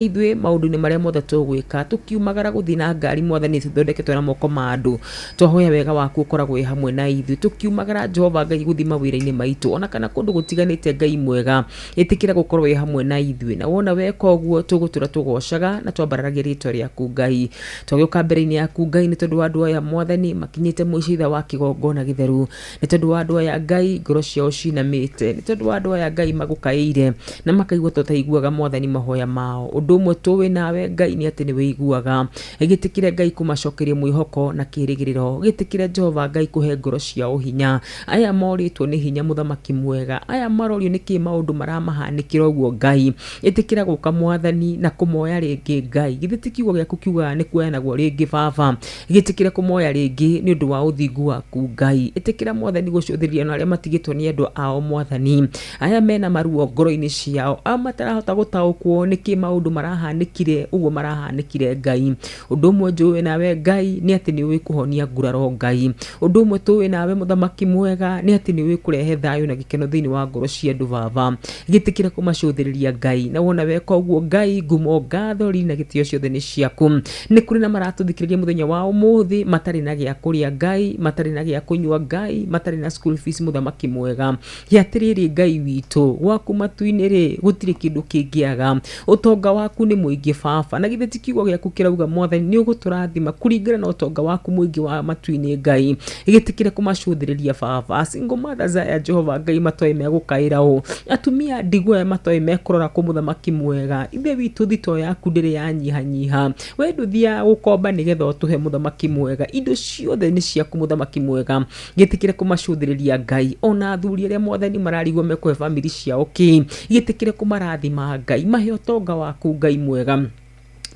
Ithuĩ maũndũ-inĩ marĩa mothe tũgwĩka, tũkiumagara gũthiĩ na ngari Mwathani cithondeketwo na moko ma andũ, twahoya wega waku ũkoragwo wĩ hamwe na ithuĩ. Tũkiumagara Jehova Ngai gũthiĩ mawĩra-inĩ maitũ ona kana kũndũ gũtiganĩte Ngai mwega, ĩtĩkĩra gũkorwo wĩ hamwe na ithuĩ, na wona weka ũguo tũgũtũra tũgocaga na twambararagia rĩtwa rĩaku Ngai. Twagĩũka mbere-inĩ yaku Ngai nĩ tondũ wa andũ aya Mwathani makinyĩte mũico ithaa wa kĩgongona gĩtheru, nĩ tondũ wa andũ aya Ngai ngoro ciao cinamĩte, nĩ tondũ wa andũ aya Ngai magũkaĩire na makaigua ta ũtaiguaga Mwathani mahoya mao. Ũndũ ũmwe tũĩ nawe Ngai nĩ atĩ nĩ wĩiguaga. Gĩtĩkĩre Ngai kũmacokeria mwĩhoko na kĩrĩgĩrĩro. Gĩtĩkĩre Jehova Ngai kũhe ngoro ciao hinya. Aya morĩtwo nĩ hinya mũthamaki mwega, aya marorio nĩkĩ maũndũ maramahanĩkĩra ũguo Ngai. Ĩtĩkĩra gũka Mwathani na kũmoya rĩngĩ Ngai. Githĩ ti kiugo gĩaku kiugaga nĩ kuoyanagwo rĩngĩ Baba. Gĩtĩkĩre kũmoya rĩngĩ nĩ ũndũ wa ũthingu waku Ngai. Ĩtĩkĩra Mwathani gũcũthĩrĩria na arĩa matigĩtwo nĩ endwa ao Mwathani. Aya mena maruo ngoro-inĩ ciao, aya matarahota gũtaũkwo nĩkĩ maũndũ marahanĩkire ũguo marahanĩkire Ngai. Ũndũ ũmwe njũĩ nawe Ngai nĩ atĩ nĩ ũĩ kũhonia nguraro Ngai. Ũndũ ũmwe tũĩ nawe mũthamaki mwega nĩ atĩ nĩ ũĩ kũrehe thayũ na gĩkeno thĩinĩ wa ngoro cia andũ Baba. Gĩtĩkĩre kũmacũthĩrĩria Ngai, na wona weka ũguo Ngai, ngumo, ngatho, riri na gĩtĩo ciothe nĩ ciaku. Nĩ kũrĩ na maratũthikĩrĩria mũthenya wa ũmũthĩ matarĩ na gĩa kũrĩa Ngai, matarĩ na gĩa kũnyua Ngai, matarĩ na school fees mũthamaki mwega. Hĩ atĩrĩrĩ Ngai witũ, gwaku matu-inĩ-rĩ, gũtirĩ kĩndũ kĩngĩaga. Ũtonga waku nĩ mũingĩ Baba. Na githĩ ti kiugo gĩaku kĩrauga Mwathani nĩ ũgũtũrathima kũringana na ũtonga waku mũingĩ wa matu-inĩ Ngai. Gĩtĩkĩre kũmacũthĩrĩria Baba. Single mothers aya Jehova Ngai matoĩ megũkaĩra ũ. Atumia ndigwa aya matoĩ mekũrora kũ mũthamaki mwega. Ithe witũ thitoo yaku ndĩrĩ yanyihanyiha. We ndũthiaga gũkomba nĩgetha ũtũhe mũthamaki mwega. Indo ciothe nĩ ciaku mũthamaki mwega. Gĩtĩkĩre kũmacũthĩrĩria Ngai. Ona athuri arĩa Mwathani mararigwo mekũhe bamĩrĩ ciao kĩ. Gĩtĩkĩre kũmarathima Ngai. Mahe ũtonga waku Ngai mwega.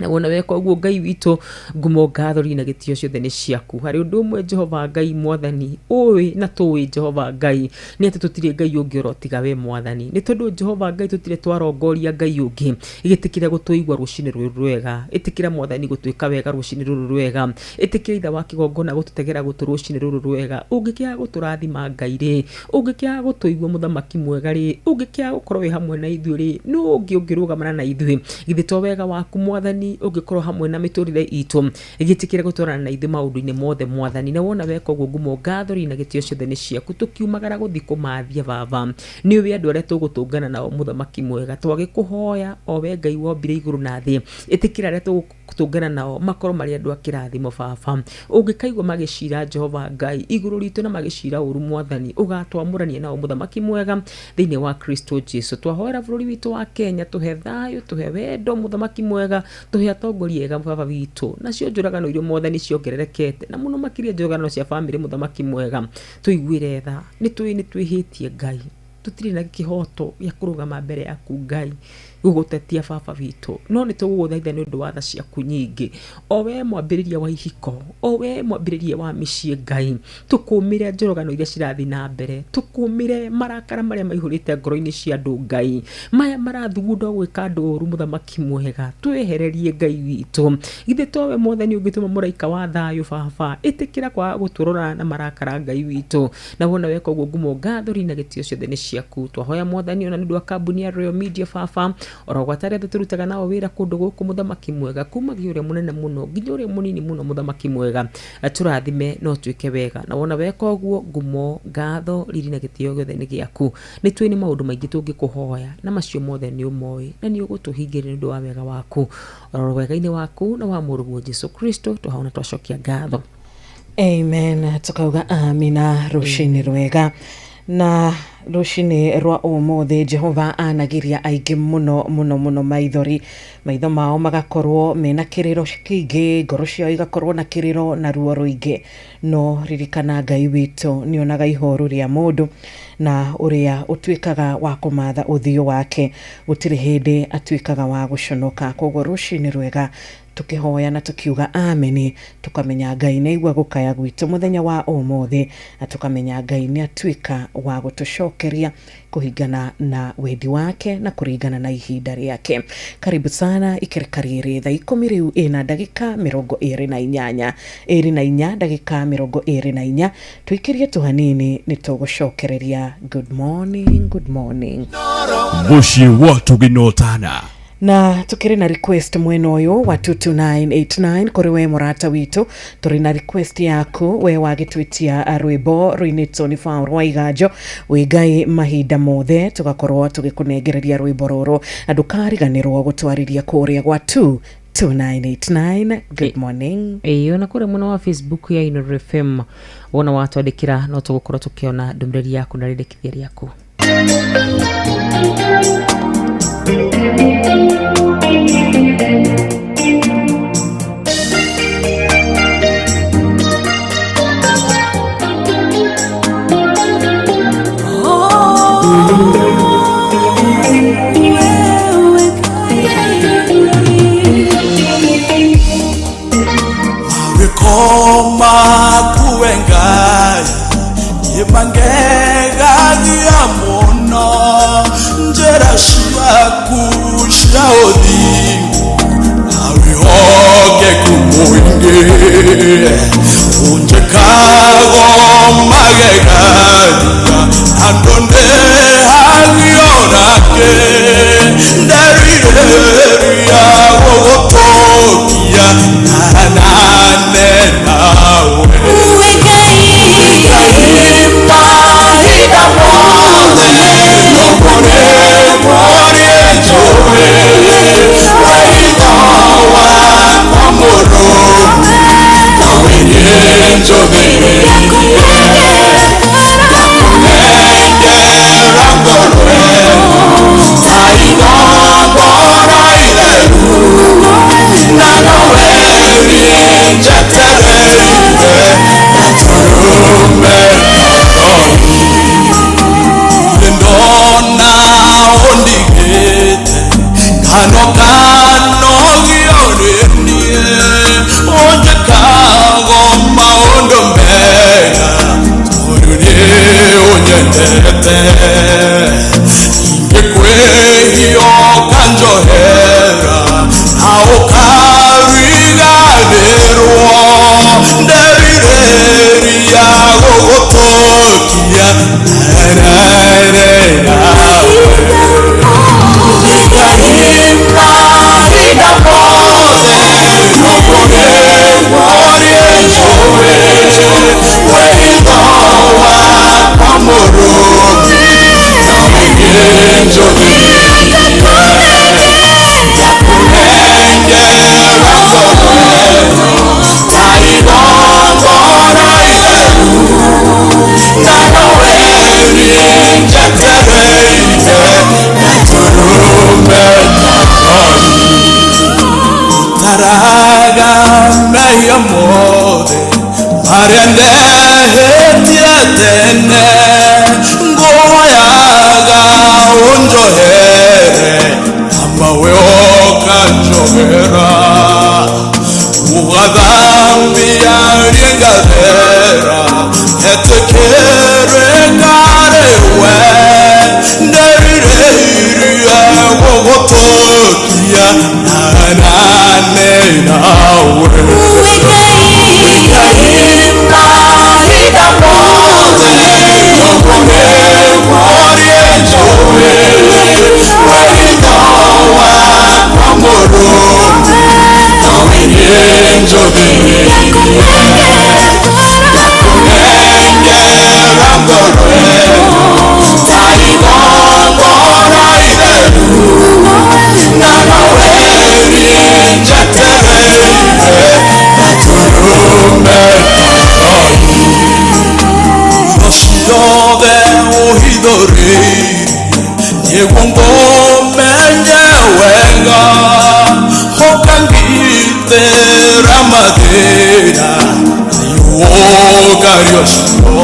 Na wona weka ũguo Ngai witũ, ngumo, ngatho, riri na gĩtĩo ciothe nĩ ciaku. Harĩ ũndũ ũmwe Jehova Ngai Mwathani ũĩ na tũĩ Jehova Ngai nĩ atĩ tũtirĩ Ngai ũngĩ oro tiga we Mwathani. Nĩ tondũ Jehova Ngai tũtirĩ twarongoria Ngai ũngĩ. Gĩtĩkĩre gũtũigua rũcinĩ rũrũ rwega. Ĩtĩkĩra Mwathani gũtwĩka wega rũcinĩ rũrũ rwega. Ĩtĩkĩra Ithe wa kĩgongona gũtũtegera gũtũ rũcinĩ rũrũ rwega. Ũngĩkĩaga gũtũrathima Ngai rĩ, ũngĩkĩaga gũtũigua mũthamaki mwega rĩ, ũngĩkĩaga gũkorwo wĩ hamwe na ithuĩ rĩ, nũ ũngĩ ũngĩrũgamana na ithuĩ? Githĩ to wega waku Mwathani ũngĩkorwo hamwe na mĩtũrĩre itũ? Gĩtĩkĩre gũtwarana na ithuĩ maũndũ-inĩ mothe Mwathani. Na wona weka ũguo ngumo, ngatho, riri na gĩtĩo ciothe nĩ ciaku. Tũkiumagara gũthiĩ kũmathia Baba, nĩ ũĩ andũ arĩa tũgũtũngana nao mũthamaki mwega. Twagĩkũhoya o we Ngai wombire igũrũ na thĩ, ĩtĩkĩra arĩa tũgũtũngana nao makorwo marĩ andũ a kĩrathimo Baba. Ũngĩkaigua magĩcira Jehova Ngai igũrũ ritũ na magĩcira ũru Mwathani, ũgatwamũrania nao mũthamaki mwega thĩinĩ wa Kristo Jesu. Twahoera bũrũri witũ wa Kenya, tũhe thayũ, tũhe wendo mũthamaki mwega, tũhe atongoria ega Baba witũ. Nacio njũragano iria Mwathani ciongererekete, na mũno makĩria njũragano cia bamĩrĩ mũthamaki mwega, tũiguĩre tha. Nĩ tũĩ nĩ twĩhĩtie Ngai, tũtirĩ na kĩhoto gĩa kũrũgama mbere yaku Ngai gũgũtetia Baba witũ, no nĩ tũgũgũthaitha nĩ ũndũ wa tha ciaku nyingĩ, o we mwambĩrĩria wa ihiko, o we mwambĩrĩria wa mĩciĩ Ngai, tũkũmĩre njũragano iria cirathiĩ na mbere, tũkũmĩre marakara marĩa maihũrĩte ngoro-inĩ cia andũ Ngai, maya marathugunda gwĩka andũ ũru mũthamaki mwega, twehererie Ngai witũ. Githĩ towe Mwathani ũngĩtũma mũraika wa thayũ Baba, ĩtĩkĩra kwaga gũtũrora na marakara Ngai witũ. Na wona weka ũguo ngumo, ngatho, riri na gĩtĩo ciothe nĩ ciaku. Twahoya Mwathani ona nĩ ũndũ wa kambuni ya Royal Media Baba, oro gwata arĩa othe tũrutaga nao wĩra kũndũ gũkũ mũthamaki mwega, kumagia ũrĩa mũnene mũno nginya ũrĩa mũnini mũno mũthamaki mwega, tũrathime na ũtwĩke wega. Na wona weka ũguo ngumo, ngatho, riri na gĩtĩo gĩothe nĩ gĩaku. Nĩ tũĩ nĩ maũndũ maingĩ tũngĩkũhoya na macio mothe nĩ ũmoĩ na nĩ ũgũtũhingĩria nĩ ũndũ wa wega waku. Oro wega-inĩ waku na wa mũrũguo Jesu Kristo twahoya na twacokia ngatho. Amen. Tukauga amina rũcinĩ rwega. Na rũcinĩ rwa ũmũthĩ Jehova anagiria aingĩ mũno mũno mũno maithori, maitho mao magakorwo mena kĩrĩro kĩingĩ, ngoro ciao igakorwo na kĩrĩro na ruo rũingĩ. No ririkana Ngai witũ nĩonaga ihoru rĩa mũndũ na ũrĩa ũtuĩkaga wa kũmatha ũthiũ wake gũtirĩ hĩndĩ atuĩkaga wa gũconoka. Koguo rũcinĩ rwega tũkĩhoya na tũkiuga ameni, tũkamenya Ngai nĩ aigua gũkaya gwitũ mũthenya wa ũmũthĩ, na tũkamenya Ngai nĩ atuĩka wa gũtũcokeria kũringana na wendi wake na kũringana na ihinda rĩake. Karibu sana ikereka rĩrĩ thaa 10 rĩu ĩna ndagĩka 28, 24 ndagĩka 24, tũikĩrie tu hanini nĩ tũgũcokereria. Good morning, good morning. Mũciĩ wa Tũgĩnotana. Na tukiri na request mwena uyu wa 22989 kuri we murata witu, turi na request yaku we wagitwitia rwimbo ruinitwo ni Paul rwa Iganjo wi Ngai mahinda mothe, tugakorwo tugikunengereria rwimbo ruru na ndukariganirwo gutwariria kuria gwa 22989. Good morning. Ĩĩ, ona kũrĩa mwena wa Facebook ya Inooro FM wona watwandĩkĩra no tũgũkorwo tũkĩona ndũmĩrĩri yaku na rĩrĩkithia rĩaku. Koma kuengai imangega muno njera shiaku shaodi awihoke kumuinge unjekago magega andonde hagiorake ndarireria gogotokia nanane nawe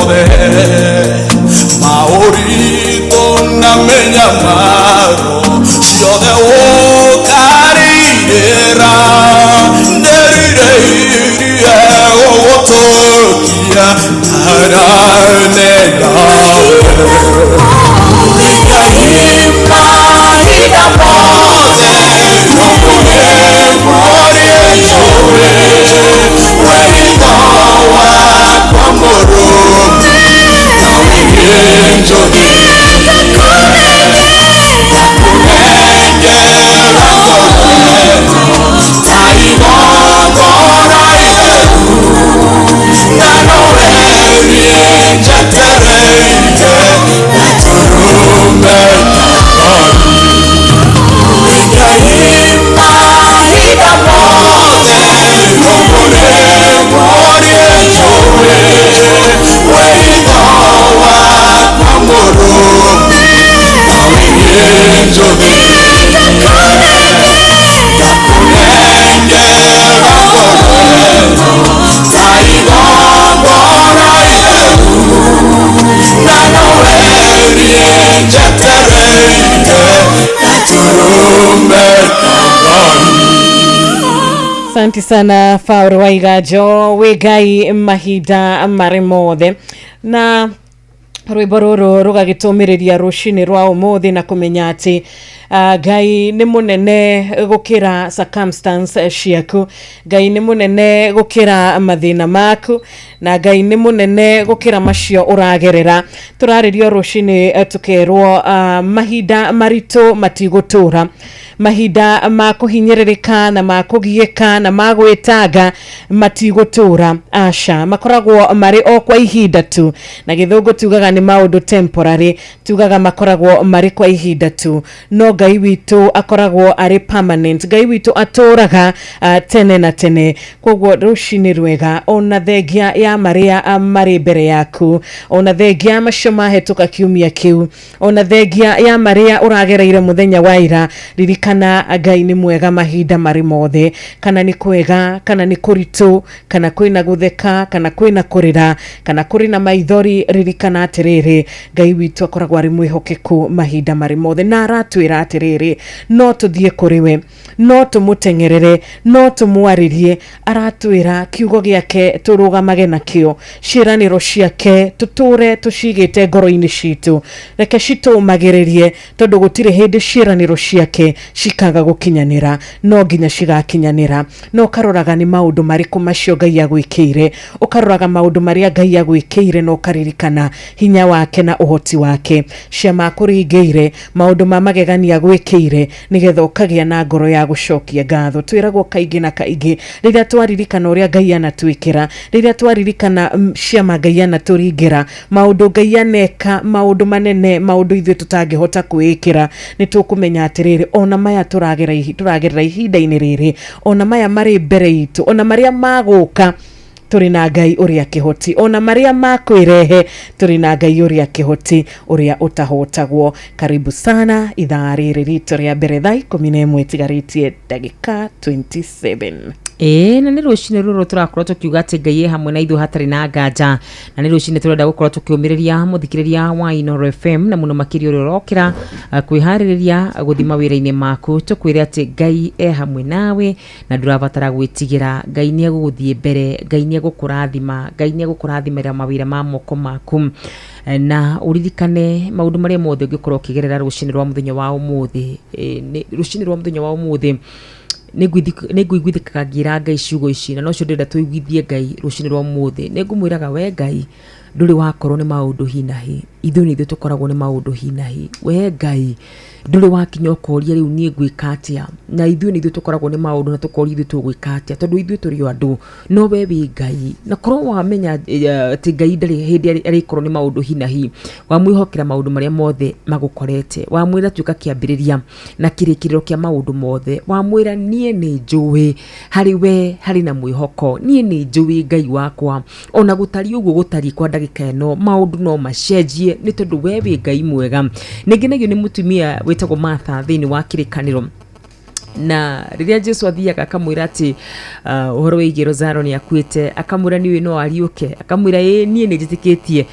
Where Mahinda mothe ũguo nĩguo niĩ njũĩ wĩitho wakwa mũrũmu nawe nĩnjũthĩrĩirie ngakũnengera ngoro ĩno ta igongona itheru na nowe niĩ njetereire gatũrũme ka Ngai. Asante sana Fauro Waiganjo wĩ Ngai mahinda marĩ mothe na rwĩmbo rũrũ rũgagĩtũmĩrĩria rũcinĩ rwa ũmũthĩ na kũmenya atĩ Ngai nĩ mũnene gũkĩra circumstance ciaku, Ngai nĩ mũnene gũkĩra mathĩna maku, na Ngai nĩ mũnene gũkĩra macio ũragerera. Tũrarĩrio rũcinĩ tũkerwo mahinda maritũ matigũtũra, mahinda ma kũhinyĩrĩrĩka na ma kũgiĩka na ma gwĩtanga matigũtũra, aca, makoragwo marĩ o kwa ihinda tu, na gĩthũngũ tugaga nĩ maũndũ temporary, tugaga makoragwo marĩ kwa ihinda tu, no Ngai witũ akoragwo arĩ permanent. Ngai witũ atũraga tene na tene. Koguo rũcinĩ rwega, ona thengia ya marĩa marĩ mbere yaku, ona thengia macio mahĩtũka kiumia kĩu, ona thengia ya marĩa ũragereire mũthenya wa ira, ririkana Ngai nĩ mwega mahinda marĩ mothe, kana nĩ kwega, kana nĩ kũritũ, kana kwĩna gũtheka, kana kwĩna kũrĩra, kana kũrĩ na maithori, ririkana atĩrĩrĩ, Ngai witũ akoragwo arĩ mwĩhokeku mahinda marĩ mothe, na aratwĩra atĩrĩrĩ, no tũthiĩ kũrĩ we, no tũmũteng'erere, no tũmwarĩrie. Aratwĩra kiugo gĩake tũrũgamage nakĩo, ciĩranĩro ciake tũtũre tũcigĩte ngoro-inĩ citũ, reke citũmagĩrĩrie, tondũ gũtirĩ hĩndĩ ciĩranĩro ciake cikaga gũkinyanĩra, no nginya cigakinyanĩra. Na ũkaroraga nĩ maũndũ marĩkũ macio Ngai agwĩkĩire, ũkaroraga maũndũ marĩa Ngai agwĩkĩire na ũkaririkana hinya wake na ũhoti wake, ciama akũringĩire, maũndũ ma magegania agwĩkĩire, nĩgetha ũkagĩa na ngoro ya gũcokia ngatho. Twĩragwo kaingĩ na kaingĩ, rĩrĩa twaririkana ũrĩa Ngai anatwĩkĩra, rĩrĩa twaririkana ciama Ngai anatũringĩra, maũndũ Ngai aneka, maũndũ manene, maũndũ ithuĩ tũtangĩhota kwĩĩkĩra, nĩ tũkũmenya atĩrĩrĩ, ona maya tũragerera ihinda-inĩ rĩrĩ, ona maya marĩ mbere itũ, ona marĩa magũka, tũrĩ na Ngai ũrĩa kĩhoti, ona marĩa makwĩrehe, tũrĩ na Ngai ũrĩa kĩhoti, ũrĩa ũtahotagwo. Karibu sana ithaa rĩrĩ ritũ rĩa mbere, thaa 11 ĩtigarĩtie ndagĩka 27. Ĩĩ, na nĩ rũcinĩ rũrũ tũrakorwo tũkiuga atĩ Ngai e hamwe na ithuĩ hatarĩ na nganja, na nĩ rũcinĩ tũrenda gũkorwo tũkĩũmĩrĩria mũthikĩrĩria wa Inooro FM, na mũno makĩria ũrĩa ũrokĩra kwĩharĩrĩria gũthiĩ mawĩra-inĩ maku, tũkwĩre atĩ Ngai e hamwe nawe na ndũrabatara gwĩtigĩra. Ngai nĩ egũgũthiĩ mbere, Ngai nĩ egũkũrathima, Ngai nĩ egũkũrathimĩra mawĩra ma moko maku, na ũririkane maũndũ marĩa mothe ũngĩkorwo ũkĩgerera rũcinĩ rwa mũthenya wa ũmũthĩ. Rũcinĩ rwa mũthenya wa ũmũthĩ nĩ ngũiguithĩkaga ngĩra Ngai ciugo ici, na nocio ndĩrenda tũiguithie Ngai rũcinĩ rwa ũmũthĩ. Nĩ ngũmwĩraga we Ngai, ndũrĩ wakorwo nĩ maũndũ hi na hi, ithuĩ nĩ ithuĩ tũkoragwo nĩ maũndũ hi na hi. We Ngai, ndũrĩ wakinya ũkoria rĩu niĩ ngwĩka atĩa, na ithuĩ nĩ ithuĩ tũkoragwo nĩ maũndũ na tũkoria ithuĩ tũgwĩka atĩa, tondũ ithuĩ tũrĩ o andũ, no we wĩ Ngai. Na korwo wamenya atĩ Ngai ndarĩ hĩndĩ arĩkorwo nĩ maũndũ hi na hi, wamwĩhokera maũndũ marĩa mothe magũkorete, wamwĩra tuĩka kĩambĩrĩria na kĩrĩkĩrĩro kĩa maũndũ mothe, wamwĩra niĩ nĩ njũĩ harĩ we harĩ na mwĩhoko, niĩ nĩ njũĩ Ngai wakwa, ona gũtariĩ ũguo gũtariĩ kwa ndagĩka ĩno, maũndũ no macenjie nĩ tondũ we wĩ Ngai mwega. Nĩngenagio nĩ mũtumia wĩtagwo Martha thĩinĩ wa kĩrĩkanĩro, na rĩrĩa Jesu athiaga akamwĩra atĩ ũhoro wĩgiĩ Lazaro nĩ akuĩte, akamwĩra nĩũĩ no ariũke, akamwĩra ĩĩ niĩ nĩ njĩtĩkĩtie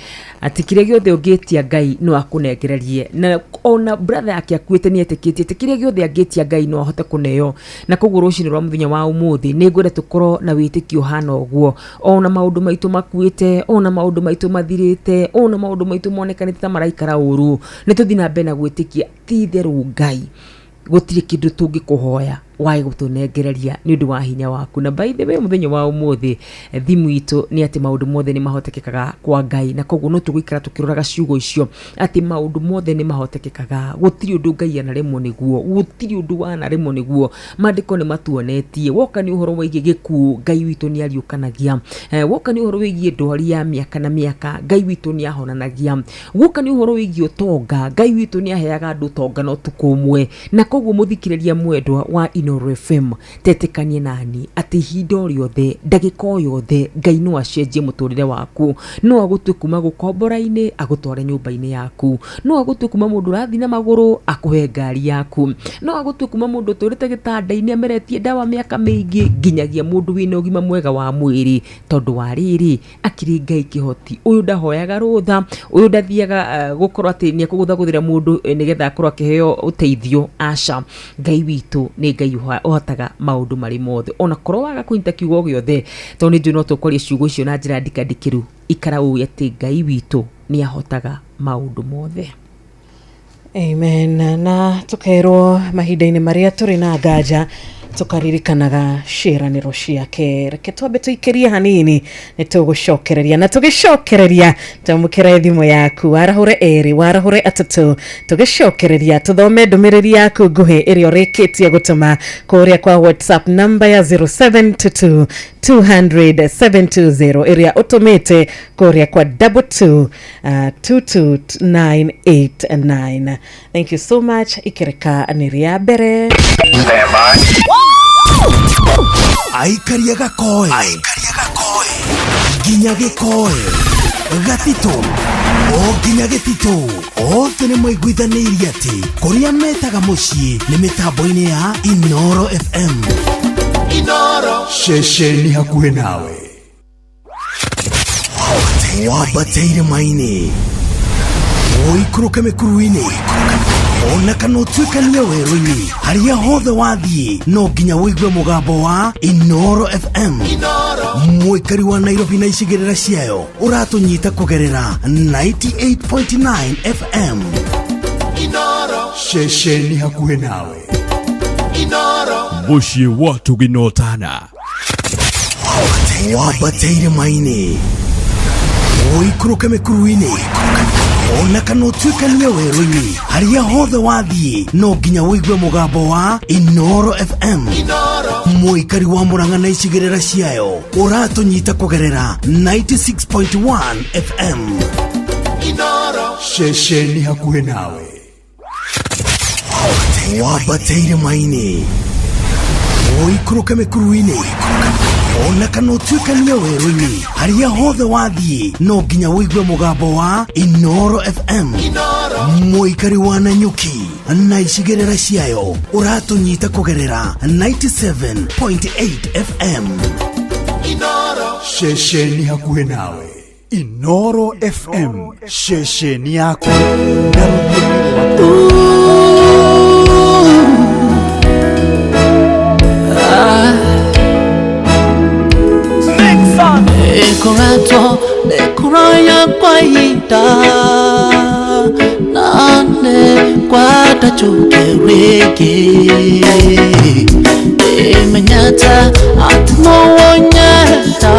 atĩ kĩrĩa gĩothe ũngĩtia Ngai no akũnengererie, na ona brother yake akuĩte nĩ etĩkĩtie atĩ kĩrĩa gĩothe angĩtia Ngai no ahote kũneo. Na koguo rũcinĩ rwa mũthenya wa ũmũthĩ nĩ ngwenda tũkorwo na wĩtĩkio ũhana ũguo, ona maũndũ maitũ makuĩte, ona maũndũ maitũ mathirĩte, ona maũndũ maitũ monekanĩte ta maraikara ũru, nĩ tũthiĩ na mbere na gwĩtĩkia ti itherũ Ngai gũtirĩ kĩndũ tũngĩkũhoya wage gũtũnengereria nĩ ũndũ wa hinya waku. Na by the way, mũthenya wa ũmũthĩ thimu itũ nĩ atĩ maũndũ mothe nĩ mahotekekaga kwa Ngai, na koguo no tũgũikara tũkĩroraga ciugo icio atĩ maũndũ mothe nĩ mahotekekaga, gũtirĩ ũndũ Ngai anaremwo nĩguo, gũtirĩ ũndũ wanaremwo nĩguo. Maandĩko nĩ matuonetie, woka nĩ ũhoro wĩgiĩ gĩkuũ, Ngai witũ nĩ ariũkanagia, woka nĩ ũhoro wĩgiĩ ndwari ya mĩaka na mĩaka, Ngai witũ nĩ ahonanagia, woka nĩ ũhoro wĩgiĩ ũtonga, Ngai witũ nĩ aheaga andũ ũtonga na ũtukũ ũmwe. Na koguo mũthikĩrĩria mwendwa wa Inooro Inooro FM, tetekanie nani atĩ ihinda o rĩothe, ndagĩka o yothe, Ngai no acenjie mũtũrĩre waku. No agũtue kuma gũkombora-inĩ agũtware nyũmba-inĩ yaku. No agũtue kuma mũndũ ũrathiĩ na magũrũ akũhe ngari yaku. No agũtue kuma mũndũ ũtũrĩte gĩtanda-inĩ ameretie ndawa mĩaka mĩingĩ nginyagia mũndũ wĩna ũgima mwega wa mwĩrĩ. Tondũ wa rĩrĩ, akĩrĩ Ngai kĩhoti. Ũyũ ndahoyaga rũtha, ũyũ ndathiaga gũkorwo atĩ nĩ ekũgũthagũthĩra mũndũ nĩgetha akorwo akĩheo ũteithio. Aca, Ngai witũ nĩ Ngai ũhotaga maũndũ marĩ mothe. Ona korwo waga kũnyita kiugo gĩothe, tondũ nĩ njũĩ no tũkwaria ciugo icio na njĩra ndikandikĩru, ikara ũĩ atĩ Ngai witũ nĩ ahotaga maũndũ mothe. Amen. Na tukerwo mahinda-inĩ marĩa tũrĩ na nganja tukaririkanaga ciĩranĩro ciake. Reke twambe tũikĩrie hanini nĩ tũgũcokereria, na tũgĩcokereria twamũkĩre thimũ yaku, warahũre erĩ, warahũre atatũ, tũgĩcokereria tũthome ndũmĩrĩri yaku nguhĩ ĩrĩa ũrĩkĩtie gũtũma kũrĩa kwa WhatsApp namba ya 0722 200 720 ĩrĩa ũtũmĩte kũrĩa kwa 22 22989. Thank you so much. Ikireka nĩ rĩa mbere. Aikaria gakoe nginya gĩkoe gatitũ o nginya gĩtitũ, othe nĩ maiguithanĩirie atĩ kũrĩa metaga mũciĩ nĩ mĩtambo-inĩ ya Inooro FM. Inooro ceceni hakuhĩ nawe. Wambate irĩma-inĩ, ũikũrũke mĩkuru-inĩ, ona kana ũtuĩkanie werũ-inĩ, harĩa hothe wathiĩ no nginya ũigue mũgambo wa Inooro FM. Mũikari wa Nairobi na icigĩrĩra ciayo ũratũnyita kũgerera 98.9 FM. Inooro ceceni hakuhĩ nawe. Inooro mũciĩ wa tũginotana. Wambate irĩma-inĩ, ũikũrũke mĩkuru-inĩ, ona kana ũtuĩkanie werũ-inĩ, harĩa hothe wathiĩ no nginya ũigue mũgambo wa Inooro FM. Mũikari wa Murang'a na icigĩrĩra ciayo ũratũnyita kũgerera 96.1 FM. Inooro ceceni hakuhĩ nawe. Wambate irĩma-inĩ, ũikũrũke mĩkuru-inĩ, ona kana ũtuĩkanie werũ-inĩ, harĩa hothe wathiĩ no nginya ũigue mũgambo wa Inooro FM. Mũikari wa Nanyuki na icigĩrĩra ciayo ũratũnyita kũgerera 97.8 FM. Inooro ceceni hakuhĩ nawe. Inooro FM ceceni yaku. Ekorato nekuraya kwaita nane kwata chukereke emenyata atmowonyata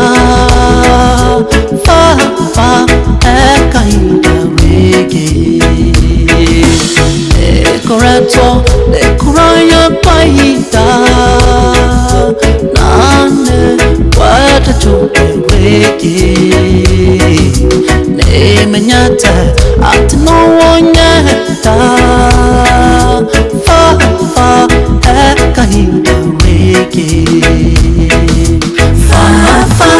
fa fa ekaidareke ekorato nekuraya kwaita nane kwata chukereke nemenyata atmowonyata fa fa ekaidareke fa fa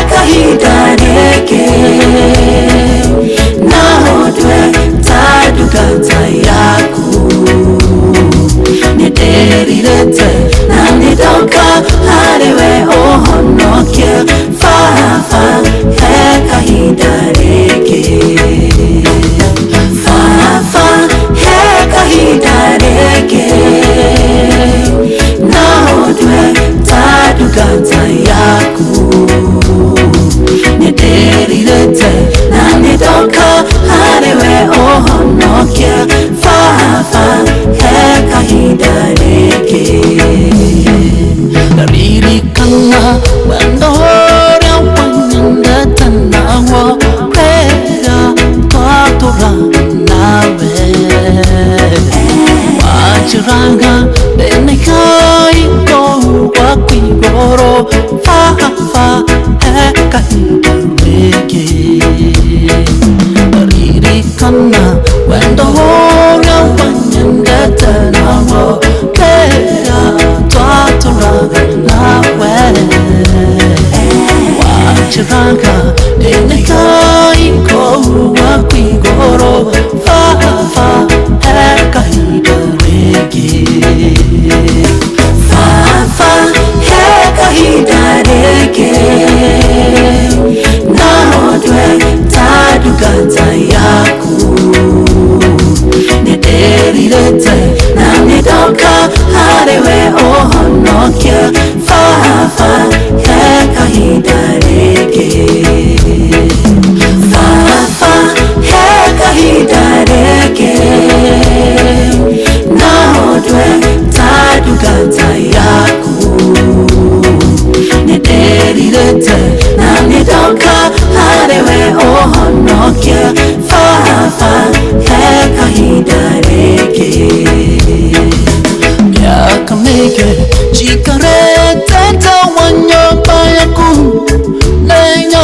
ekaidareke nahodwe tadukata yaku nederirete na nidoka hariwe ohonokie fa fa ekaidareke fa fa ekaidareke nahodwe tadukata yaku nederirete na nidoka hariwe ohonokie fa fa ekaidareke naririkana wendo ũrĩa wanyendete naguo rĩrĩa twatũra nawe wanjĩraga ndĩna igai kũu gwaku igũrũ Nĩndĩrirĩte na nĩndoka harĩ we ũhonokie baba he kahinda rĩngĩ miaka mĩingĩ njikarĩte nja wa nyũmba yaku nenyo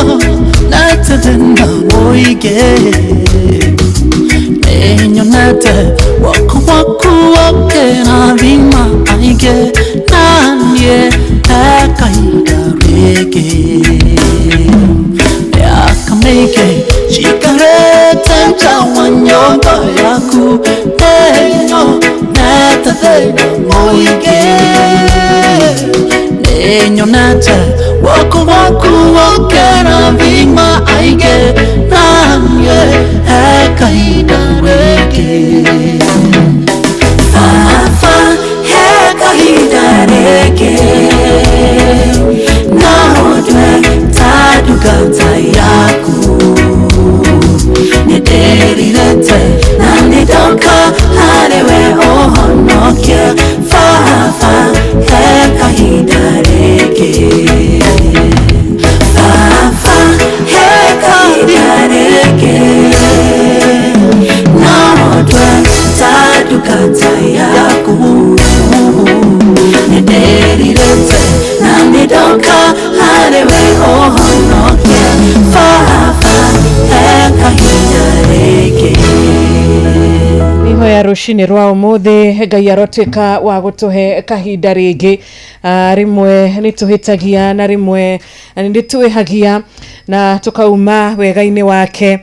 natete na mũingĩ nenyonete wako waku ũkĩrathima aingĩ na niĩ he kahinda rĩngĩ miaka mĩingĩ njikarĩte nja wa nyũmba yaku nenyonete thĩna mũingĩ nenyonete wako waku ũkĩrathima aingĩ na niĩ he kahinda rĩngĩ baba he kahinda rĩngĩ no ndue ta ndungata yaku nĩndĩrirĩte na nĩndoka harĩ we ũhonokie baba he kahinda rĩngĩ baba he kahinda rĩngĩ no ndue ta ndungata yaku nĩndĩrirĩte na nĩndoka harĩ we ũhonokie baba he kahinda rĩngĩ. Ihoya rũcinĩ rwa ũmũthĩ Ngai arotuĩka wa gũtũhe kahinda rĩngĩ. Rĩmwe nĩ tũhĩtagia na rĩmwe nĩ twĩhagia na tũkauma wega-inĩ wake,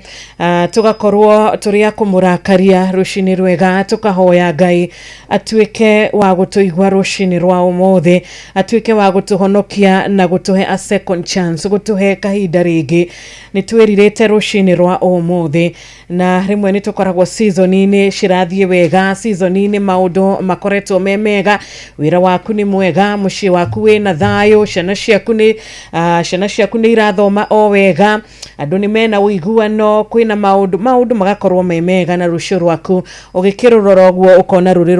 tũgakorwo tũrĩ a kũmũrakaria rũcinĩ rwega, tũkahoya Ngai atuĩke wa gũtũigua rũcinĩ rwa ũmũthĩ, atuĩke wa gũtũhonokia na gũtũhe a second chance, gũtũhe kahinda rĩngĩ. Nĩ twĩrirĩte rũcinĩ rwa ũmũthĩ na rĩmwe nĩ tũkoragwo season-inĩ cirathiĩ wega, season-inĩ maũndũ makoretwo me mega, wĩra waku nĩ mwega, mũciĩ waku wĩna thayũ, ciana ciaku nĩ irathoma o wega, andũ nĩ mena ũiguano, kwĩna maũndũ magakorwo me mega, na rũciũ rwaku ũgĩkĩrũrora ũguo ũkona rũrĩ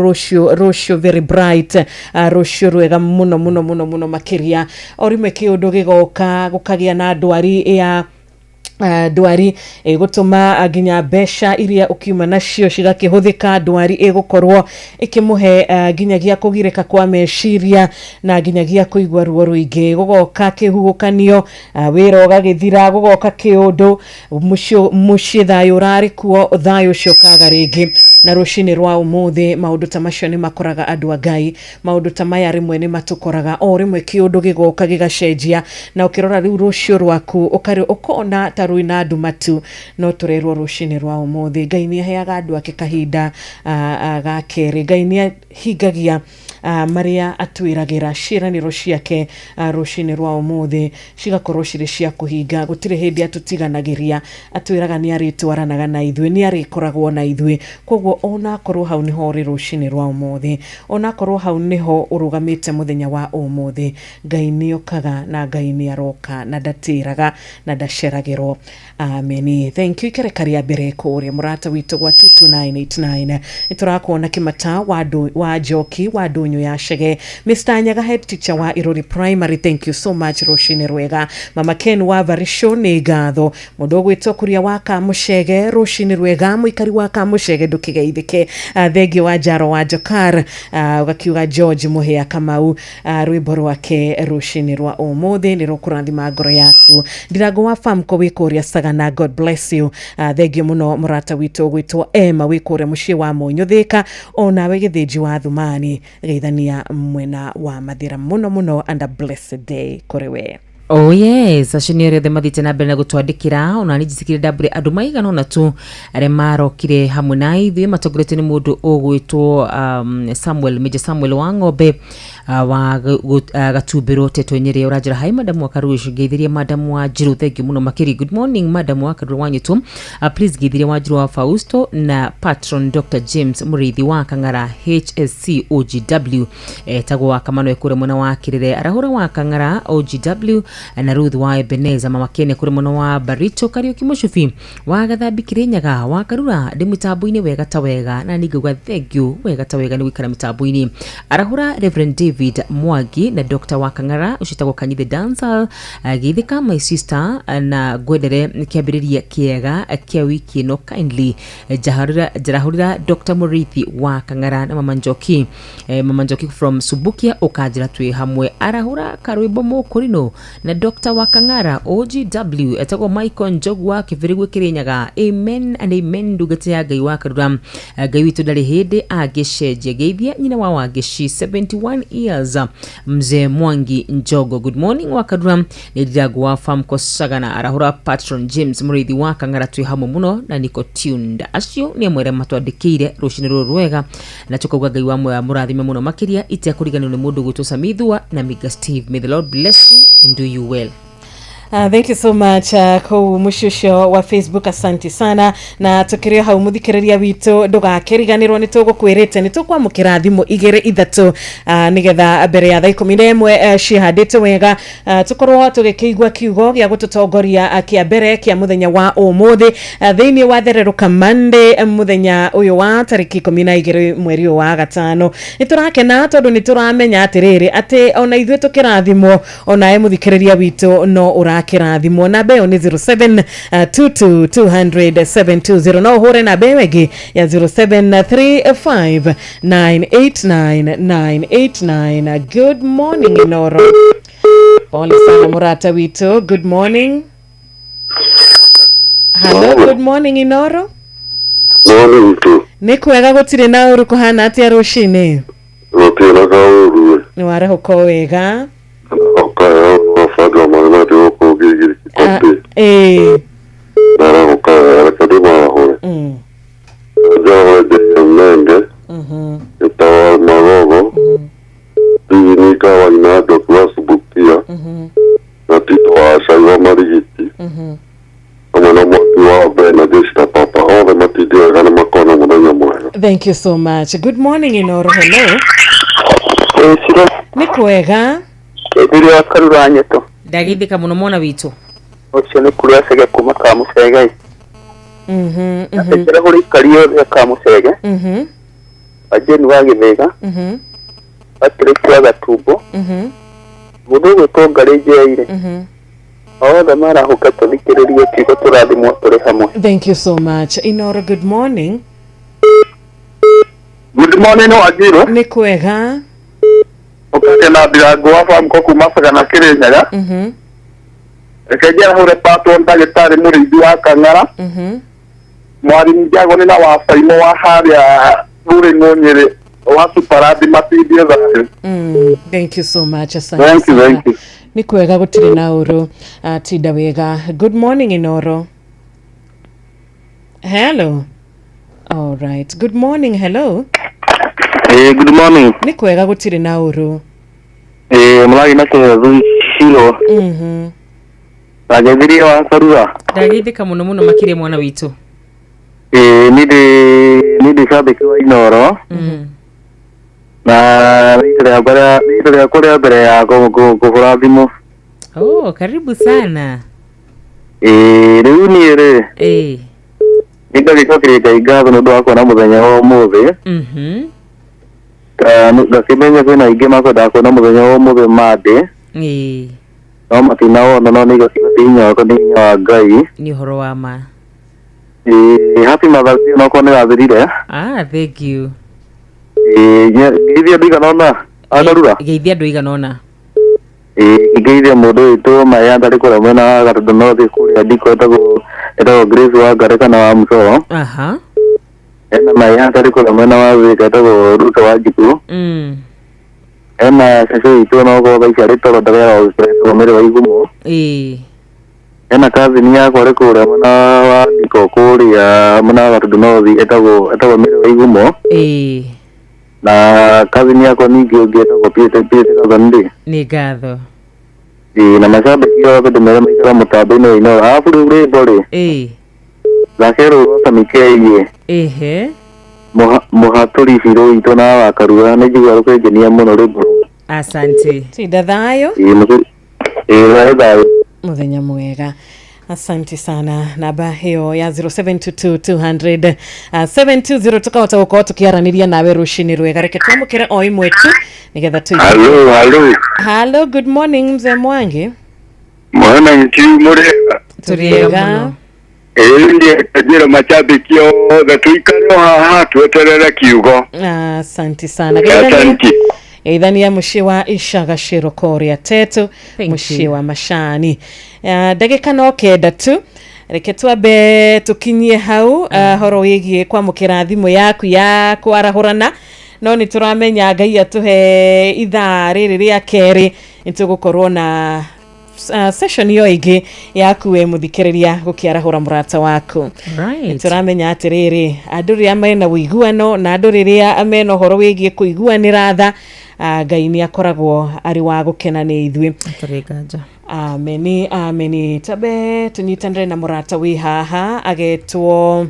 rũciũ very bright, rũciũ rwega mũno mũno mũno mũno makĩria. O rĩmwe kĩũndũ gĩgoka gũkagĩa na ndwari ya ndwari ĩgũtũma nginya mbeca iria ũkiuma nacio cigakĩhũthĩka, ndwari ĩgũkorwo ĩkĩmũhe nginyagia kũgirĩka kwa meciria na nginyagia kũigua ruo rũingĩ, gũgoka kĩhuhũkanio, wĩra ũgagĩthira, gũgoka kĩũndũ, mũciĩ thayũ ũrarĩ kuo, thayũ ũcio ũkaga rĩngĩ. Na rũcinĩ rwa ũmũthĩ maũndũ ta macio nĩ makoraga andũ a Ngai, maũndũ ta maya rĩmwe nĩ matũkoraga, o rĩmwe kĩũndũ gĩgoka gĩgacenjia, na ũkĩrora rĩu rũciũ rwaku ũkona ta rwĩna nduma tu. No tũrerwo rũcinĩ rwa ũmũthĩ Ngai nĩ aheaga andũ ake kahinda ga kerĩ, Ngai nĩ ahingagia marĩa atwĩragĩra, ciĩranĩro ciake rũcinĩ rwa ũmũthĩ cigakorwo cirĩ cia kũhinga. Gũtirĩ hĩndĩ atũtiganagĩria, atwĩraga nĩ arĩtwaranaga na ithuĩ, nĩ arĩkoragwo na ithuĩ. Koguo onakorwo hau nĩho ũrĩ rũcinĩ rwa ũmũthĩ, onakorwo hau nĩho ũrũgamĩte mũthenya wa ũmũthĩ, Ngai nĩ okaga na Ngai nĩ aroka na ndatĩraga na ndaceragĩrwo. Ameni. Thank you. Ikereka rĩa mbere kũrĩa mũrata witũ gwa 22989 nĩ tũrakuona Kĩmata wa Njoki wa Ndũnyũ ya Chege, Mr Nyaga head teacher wa Irori Primary, thank you so much, rũcinĩ rwega. Mama Ken wa Varisho nĩ ngatho. Mũndũ ũgwĩtwo Kuria wa Kamũcege, rũcinĩ rwega. Mũikari wa Kamũcege ndũkĩgeithĩke. Thengio wa Njaro wa Jokar, ũgakiuga George Mũhĩa Kamau, rwĩmbo rwake rũcinĩ rwa ũmũthĩ nĩ rũkũrathima ngoro yaku. Ndirango wa Famco wĩ kũrĩa Sagana, God bless you. Thengio mũno mũrata witũ ũgwĩtwo Emma wĩ kũrĩa mũciĩ wa Mũnyũ Thĩka, onawe Gĩthĩnji wa Thumani, geithania mwena wa Mathĩra mũno mũno, and a blessed day kũrĩ we. Oh yes, acio nĩ arĩa othe mathiĩte na mbere na gũtwandĩkĩra. Ona nĩ njĩtĩkĩrie ndambũre andũ maigana ũna tu arĩa marokire hamwe na ithuĩ matongoretio nĩ mũndũ ũgwĩtwo Samuel, Major Samuel wa Ng'ombe, wa Gatumbĩrwo Tetũ Nyĩrĩ. Ũranjĩra hi madamu wa Karuicu, ngeithĩria madamu wa Njirũ, thank you mũno makĩria. Good morning madamu wa Karuru wa Nyũtũ, please ngeithĩria wa Njirũ wa Fausto na patron Dr James Mũrĩithi wa Kang'ara HSC OGW, etagwo wa Kamano ekũrĩa mwena wa Kĩrĩre, arahũra wa Kang'ara OGW. Na Ruth wa Ebeneza, mama Kenya kũrĩ mwena wa Barito, Kariuki Mũcubi wa Gathambi, Kirinyaga wa Karura, ndĩ mĩtambo-inĩ wega ta wega, na ningauga thank you wega ta wega nĩ gũikara mĩtambo-inĩ. Arahũra Reverend David Mwangi na Dr. wa Kang'ara ũcio wĩtagwo Kanyithe Dancehall, geithĩka my sister, na ngwendere kĩambĩrĩria kĩega kĩa wiki ĩno. Kindly njarahũrĩra Dr. Murithi wa Kang'ara na Mama Njoki, Mama Njoki from Subukia, ũkanjĩra twĩ hamwe. Arahũra karwĩmbo mũkũrinũ na Dr. wa Kang'ara OGW etagwo Michael Njogu wa Kĩbĩrĩgwe, Kĩrĩnyaga. Amen and amen. Ndungata ya Ngai wa Karura, Ngai witũ ndarĩ hĩndĩ angĩcenjia. Geithia nyina wa Wangeci, 71 years, Mzee Mwangi Njogo. Good morning wa Karura, nĩ Ndirango wa Famco Sagana. Arahũra Patron James Mũrĩithi wa Kang'ara, twĩ hamwe mũno na niko tuned. Acio nĩ amwe arĩa matwandĩkĩire rũcinĩ rũrũ rwega, na tũkauga Ngai wa muoyo mũrathime mũno makĩria. Itekũriganĩrwo nĩ mũndũ gwĩtwo Samithua na Miga Steve. May the Lord bless you and do you well. Thank you so much kũu mũciĩ wa Facebook, asanti sana. Na tũkĩrĩ o hau, mũthikĩrĩria witũ, ndũgakĩriganĩrwo nĩ tũgũkwĩrĩte nĩ tũkwamũkĩra thimũ igĩrĩ ithatũ, nĩgetha mbere ya thaa 11 ciĩhandĩte wega, tũkorwo tũgĩkĩigua kiugo gĩa gũtũtongoria kĩa mbere kĩa mũthenya wa ũmũthĩ, thĩinĩ wa Thererũka Monday, mũthenya ũyũ wa tarĩki 12 mweri ũyũ wa gatano. Nĩ tũrakena tondũ nĩ tũramenya atĩrĩrĩ, atĩ ona ithuĩ tũkĩrathimwo, onawe mũthikĩrĩria witũ no ũrakĩrathimwo. Namba ĩyo nĩ 07 22 200 720. No ũhũre namba ĩyo ĩngĩ ya 0735 989 989. Good morning, Inoro. Pole sana, mũrata witũ. Good morning. Hello, good morning, Inoro. Morning tu. Nĩ kwega, gũtirĩ na ũru. Kũhana atĩa rũcinĩ? Gũtirĩ na kaũru. Nĩ warahũka o wega? Ũkaya wabanga marĩa gũkũ ngĩgĩrĩ Ah, kĩkombĩ. Ĩĩ. Narahũka reke ndĩmarahũre. Njahũre Jason Menge, Gĩtawa Magogo, Stephen Kawaina Njoki wa Subukia, na Tito wa Acai wa Marigiti, hamwe na Mwaki wa Mbere na Jeshi la Papa, othe matinde wega na makona mũthenya mwega. Thank you so much. Good morning, Inoro. Hello. Ĩciro. Nĩ kwega. Kĩthiri wa Karura Nyeto. Ndageithĩka mũno, mwana witũ. Ũcio nĩ kũrĩa Cege kuma Kamũcege. Ĩkĩra kũrĩ ikari othe a Kamũcege, Wajeni wa Gĩthĩga, Patrick wa Gatumbo, mũndũ ũgwĩtwo Ngarĩ Njeire, othe marahũka tũthikĩrĩrie kiugo tũrathimwo tũrĩ hamwe. Thank you so much. Inoro, good morning. Good morning, Wanjiru. Nĩ kwega. Ũkate na Ndirango wa Famco kuma Sagana, Kĩrĩnyaga. Reke njarahũre patwo ndagĩtarĩ Mũrĩithi wa Kang'ara, Mwarimũ Njagoni na wa Baimũ wa harĩa Rũrĩng'ũ Nyĩrĩ wa Suparandi, matindie thayũ. Thank you so much. Asante Thank you, sana. thank you. Nĩ kwega, gũtirĩ na ũru. Tinda wega. Good morning, Inoro. Hello. All right. Good morning. Hello. Eh, good morning. Nĩ kwega, gũtirĩ na ũru. Eh, mũragĩ na kĩhethu Shiro. Nageithirie wa Karura. Ndageithĩka mũno mũno makĩria, mwana witũ. Eh, niĩ ndĩ cambĩki wa Inoro. Na rita rĩakwa rĩa mbere ya kũhũra thimũ. Oh, karibu sana. Eh, rĩu niĩ rĩ, nĩ ngagĩcokeria Ngai ngatho nĩ ũndũ wa kuona mũthenya wa ũmũthĩ. Ngakĩmenya kwĩna aingĩ makwendaga kuona mũthenya wa ũmũthĩ mandĩ, no matinawona, no nĩ igakiuga ti hinya wakwa, nĩ hinya wa Ngai. Nĩ ũhoro wa ma. Eh, happy Mother's Day onokorwo nĩ rathirire. Ah, thank you. Ngeithia andũ igana ũna, Akarura. Geithia andũ igana ũna. Ngeithia mũndũ witũ Mayanda arĩ kũrĩa mwena wa Gatũndũ North kũrĩa Ndiko, etagwo Grace wa Ngare kana wa Mũcoro. Ena Mayanda arĩ kũrĩa mwena wa Thika, etagwo Ruto wa Njiku. Ena cũcũ witũ onokorwo thaa ici arĩ toro ndarĩ etagwo Mary wa Igumo. Ena cousin yakwa arĩ kũrĩa mwena wa Ndiko kũrĩa mwena wa Gatũndũ North, etagwo Mary wa Igumo. Na cousin yakwa ningĩ ũngĩ etagwo Peter Gathoni. Nĩ ngatho. Ĩĩ, na macambĩki othe ndĩmere maikara mũtambo-inĩ wa Inoro. Arabu rĩu rwĩmbo rĩ, thake rũrũ rwa Samikeiĩ, mũhatũri Shiro witũ na wa Karura, nĩ njiguaga rũkĩngenia mũno rwĩmbo rũu. Asante. Tinda thayũ. Ĩĩ, Ĩĩ bye. Muthenya mwega. Asante sana. Namba hiyo ya 0722 200 720 tukahota gukorwo tukiaraniria nawe rucini rwega. Reke twamukire o imwe tu nigetha tu. Hello, hello. Hello, good morning mzee Mwangi. Mwana nki murega. Turiega. Ĩĩ ndiĩ njĩra macambĩki othe tuikare haha tweterere kiugo. Asante sana. Asante. Geithania muciĩ wa Icagacĩro kũrĩa Tetu, muciĩ wa Macani. Ndagĩka no 9 tu, reke twambe tukinyie hau horo wĩgiĩ kwamũkĩra thimũ yaku ya kwarahũrana, no nĩ tũramenya Ngai atũhe ithaa rĩrĩ rĩa kerĩ nĩ tũgũkorwo na session iyo ĩngĩ yaku we mũthikĩrĩria gũkĩarahũra mũrata waku. Right. Tũramenya atĩrĩrĩ, andũ rĩrĩa mena ũiguano na andũ rĩrĩa mena ũhoro wĩgiĩ kũiguanĩra tha, Ngai nĩ akoragwo arĩ wa gũkena nĩ ithuĩ. Ameni, ameni. Tabe tũnyitanĩre na mũrata wĩ haha agetwo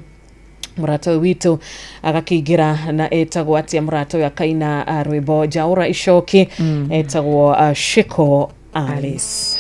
mũrata ũyũ witũ agakĩingĩra na etagwo atĩa mũrata ũyũ akaina rwĩmbo Njaũra Icoki, etagwo Shiko Alice.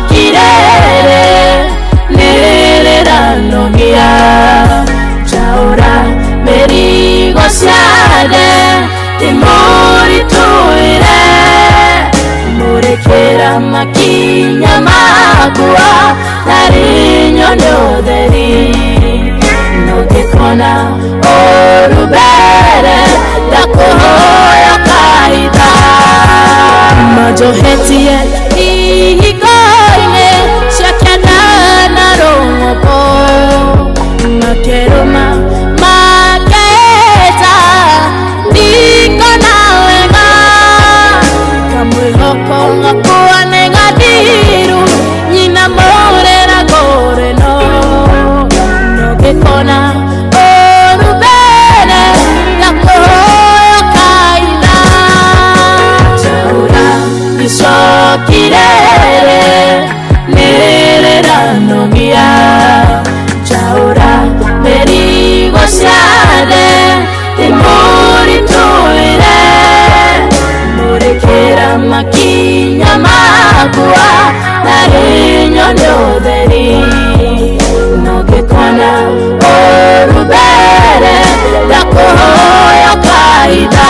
Icokirere nĩrĩranogia Njaũra mĩrigo ciathe ndĩmũritũĩre mũrĩkĩra makinya makwa narĩ nyone ũtheri nũngĩkona ũru mbere ndakũhoya kaitha majohetie ihingo-inĩ cia kĩanda na rũng'ũngũ makerũma makeeta ndikona wega kamwĩhoko gakwa nĩ gathiru nyina mũrĩra ngũrĩno nũngĩkona ũru mbere ndakũhoya kaitha Njaũra icokirere nĩrĩranogia Njaũra mĩrigo ciathe ndĩmũritũĩre mũrĩkĩra makinya makwa narĩ nyone ũtheri nũngĩkona ũru mbere ndakũhoya kaitha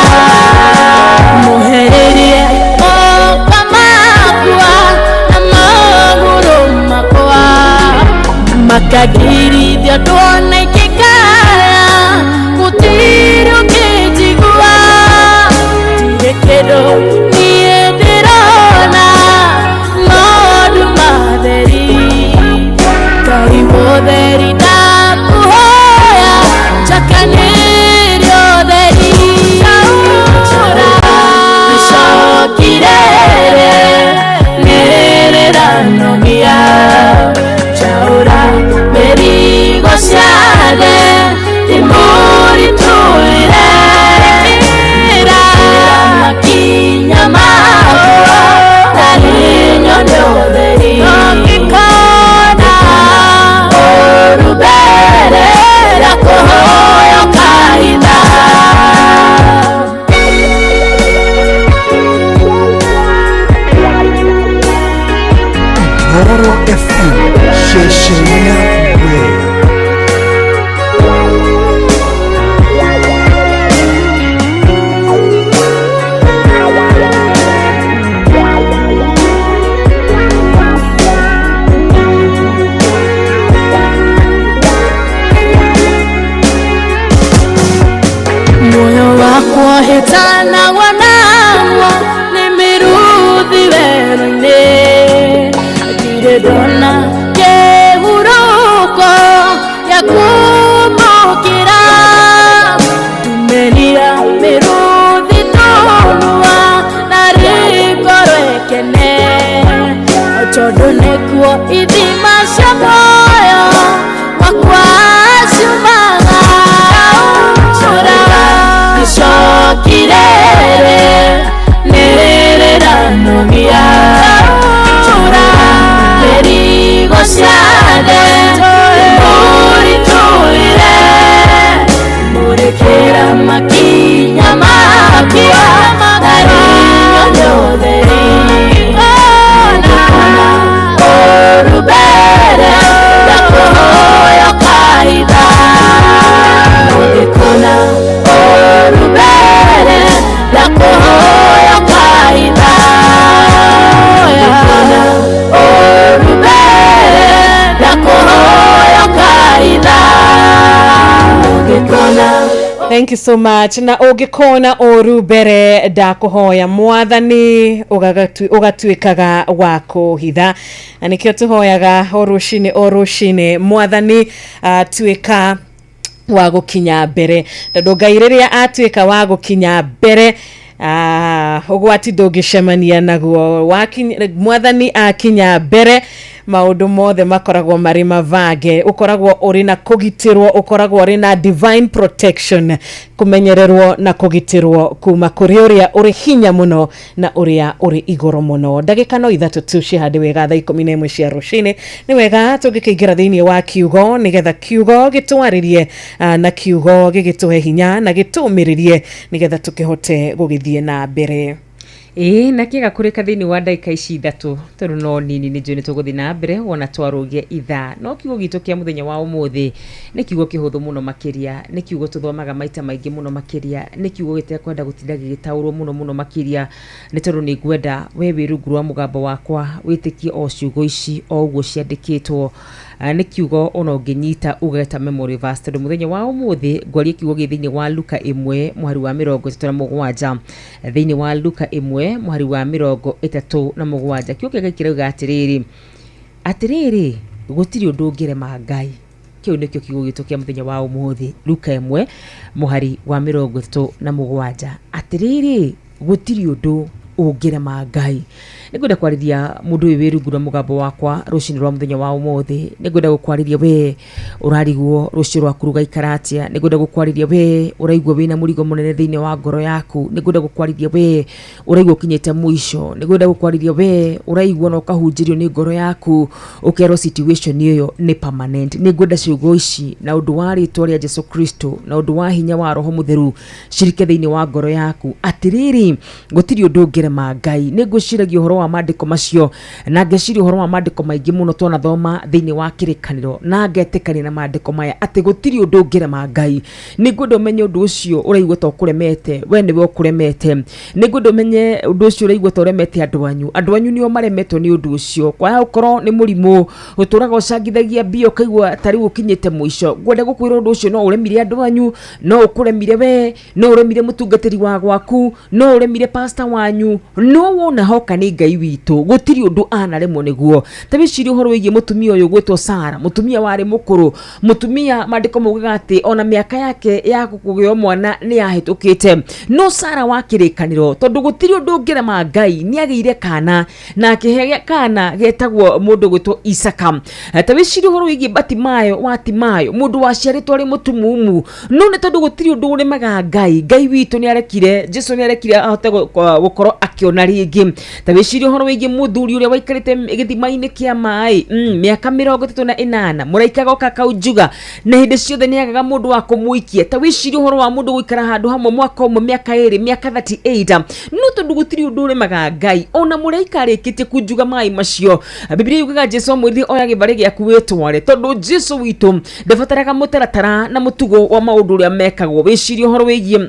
mũhererie moko makwa na magũrũ makwa makagirithia ndwona ikĩkaya gũtirĩ ũkĩnjigua ndirĩ kĩndũ niĩ ndĩrona no nduma theri Ngai mũtheri ndakũhoya njakanĩrie ũtheri Njaũra icokirere nĩrĩranogia Njaũra mĩrigo ciathe ndĩmũritũĩre makinya makwa narĩ nyone ũtheri nũngĩkona ũru mbere. Thank you so much. Na ũngĩkona ũru mbere, ndakũhoya Mwathani ũgatuĩkaga wa kũhitha, na nĩkĩo tũhoyaga o rũcinĩ o rũcinĩ, Mwathani tuĩka wa gũkinya mbere, tondũ Ngai rĩrĩa atuĩka wa gũkinya mbere, ũgwati ndũngĩcemania naguo. Mwathani akinya mbere, maũndũ mothe makoragwo marĩ mabange, ũkoragwo ũrĩ na kũgitĩrwo, ũkoragwo ũrĩ na divine protection, kũmenyererwo na kũgitĩrwo kuma kũrĩ ũrĩa ũrĩ hinya mũno na ũrĩa ũrĩ igũrũ mũno. Ndagĩka no 3 tu cihande wega thaa 11 cia rũcinĩ. Nĩ wega tũngĩkĩingĩra thĩinĩ wa kiugo, nĩgetha kiugo gĩtwarĩrie, na kiugo gĩgĩtũhe hinya na gĩtũmĩrĩrie, nĩgetha tũkĩhote gũgĩthiĩ na mbere. Ĩĩ, na kĩga kũrĩka thĩinĩ wa ndagĩka ici 3, tondũ no nini, nĩ njũĩ nĩ tũgũthiĩ na mbere wona twarũgia ithaa. No kiugo gitũ kĩa mũthenya wa ũmũthĩ nĩ kiugo kĩhũthũ mũno makĩria, nĩ kiugo tũthomaga maita maingĩ mũno makĩria, nĩ kiugo gĩtekwenda gũtinda gĩgĩtaũrwo mũno mũno makĩria, nĩ tondũ nĩ ngwenda we wĩ rungu rwa mũgambo wakwa wĩtĩkie o ciugo ici o ũguo ciandĩkĩtwo. Nĩ kiugo ona ũngĩnyita ũgeta memory verse, tondũ mũthenya wa ũmũthĩ ngwaria kiugo gĩ thĩinĩ wa Luka 1 mũhari wa 37, thĩinĩ wa Luka 1 mũhari wa 37. Kiugo kĩa Ngai kĩrauga atĩrĩrĩ, atĩrĩrĩ, gũtirĩ ũndũ ũngĩrema Ngai. Kĩu nĩkĩo kiugo gitũ kĩa mũthenya wa ũmũthĩ, Luka 1 mũhari wa 37, atĩrĩrĩ, gũtirĩ ũndũ ũngĩrema Ngai. Nĩngwenda kwarĩria mũndũ ũyũ wĩ rungu rwa mũgambo wakwa rũcinĩ rwa mũthenya wa ũmũthĩ. Nĩngwenda gũkwarĩria we ũrarigwo rũciũ rwaku rũgaikara atĩa. Nĩngwenda gũkwarĩria we ũraigua wĩna mũrigo mũnene thĩinĩ wa ngoro yaku. Nĩngwenda gũkwarĩria we ũraigua ũkinyĩte mũico. Nĩngwenda gũkwarĩria we ũraigua na ũkahunjĩrio nĩ ngoro yaku, ũkerwo situation ĩyo nĩ permanent. Nĩngwenda ciugo ici na ũndũ wa rĩtwa rĩa Jesu Kristo na ũndũ wa hinya wa Roho Mũtheru cirike thĩinĩ wa ngoro yaku, atĩrĩrĩ, gũtirĩ ũndũ ũngĩrema Ngai. Nĩngwĩciragia ũhoro wa maandĩko macio, na ngeciria ũhoro wa maandĩko maingĩ mũno twanathoma thĩinĩ wa kĩrĩkanĩro, na ngetĩkania na maandĩko maya atĩ gũtirĩ ũndũ ũngĩrema Ngai. Nĩngwenda ũmenye ũndũ ũcio ũraigua ta ũkũremete, we nĩwe ũkũremete. Nĩngwenda ũmenye ũndũ ũcio ũraigua ta ũremete andũ anyu, andũ anyu nĩo maremetwo nĩ ũndũ ũcio. Kwaga gũkorwo nĩ mũrimũ ũtũraga ũcangithagia mbia, ũkaigua ta rĩu ũkinyĩte mũico, ngwenda gũkwĩra ũndũ ũcio no ũremire andũ anyu, no ũkũremire we, no ũremire mũtungatĩri wa gwaku, no ũremire pastor wanyu, no wona hoka nĩ Ngai witũ, gũtirĩ ũndũ anaremwo nĩguo. Ta wĩcirie ũhoro wĩgiĩ mũtumia ũyũ gwĩtwo Sara, mũtumia warĩ mũkũrũ, mũtumia maandĩko maugaga atĩ ona mĩaka yake ya kũgĩa mwana nĩ yahĩtũkĩte, no Sara wa kĩrĩkanĩro, tondũ gũtirĩ ũndũ ũngĩrema Ngai, nĩ agĩire kana na akĩhe kana getagwo mũndũ gwĩtwo Isaka. Ta wĩcirie ũhoro wĩgiĩ Batimayo wa Timayo, mũndũ waciarĩtwo arĩ mũtumumu, no nĩ tondũ gũtirĩ ũndũ ũremaga Ngai, Ngai witũ nĩ arekire, Jesu nĩ arekire ahote gũkorwo akĩona rĩngĩ. Ta wĩcirie ũhoro wĩgiĩ mũthuri ũrĩa waikarĩte gĩthima-inĩ kĩa maĩ mĩaka 38, mũraika agoka akaunjuga, na hĩndĩ ciothe nĩ agaga mũndũ wa kũmũikia. Ta wĩcirie ũhoro wa mũndũ gũikara handũ hamwe mwaka ũmwe, mĩaka 2, mĩaka 38, no tondũ gũtirĩ ũndũ ũremaga Ngai, ona mũraika arĩkĩtie kunjuga maĩ macio, Biblia yugaga Jesu amwĩrire oya gĩbarĩ gĩaku wĩtware, tondũ Jesu witũ ndabataraga mũtaratara na mũtugo wa maũndũ ũrĩa mekagwo. Wĩcirie ũhoro wĩgiĩ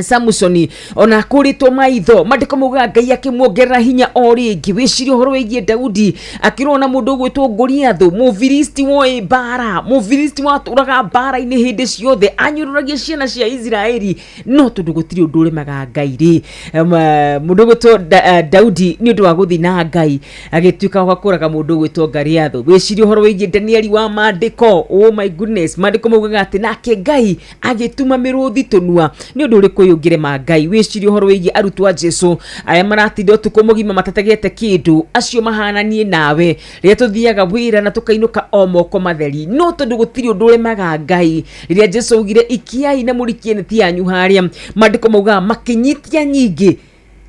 Samusoni, ona akũrĩtwo maitho, maandĩko maugaga Ngai akĩmuongerera hinya o rĩngĩ. Wĩcirie ũhoro wĩgiĩ Daudi akĩrũa na mũndũ ũgwĩtwo Goliathũ, Mũfilisti woĩ mbara, Mũfilisti watũraga mbara-inĩ hĩndĩ ciothe, anyũrũragia ciana cia Isiraeli, no tondũ gũtirĩ ũndũ ũremaga Ngai rĩ, mũndũ ũgwĩtwo Daudi nĩ ũndũ wa gũthiĩ na Ngai agĩtuĩka wa kũraga mũndũ ũgwĩtwo Goliathũ. Wĩcirie ũhoro wĩgiĩ Danieli wa maandĩko, oh my goodness, maandĩko maugaga atĩ nake Ngai agĩtuma mĩrũthi tũnua. Nĩ ũndũ ũrĩkũ ũyũ ũngĩrema Ngai? Wĩcirie ũhoro wĩgiĩ arutwo a Jesu aya maratinda ũtukũ mũgima matategete kĩndũ, acio mahananie nawe rĩrĩa tũthiaga wĩra na tũkainũka o moko matheri, no tondũ gũtirĩ ũndũ ũremaga Ngai. Rĩrĩa Jesu augire ikiai na mũrikie neti yanyu harĩa, maandĩko maugaga makĩnyitia nyingĩ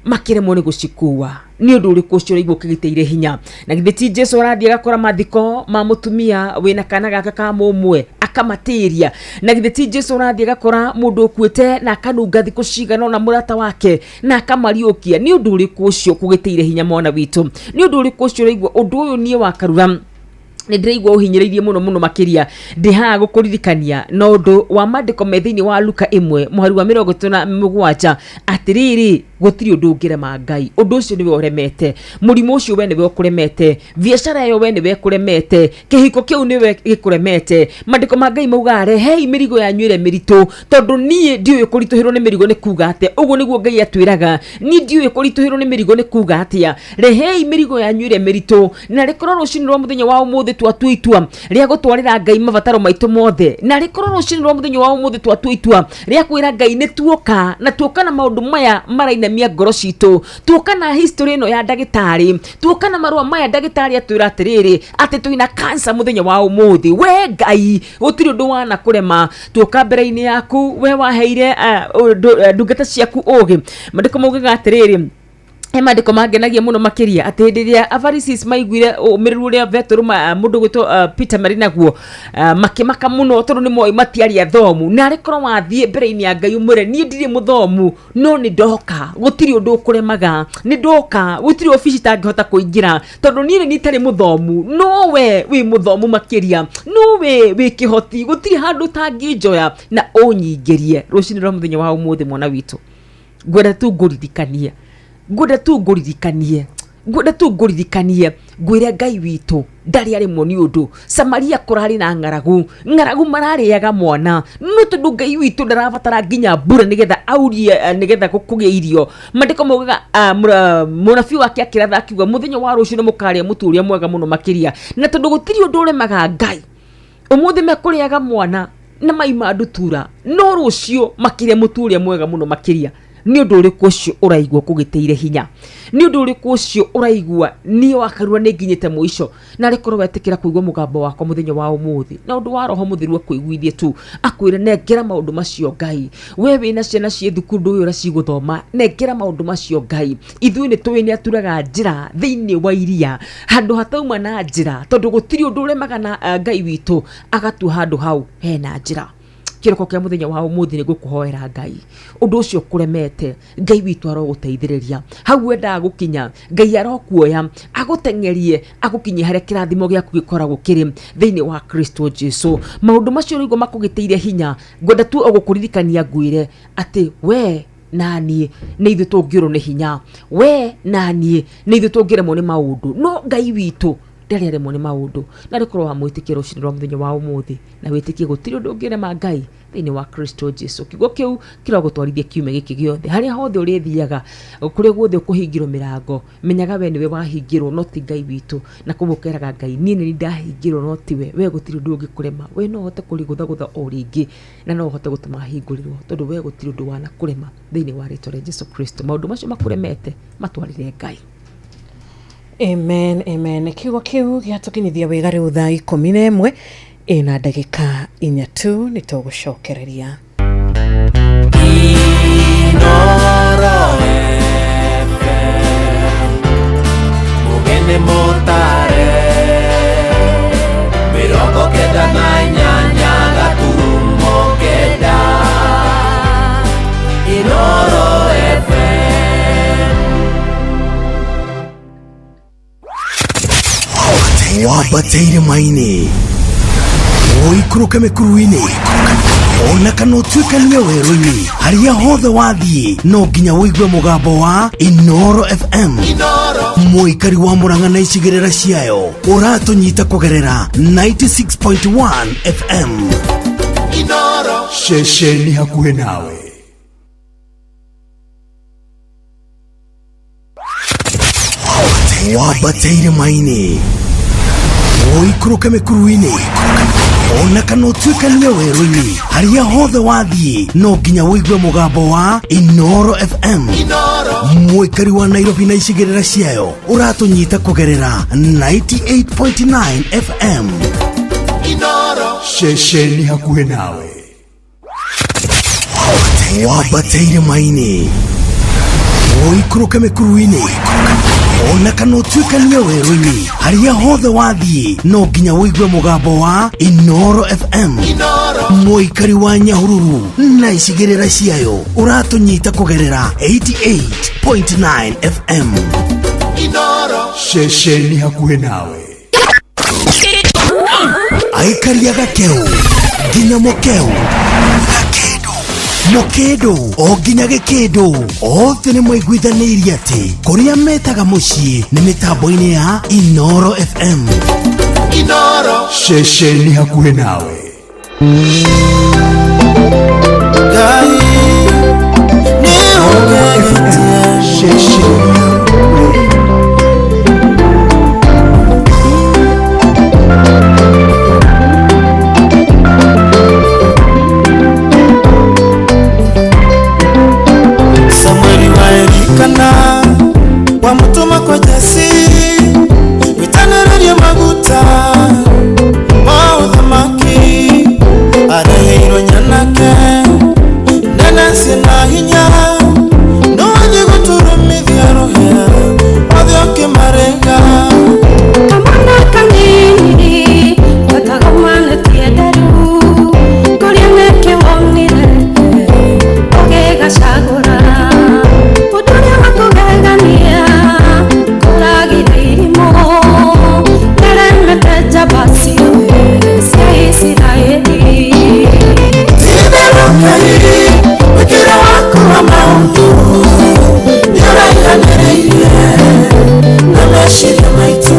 makĩremwo nĩ gũcikua. Nĩ ũndũ ũrĩkũ ũcio ũraigua ũkĩgitĩire hinya? Na githĩ ti Jesu arathiĩ agakora mathiko ma mũtumia wĩna kana gake ka mũmwe akamatĩria? Na githĩ ti Jesu ũrathiĩ agakora mũndũ ũkuĩte na akanunga thikũ cigana ũna mũrata wake na akamariũkia? Nĩ ũndũ ũrĩkũ ũcio ũkũgĩtĩire hinya mwana witũ? Nĩ ũndũ ũrĩkũ ũcio ũraigua ũndũ ũyũ niĩ wakarura nĩ ndĩraigua ũhinyĩrĩirie mũno mũno makĩria? Ndĩ haha gũkũririkania na ũndũ wa maandĩko me thĩinĩ wa Luka 1 mũhari wa 37, atĩrĩrĩ, Gũtirĩ ũndũ ũngĩrema Ngai. Ũndũ ũcio nĩwe ũremete, mũrimũ ũcio we nĩwe ũkũremete, biacara ĩyo we nĩwe ĩkũremete, kĩhiko kĩu nĩwe gĩkũremete. Maandĩko ma Ngai maugaga, rehei mĩrigo yanyu ĩrĩa mĩritũ, tondũ niĩ ndiũĩ kũritũhĩrwo nĩ mĩrigo nĩ kuga atĩa. Ũguo nĩguo Ngai atwĩraga, niĩ ndiũĩ kũritũhĩrwo nĩ mĩrigo nĩ kuga atĩa. Rehei mĩrigo yanyu ĩrĩa mĩritũ. Na rĩkorwo rũcinĩ rwa mũthenya wa ũmũthĩ twatua itua rĩa gũtwarĩra Ngai mabataro maitũ mothe, na rĩkorwo rũcinĩ rwa mũthenya wa ũmũthĩ twatua itua rĩa kwĩra Ngai nĩ tuoka, na tuoka na maũndũ maya marainamia ngoro citũ, tuoka na history ĩno ya ndagĩtarĩ, tuoka na marũa maya ndagĩtarĩ atwĩra atĩrĩrĩ, atĩ twĩna cancer mũthenya wa ũmũthĩ. We Ngai, gũtirĩ ũndũ wana kũrema. Tuoka mbere-inĩ yaku, we waheire ndungata ciaku ũgĩ. Maandĩko maugaga atĩrĩrĩ, he maandĩko mangenagia mũno makĩria, atĩ hĩndĩ ĩrĩa Apharisees maiguire ũmĩrĩru ũrĩa Petero mũndũ gwĩtwo Peter marĩ naguo, makĩmaka mũno tondũ nĩ moĩ matiarĩ athomu. Na arĩkorwo wathiĩ mbere-inĩ ya Ngai ũmwĩre niĩ ndirĩ mũthomu, no nĩ ndoka, gũtirĩ ũndũ ũkũremaga, nĩ ndoka, gũtirĩ obici itangĩhota kũingĩra, tondũ niĩ nĩ itarĩ mũthomu, no we wĩ mũthomu makĩria, no we wĩ kĩhoti, gũtirĩ handũ ũtangĩnjoya na ũnyingĩrie. Rũcinĩ rwa mũthenya wa ũmũthĩ, mwana witũ, ngwenda tu ngũririkanie, ngwenda tu ngũririkanie, ngwenda tu ngũririkanie, ngwĩre Ngai witũ ndarĩ arĩmwo nĩ ũndũ. Samaria kũrarĩ na ng'aragu, ng'aragu mararĩaga mwana, no tondũ Ngai witũ ndarabatara nginya mbura nĩgetha aurie, nĩgetha kũgĩe irio. Maandĩko maugaga, mũnabii wake akĩratha akiuga mũthenya wa rũciũ nĩ mũkarĩa mũtu ũrĩa mwega mũno makĩria. Na tondũ gũtirĩ ũndũ ũremaga Ngai, ũmũthĩ mekũrĩaga mwana na mai ma ndutura, no rũciũ makĩrĩa mũtu ũrĩa mwega mũno makĩria. Nĩ ũndũ ũrĩkũ ũcio ũraigua kũgĩtĩire hinya? Nĩ ũndũ ũrĩkũ ũcio ũraigua niĩ wakarua nĩ nginyĩte mũico? Na rĩkorwo wetĩkĩra kũigua mũgambo wakwa mũthenya wa ũmũthĩ, na ũndũ wa Roho Mũtheru akũiguithie tu, akwĩre nengera maũndũ macio Ngai. We wĩna ciana ciĩ thukuru ndũĩ ũrĩa cigũthoma, nengera maũndũ macio Ngai. Ithuĩ nĩ tũĩ nĩ aturaga njĩra thĩinĩ wa iria, handũ hatauma na njĩra, tondũ gũtirĩ ũndũ ũremaga na Ngai witũ agatua handũ hau hena njĩra. Kĩroko kĩa mũthenya wa ũmũthĩ nĩ ngũkũhoera Ngai, ũndũ ũcio ũkũremete, Ngai witũ arogũteithĩrĩria. Hau wendaga gũkinya, Ngai arokuoya, agũteng'erie, agũkinyie harĩa kĩrathimo gĩaku gĩkoragwo kĩrĩ thĩinĩ wa Kristo Jesu. Maũndũ macio ũraigua makũgĩtĩire hinya, ngwenda tu o gũkũririkania ngwĩre atĩ we na niĩ nĩ ithuĩ tũngĩũrwo nĩ hinya, we na niĩ nĩ ithuĩ tũngĩremwo nĩ maũndũ, no Ngai witũ ndarĩ aremwo nĩ maũndũ. Na rĩkorwo wamwĩtĩkia rũcinĩ rwa mũthenya wa ũmũthĩ, na wĩtĩkie gũtirĩ ũndũ ũngĩrema Ngai thĩinĩ wa Kristo Jesu. Kiugo kĩu kĩrogũtwarithia kiumia gĩkĩ gĩothe, harĩa hothe ũrĩthiaga, kũrĩa guothe ũkũhingĩrwo mĩrango, menyaga we nĩwe wahingĩrwo, no ti Ngai witũ. Na koguo ũkeraga Ngai, niĩ nĩ ndahingĩrwo no tiwe, we gũtirĩ ũndũ ũngĩkũrema, we no ũhote kũrĩgũthagũtha o rĩngĩ, na no ũhote gũtũma hingũrĩrwo, tondũ we gũtirĩ ũndũ wanakũrema thĩinĩ wa rĩtwa rĩa Jesu Kristo. Maũndũ macio makũremete matwarĩre Ngai. Amen, amen. Kiugo kĩu gĩatũkinyithia wega rĩu thaa 11 ĩna ndagĩka 4 tu, nĩ tũgũcokereria. Inoro FM, mugene mutare, 98 gaturumo 9, Inoro FM. Wambateire maini, ũikũrũke mĩkuru-inĩ, ona kana ũtuĩkanie werũ-inĩ, harĩa hothe wathiĩ no nginya ũigue mũgambo wa Inoro FM. Mũikari wa Murang'a na icigĩrĩra ciayo ũratũnyita kũgerera 96.1 FM. Inoro. Ceceni hakuhĩ nawe. Wambateire maini, ũikũrũke mĩkuru-inĩ, ona kana ũtuĩkanie werũ-inĩ, harĩa hothe wathiĩ no nginya ũigue mũgambo wa Inoro FM. Mũikari wa Nairobi na icigĩrĩra ciayo ũratũnyita kũgerera 98.9 FM. Inoro. Ceceni hakuhĩ nawe. Wambateire maini, ũikũrũke mĩkuru-inĩ, ona kana ũtuĩkanie werũ-inĩ, harĩa hothe wathiĩ no nginya ũigue mũgambo wa Inoro FM. Mũikari wa Nyahururu na icigĩrĩra ciayo ũratũnyita kũgerera 88.9 FM. Inoro. Ceceni hakuhĩ nawe. Aikaria gakeu nginya mũkeu Gakendu Mũkĩndũ o nginya gĩkĩndũ othe nĩ maiguithanĩirie atĩ kũrĩa metaga mũciĩ nĩ mĩtambo-inĩ ya Inoro FM. Inoro. Ceceni hakuhĩ nawe. Ngai nĩ ũngegetie. Ceceni hakuhĩ. Samueli wa Elikana wamutuma kwa Jesi witanĩrĩrie maguta ma ũthamaki areheirwo nyanake nene ciĩna hinya no athiĩ gũturumithia rũhĩa othe ũkĩmarĩga. Kamwana kanini gatagomanĩtie nderu kũrĩa nĩkĩ wonire ũgĩgacagũra ũndũ ũrĩa wa kũgegania kũragire irimũ nĩremete njamba ciothe cia Isiraeli. Ti-itherũ Ngai wĩkĩre waku wa maũndũ nĩũraihanĩrĩirie na meciria maitũ.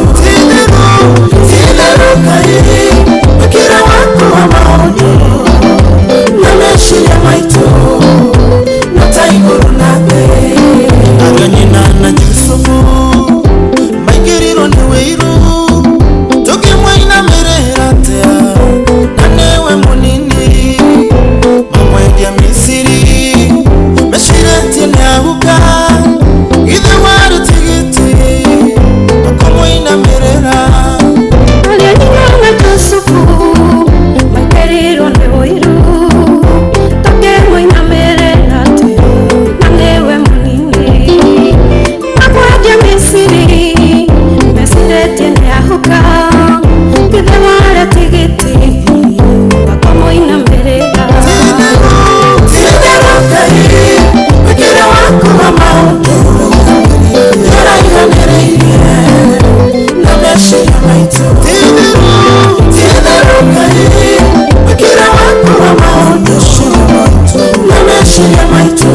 Ti-itherũ Ngai wĩkĩre waku wa maũndũ na meciria maitũ no ta igũrũ na thĩ. Ariũ a nyina na Jusufu maingĩrirwo nĩ wĩiru tũkĩmũinamĩrĩra atĩa na nĩwe mũnini mamwendia Misiri mecirĩtie nĩahuka githĩ warĩ tigiti ũkũmũinamĩrĩra. Ariũ a nyina na Jusufu maingĩrirwo nĩ ũiru tũkĩmũinamĩrĩra atĩa na nĩwe mũnini makwendia Misiri mecirĩtie nĩahuka githĩ warĩ tigiti ũkũmũinamĩrĩra. Ti-itherũ Ngai wĩkĩre waku wa maũndũ nĩũraihanĩrĩirie na meciria maitũ. Ti-itherũ Ngai wĩkĩre waku wa maũndũ na meciria maitũ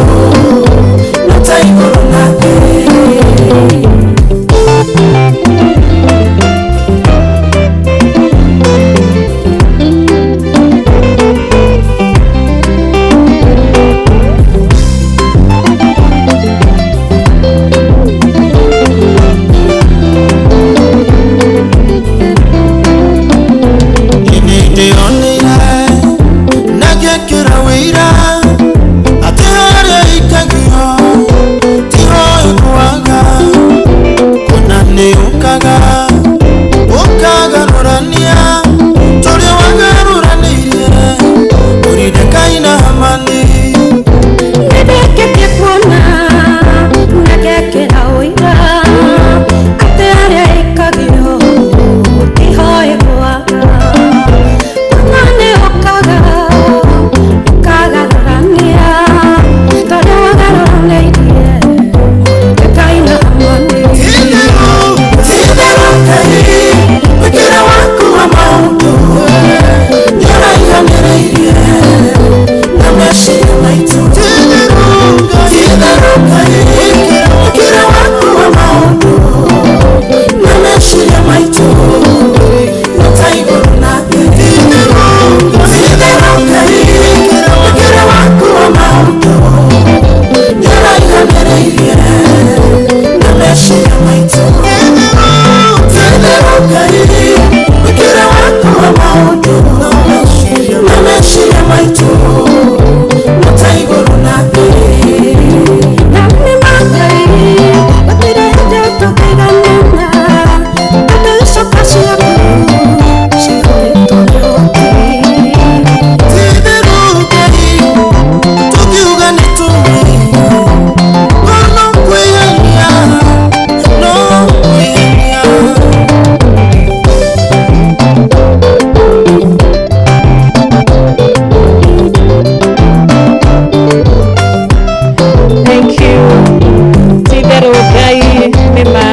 no ta igũrũ na thĩ. Nĩndĩonire na ngĩkĩra wĩira atĩ harĩa ikagio tiho ĩgũaga kũna nĩũkaga ũkagarũrania tũrĩa wagarũranĩirie Moridekai na Hamani. Nĩndĩkĩtie kuona na ngekĩra ũira atĩ harĩa ĩkagio tiho ĩgũaga kuona nĩũkaga ũkagarũrania tondũ wagarũranĩirie Moridekai na Hamani. Ti-itherũ Ngai wĩkĩre waku wa maũndũ nĩũraihanĩrĩirie na meciria maitũ. Ti-itherũ Ngai wĩkĩre waku wa maũndũ na meciria maitũ no ta igũrũ na thĩ. Ti-itherũ Ngai wĩkĩre waku wa maũndũ nĩũraihanĩrĩirie na meciria maitũ. Ti-itherũ Ngai wĩkĩre waku wa maũndũ na meciria maitũ no ta igũrũ na thĩ. Na nĩ ma Ngai gũtirĩ hĩndĩ tũngĩiganana tondũ icoka ciaku cihũrĩtwo nĩ ũũkĩ. Ti-itherũ Ngai tũkiuga nĩtũĩ no kwĩhenia no kwĩhenia. Thank you. Ti-itherũ Ngai nĩ ma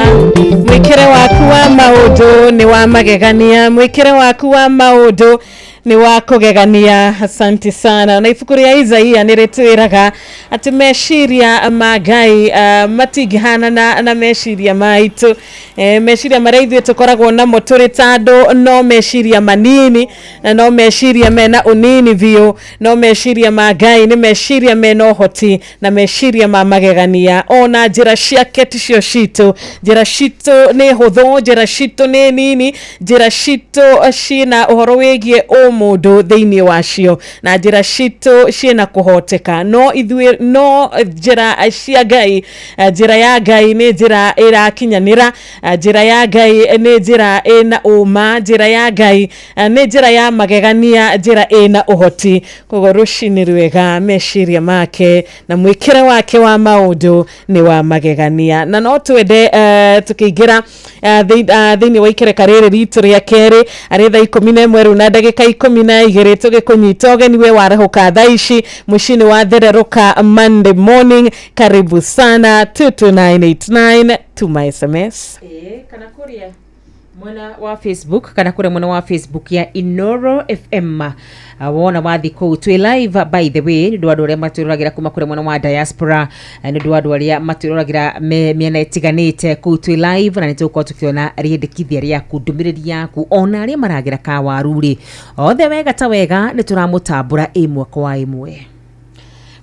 mwĩkĩre waku wa maũndũ nĩ wa magegania mwĩkĩre waku wa maũndũ Nĩ wa kũgegania. Asante sana. Na ibuku rĩa Isaia nĩ rĩtwĩraga atĩ meciria ma Ngai matingĩhanana na meciria maitũ. Meciria marĩa ithuĩ tũkoragwo namo tũrĩ ta andũ no meciria manini, na no meciria mena ũnini biũ, no meciria ma Ngai nĩ meciria mena ũhoti na meciria ma magegania. Ona njĩra ciake ticio citũ, njĩra citũ nĩ hũthũ, njĩra citũ nĩ nini, njĩra citũ ciĩna ũhoro wĩgiĩ ũmũndũ thĩinĩ wacio, na njĩra citũ ciĩna kũhoteka. No ithuĩ no njĩra cia Ngai, njĩra ya Ngai nĩ njĩra ĩrakinyanĩra, njĩra ya Ngai nĩ njĩra ĩna ũma, njĩra ya Ngai nĩ njĩra ya magegania, njĩra ĩna ũhoti. Koguo rũcinĩ rwega, meciria make na mwĩkĩre wake wa maũndũ nĩ wa magegania. Na no twende tũkĩingĩra thĩinĩ wa ikereka rĩrĩ ritũ rĩa kerĩ arĩ thaa 11 rĩu na ndagĩka 12, tũgĩkũnyita ũgeni we warahũka thaa ici mũciĩ-inĩ wa Thererũka Monday morning. Karibu sana. 22989 tuma SMS. Kana kũrĩa mwena wa Facebook, kana kũrĩa mwena wa Facebook ya Inoro FM, wona wathi kũu twĩ live. By the way, nĩ ũndũ wa andũ arĩa matwĩroragĩra kuma kũrĩa mwena wa diaspora, nĩ ũndũ wa andũ arĩa matwĩroragĩra mĩena ĩtiganĩte, kũu twĩ live na nĩ tũgũkorwo tũkĩona rĩendekithia rĩaku, ndũmĩrĩri yaku, ona arĩa maragĩra kawaru rĩ, othe wega ta wega nĩ tũramũtambũra ĩmwe kwa ĩmwe.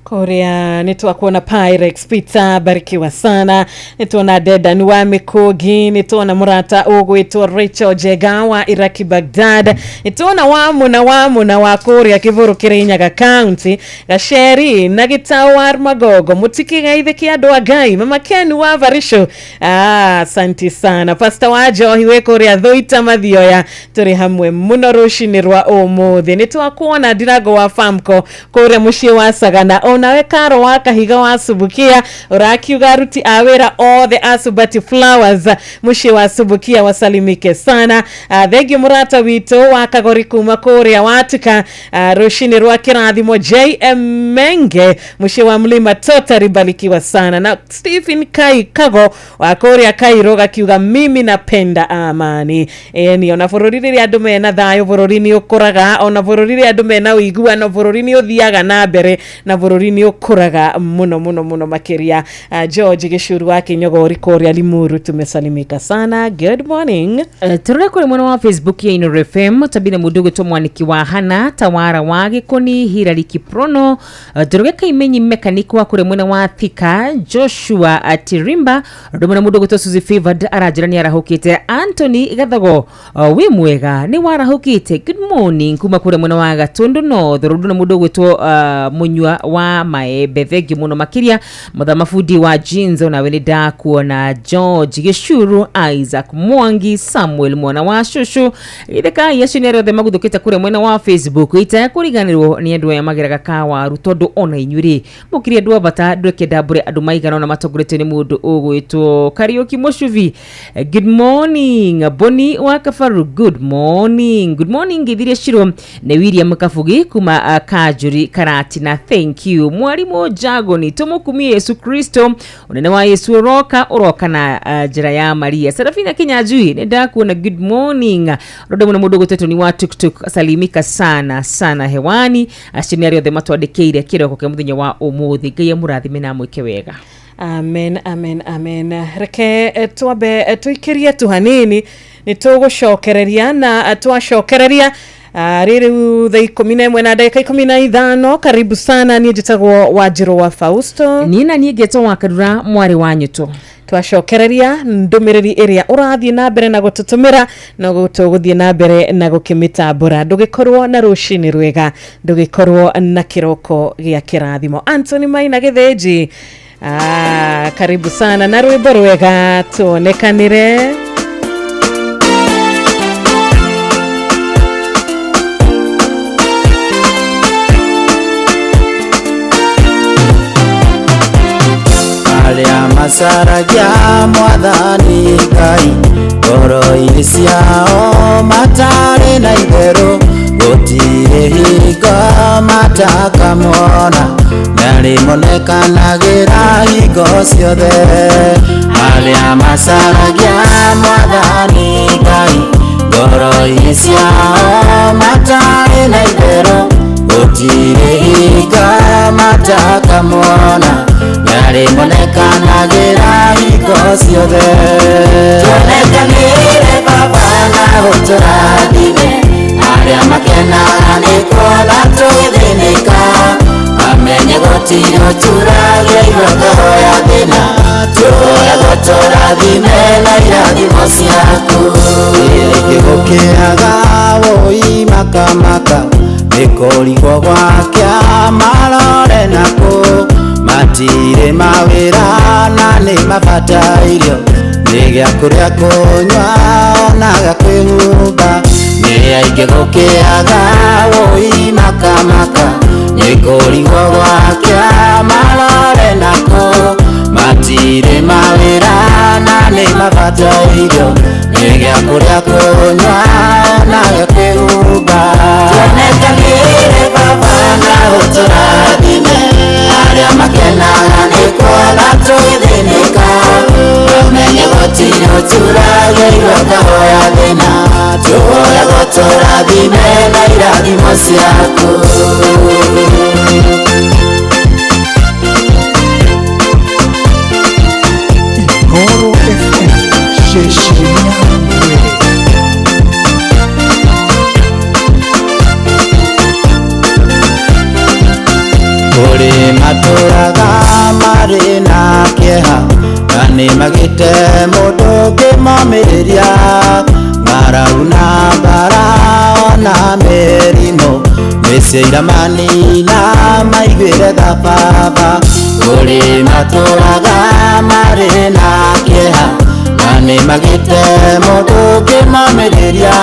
Kuria nĩ twakuona Pyrex Peter, barikiwa sana. Nĩ tuona Dedan wa Mĩkũngi, nĩ tuona mũrata ũgwĩtwo Rachel Njega wa Iraki Baghdad, nĩ tuona wa Mũna wa kũrĩa Kĩbũrũ Kĩrĩnyaga County, Gaceri na Gĩtaũ wa Magogo, mũtikĩgeithĩke andũ a Ngai, Mama Ken wa Varisho, asante sana. Pastor wa Njohi wĩ kũrĩa Thũita Mathioya, tũrĩ hamwe mũno rũcinĩ rwa ũmũthĩ. Nĩ twakuona Ndirango wa Famco kũrĩa mũciĩ wa Sagana, onawe Karo wa Kahiga wa Subukia ũrakiuga aruti a wĩra othe a Subati Flowers mũciĩ wa Subukia wasalimike sana. Thengiũ mũrata witũ wa Kagori kuma kũrĩa Watuka, rũcinĩ rwa kĩrathimo. JM Menge mũciĩ wa Mlima Totari, barikiwa sana. Na Stephen Kai Kago wa kũrĩa Cairo gakiuga mimi napenda amani. Ĩni ona bũrũri rĩrĩa andũ mena thayũ, bũrũri nĩ ũkũraga, ona bũrũri rĩrĩa andũ mena ũiguano, bũrũri nĩ ũthiaga na mbere, na bũrũri nĩ ũkũraga mũno mũno mũno makĩria. George Gĩcuru wa Kĩnyogori kũrĩa Limuru, tumesalimika sana. Good morning. Tũrore kũrĩ mwena wa Facebook ya Inoro FM, tabire mũndũ ũgwĩtwo Mwaniki wa Hana Tawara wa Gĩkũni, Hilary Kiprono, Njoroge Kaimenyi mechanic wa kũrĩa mwena wa Thika, Joshua Atirimba, ũndũ mwena mũndũ ũgwĩtwo Suzy Favored aranjĩra nĩ arahũkĩte. Anthony Gathogo, wĩ mwega, nĩ warahũkĩte, good morning kuma kũrĩa mwena wa Gatundu North. Ũndũ na mũndũ ũgwĩtwo Mũnyua wa Maembe, thengiũ mũno makĩria. Mũthamabundi wa jeans, onawe nĩ ndakuona. George Gĩcuru, Isaac Mwangi, Samuel mwana wa Shushu, githĩkai acio nĩ arĩa othe maguthũkĩte kũrĩa mwena wa Facebook. Itekũriganĩrwo nĩ andũ aya mageraga kawaru, tondũ ona inyuĩ rĩ mũkĩrĩ andũ a bata. Ndweke ndambũre andũ maigana ona matongoretio nĩ mũndũ ũgwĩtwo Kariũki Mũcubi, good morning. Boni wa Kabaru, good morning. Good morning Githiria Shiro nĩ William Kabugi kuma Kanjuri Karatina, thank you. Mwarimũ Jagoni, tũmũkumie Yesu Kristo, ũnene wa Yesu ũroka ũroka na njĩra ya Maria. Serafina Kinyanjui nĩ ndakuona, good morning. Rũndũ mũno mũndũ ũgwĩtwo ni wa tuktuk, salimika sana sana hewani. Acio nĩ arĩa othe matwandĩkĩire kĩroko kĩa mũthenya wa ũmũthĩ. Ngai amũrathime na amwĩke wega. Amen, amen, amen. Reke twambe tũikĩrie tu hanini, nĩ tũgũcokereria na twacokereria rĩrĩ thaa 11 na ndagĩka 15. Karibu sana. Niĩ njĩtagwo Wanjirũ wa Fausto. Niĩ na niĩ ngetwo wa Karura mwarĩ wa Nyũtũ. Twacokereria ndũmĩrĩri ĩrĩa ũrathiĩ na mbere na gũtũtũmĩra, no tũgũthiĩ na mbere na gũkĩmĩtambũra. Ndũgĩkorwo na rũcinĩ rwega, ndũgĩkorwo na kĩroko gĩa kĩrathimo. Anthony Maina Gĩthĩnji, karibu sana na rwĩmbo rwega tuonekanĩre. Arĩa macaragia Mwathani Ngai ngoro-inĩ ciao matarĩ na itherũ, gũtirĩ hingo matakamona, nĩarĩmonekanagĩra hingo ciothe. Arĩa macaragia Mwathani Ngai ngoro-inĩ ciao matarĩ na ciothe. Tuonekanire Baba na ũtũrathime, arĩa makenaga nĩ kuona tũgĩthĩnĩka, mamenye gũtirĩ ũturagia ngoro ya thĩna, tũhoyaga ũtũrathime na irathimo ciaku. Gĩkĩgũkĩaga woi makamaka, nĩkũrigwo gwakĩa marore nakũ, matirĩ mawĩra na nĩ mabatairio, nĩ gĩa kũrĩa kũnyua ona gĩa kwĩhumba. Nĩ aingĩ gũkĩaga woi makamaka, nĩkũrigwo gwakĩa marore nakũ, matirĩ mawĩra na nĩ mabatairio, nĩ gĩa kũrĩa kũnyua ona gĩa kwĩhumba. Tuonekanire Baba na ũtũrathime, arĩa makenaga nĩ kuona tũgĩthĩnĩka, mamenye gũtirĩ ũturagia ngoro ya thĩna, tũhoyaga ũtũrathime na irathimo ciaku. Inooro FM ceceni ya mwere. Kũrĩ matũraga marĩ na kĩeha, na nĩ magĩte mũndũ ũngĩmomĩrĩria, ng'aragu na mbara ona mĩrimũ, nĩcio iramanina maiguĩre tha Baba. Kũrĩ matũraga marĩ na kĩeha, na nĩ magĩte mũndũ ũngĩmomĩrĩria,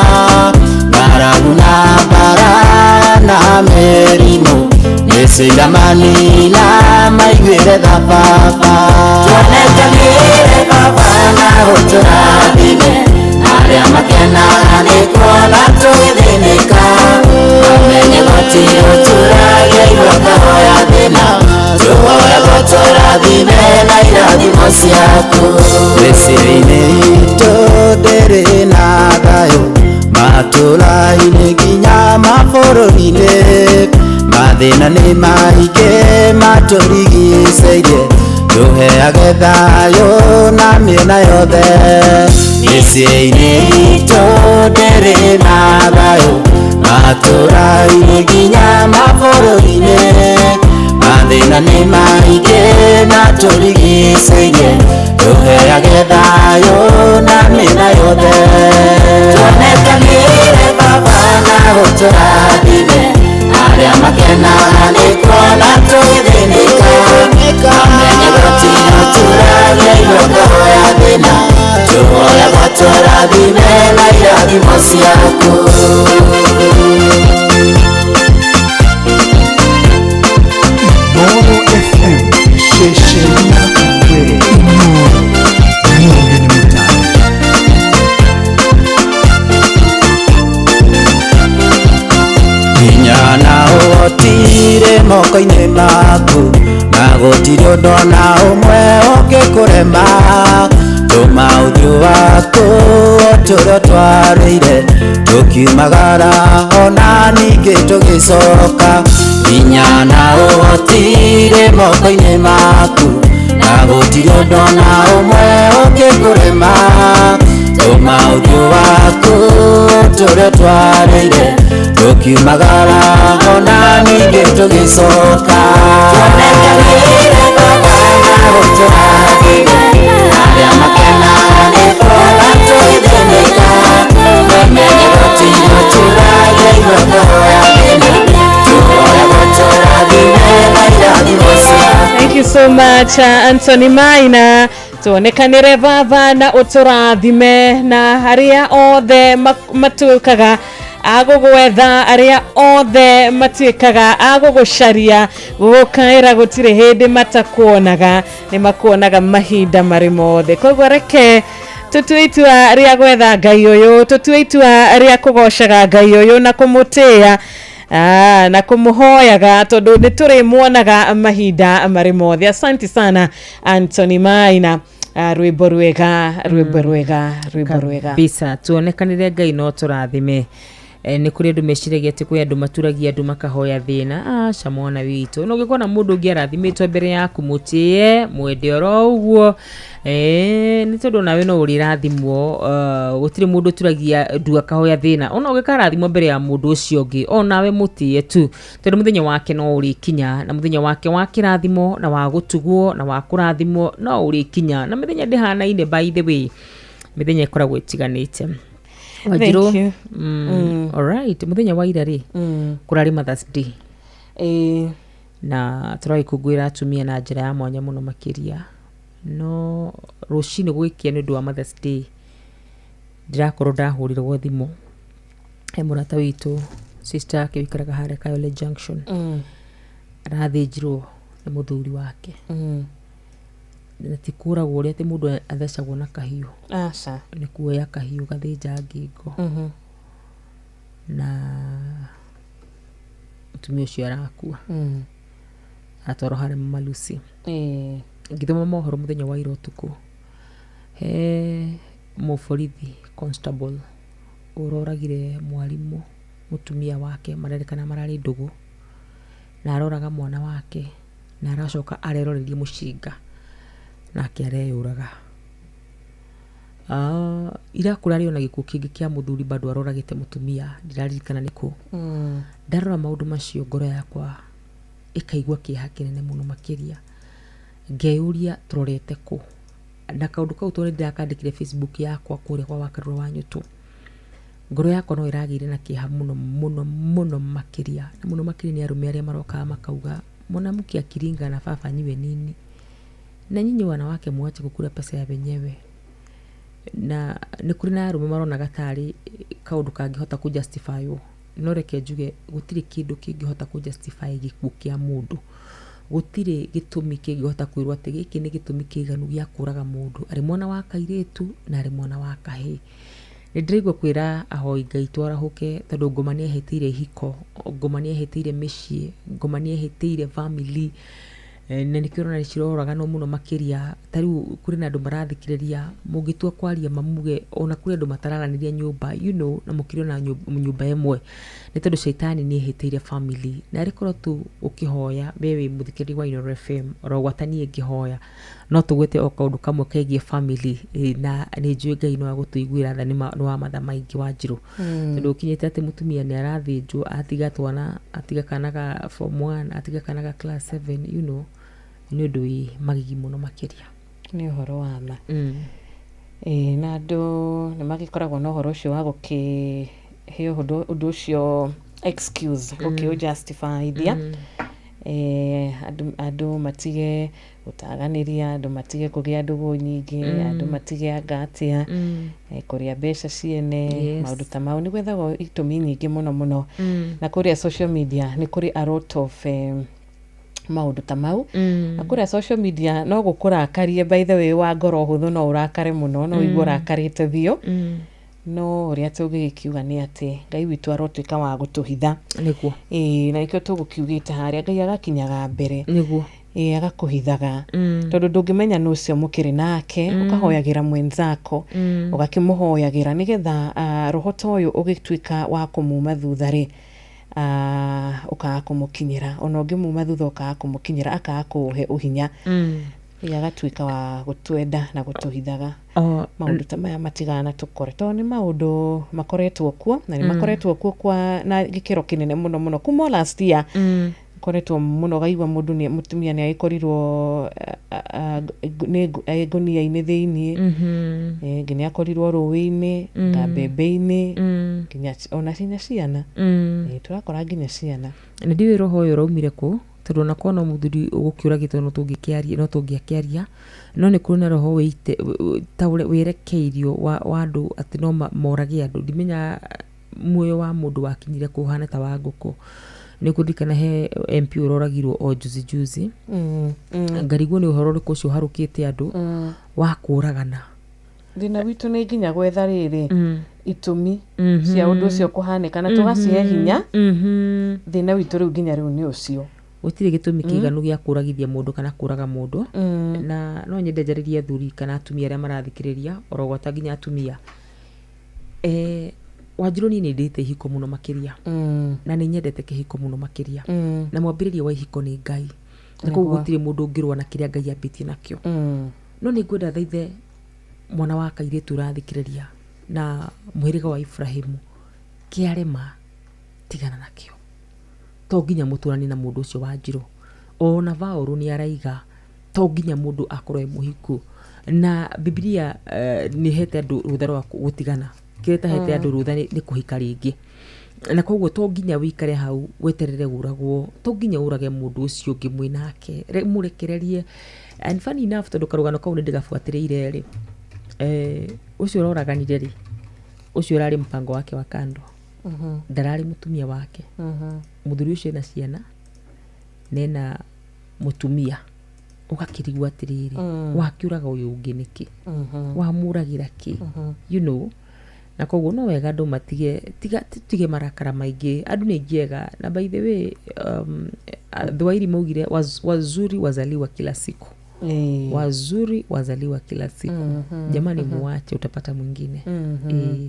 ng'aragu na mbara na mĩrimũ, nĩcio iramanina maiguĩre tha Baba. Tuonekanire Baba na ũtũrathime, arĩa makenaga nĩ kuona tũgĩthĩnĩka, mamenye gũtirĩ ũturagia ngoro ya thĩna, tũhoyaga ũtũrathime na irathimo ciaku. Mĩciĩ-inĩ itũ ndĩrĩ na thayũ, matũra-inĩ nginya mabũrũri-inĩ, mathĩna nĩ maingĩ matũrigicĩirie, tũheage thayũ na mĩena yothe. Mĩciĩ-inĩ itũ ndĩrĩ na thayũ, matũra-inĩ nginya mabũrũri-inĩ, mathĩna nĩ maingĩ matũrigicĩirie, tũheage thayũ na mĩena yothe. Tuonekanire Baba na ũtũrathime, arĩa makenaga nĩ kuona tũgĩthĩnĩka, mamenye gũtirĩ ũturagia ngoro ya thĩna, tũhoyaga ũtũrathime na irathimo ciaku. Inooro FM ceceni ya mwere. Inooro mioyo nĩ mĩtano. Hinya na ũhoti moko-inĩ maku, na gũtirĩ ũndũ ona ũmwe ũngĩkũrema, tũma ũthiũ waku ũtũre ũtwarĩire, tũkiumagara ona ningĩ tũgĩcoka. Hinya na ũhoti moko-inĩ maku, na gũtirĩ ũndũ ona ũmwe ũngĩkũrema, tũma ũthiũ waku ũtũre ũtwarĩire, tũkiumagara ona ningĩ tũgĩcoka. Tuonekanire Baba na ũtũrathime, arĩa makenaga nĩ kuona tũgĩthĩnĩka, mamenye gũtirĩ ũturagia ngoro ya thĩna, tũhoyaga ũtũrathime na irathimo ciaku. Thank you so much, Anthony Maina. Tuonekanire Baba na ũtũrathime, na arĩa othe matuĩkaga agũgwetha, arĩa othe matuĩkaga agũgũcaria, gũgũkaĩra gũtirĩ hĩndĩ matakuonaga, nĩ makuonaga mahinda marĩ mothe. Koguo reke tũtue itua rĩa gwetha Ngai ũyũ, tũtue itua rĩa kũgocaga Ngai ũyũ na kũmũtĩĩa na kũmũhoyaga, tondũ nĩ tũrĩmuonaga mahinda marĩ mothe. Asante sana Anthony Maina. Rwĩmbo rwega, rwĩmbo rwega, rwĩmbo rwega kabisa. Tuonekanire Ngai no tũrathime. Nĩ kũrĩ andũ meciragia atĩ kwĩ andũ maturagia andũ makahoya thĩna. Aca mwana witũ, no ũngĩkona mũndũ ũngĩ arathimĩtwo mbere yaku, mũtĩe, mwende oro ũguo, nĩ tondũ nawe no ũrĩrathimwo. Gũtirĩ mũndũ ũturagia ndu akahoya thĩna. Ona ũngĩkarathimwo mbere ya mũndũ ũcio ũngĩ, onawe mũtĩe tu, tondũ mũthenya wake no ũrĩkinya, na mũthenya wake wa kĩrathimo na wa gũtugwo na wa kũrathimwo no ũrĩkinya. Na mĩthenya ndĩhanaine, by the way, mĩthenya ĩkoragwo ĩtiganĩte. Wanjirũ, Thank you. Alright, mũthenya wa ira rĩ, kũrarĩ Mother's Day, na tũragĩkũngũĩra atumia na njĩra ya mwanya mũno makĩria. No rũcinĩ gwĩkia nĩ ũndũ wa Mother's Day, ndĩrakorwo ndahũrĩrwo thimũ he mũrata witũ, sister yake wĩikaraga harĩa Kayole Junction, arathĩnjirwo nĩ mũthuri wake. Na ti kũragwo ũrĩa atĩ mũndũ athecagwo na kahiũ. Aca. Nĩ kuoya kahiũ gathĩnja ngingo, na mũtumia ũcio arakua, atwarwo harĩa Mama Lucy. Ngĩthoma mohoro mũthenya wa ira ũtukũ, he mũborithi constable ũroragire mwarimũ mũtumia wake, marerĩkana mararĩ ndũgũ, na aroraga mwana wake, na aracoka areroreria mũcinga nake areyũraga. Ira kũrarĩ ona gĩkuũ kĩngĩ kĩa mũthuri bado aroragĩte mũtumia, ndiraririkana nĩkũ. Ndarora maũndũ macio, ngoro yakwa ĩkaigua kĩeha kĩnene mũno makĩria, ngeyũria tũrorete kũ. Na kaũndũ kau tondũ nĩndĩrakandĩkire Facebook yakwa kũrĩa kwa Wakarura wa Nyũtũ, ngoro yakwa no ĩragĩire na kĩeha mũno mũno mũno makĩria. Na mũno makĩria nĩ arũme arĩa marokaga makauga mwanamke akiringa na baba nyiwe nini, na nyinyi wanawake mwache kukula pesa ya wenyewe. Na nĩ kũrĩ na arũme maronaga tarĩ kaũndũ kangĩhota kũ justify wo. No reke njuge gũtirĩ kĩndũ kĩngĩhota kũ justify gĩkuũ kĩa mũndũ. Gũtirĩ gĩtũmi kĩngĩhota kwĩrwo atĩ gĩkĩ nĩ gĩtũmi kĩiganu gĩa kũraga mũndũ, arĩ mwana wa kairĩtu na arĩ mwana wa kahĩĩ. Nĩ ndĩraigua kwĩra ahoi Ngai twarahũke, tondũ ngoma nĩ ehĩtĩire ihiko, ngoma nĩ ehĩtĩire mĩciĩ, ngoma nĩ ehĩtĩire family, na nĩkĩo ũrona nĩ ciroraganwo mũno makĩria. Ta rĩu kũrĩ na andũ marathikĩrĩria, mũngĩtua kwaria mamuge, ona kũrĩ andũ matararanĩria nyũmba, you know, na mũkĩrĩ ona nyũmba ĩmwe, nĩ tondũ caitani nĩ ehĩtĩire family. Na arĩ korwo tu ũkĩhoya, we wĩ mũthikĩrĩria wa Inooro FM, oro gwata niĩ ngĩhoya, no tũgwete o kaũndũ kamwe kegiĩ family, na nĩ njũĩ Ngai no agũtũiguĩra tha nĩ wa matha maingĩ Wanjirũ. Tondũ ũkinyĩte atĩ mũtumia nĩ arathĩnjwo, atiga twana, atiga kana ga form 1, atiga kana ga class 7, you know, nĩ ũndũ wĩ magigi mũno makĩria. Nĩ ũhoro wa ma. Na andũ nĩ magĩkoragwo na ũhoro ũcio wa gũkĩheo ũndũ ũcio excuse, gũkĩ justify-ithia. Andũ matige gũtaganĩria, andũ matige kũgĩa ndũgũ nyingĩ, andũ matige anga atĩa, kũrĩa mbeca ciene, maũndũ ta mau. Nĩ gwethagwo itũmi nyingĩ mũno mũno. Na kũrĩa social media nĩ kũrĩ a lot of maũndũ ta mau. Na kũrĩa social media no gũkũrakarie, by the way, wa ngoro hũthũ no ũrakare mũno, no ũigue ũrakarĩte biũ. No ũrĩa tũngĩgĩkiuga nĩ atĩ Ngai witũ arotuĩka wa gũtũhitha. Nĩguo. Na nĩkĩo tũgũkiugĩte harĩa Ngai agakinyaga mbere. Nĩguo. Agakũhithaga. Tondũ ndũngĩmenya nũ ũcio mũkĩrĩ nake, ũkahoyagĩra mwenzako, ũgakĩmũhoyagĩra nĩgetha roho ta ũyũ ũgĩtuĩka wa kũmuma thutha rĩ, ũkaga kũmũkinyĩra. Ona ũngĩmuma thutha ũkaga kũmũkinyĩra, akaga kũũhe ũhinya. Agatuĩka wa gũtwenda na gũtũhithaga. Maũndũ ta maya matigana tũkore, tondũ nĩ maũndũ makoretwo kuo, na nĩ makoretwo kuo kwa na gĩkĩro kĩnene mũno mũno kuma last year. Koretwo mũno gaigua mũndũ nĩ mũtumia nĩ agĩkorirwo nĩ ngũnia-inĩ thĩiniĩ, nginya nĩ akorirwo rũĩ-inĩ, mbembe-inĩ, nginya ona nginya ciana. Tũrakora nginya ciana. Na ndiũĩ roho ũyũ ũraumire kũ, tondũ ona korwo no mũthuri ũgũkĩũragĩtwo no tũngĩkĩaria, no tũngĩakĩaria, no nĩ kũrĩ na roho ta wĩrekeirio wa andũ atĩ no morage andũ. Ndimenya muoyo wa mũndũ wakinyire kũhana ta wa ngũkũ. Nĩ kũririkana he MP ũroragirwo o juzi juzi. Ngarigwo nĩ ũhoro ũrĩkũ ũcio ũharũkĩte andũ wa kũragana. Thĩna witũ nĩ nginya gwetha rĩrĩ itũmi cia ũndũ ũcio kũhanĩka na tũgacihe hinya. Thĩna witũ rĩu nginya rĩu nĩ ũcio. Gũtirĩ gĩtũmi kĩiganu gĩa kũragithia mũndũ kana kũraga mũndũ. Na no nyende njarĩrie athuri kana atumia arĩa marathikĩrĩria, oro gwata nginya atumia. Wanjirũ niĩ nĩ ndĩte ihiko mũno makĩria, na nĩ nyendete kĩhiko mũno makĩria, na mwambĩrĩria wa ihiko nĩ Ngai, na koguo gũtirĩ mũndũ ũngĩrũa na kĩrĩa Ngai ambĩtie nakĩo. No nĩ ngwenda thaithe mwana wa kairĩtu ũrathikĩrĩria na mũhĩrĩga wa Ibrahimu, kĩarema tigana nakĩo. To nginya mũtũranie na mũndũ ũcio Wanjirũ. Ona Paũlũ nĩ araiga to nginya mũndũ akorwo e mũhiku, na Bibilia nĩ ĩhete andũ rũtha rwa gũtigana. Kĩrĩa ĩtahete andũ rũtha nĩ kũhika rĩngĩ, na koguo to nginya wĩikare hau weterere ũragwo, to nginya ũrage mũndũ ũcio ũngĩ mwĩ nake, mũrekererie. And funny enough, tondũ karũgano kau nĩ ndĩgabuatĩrĩire rĩ, ũcio ũroraganire rĩ, ũcio ũrarĩ mpango wake wa kando, ndararĩ mũtumia wake. Mũthuri ũcio ena ciana nena mũtumia, ũgakĩrigwo atĩrĩrĩ, wakĩũraga ũyũ ũngĩ nĩkĩ, wamũragĩra kĩ, you know? Na koguo no wega andũ matige tutige marakara maingĩ. Andũ nĩ aingĩ ega, na by the way, thwairi maugire wazuri wazaliwa kila siku. Wazuri wazaliwa kila siku. Jamani, muache, utapata mwingine.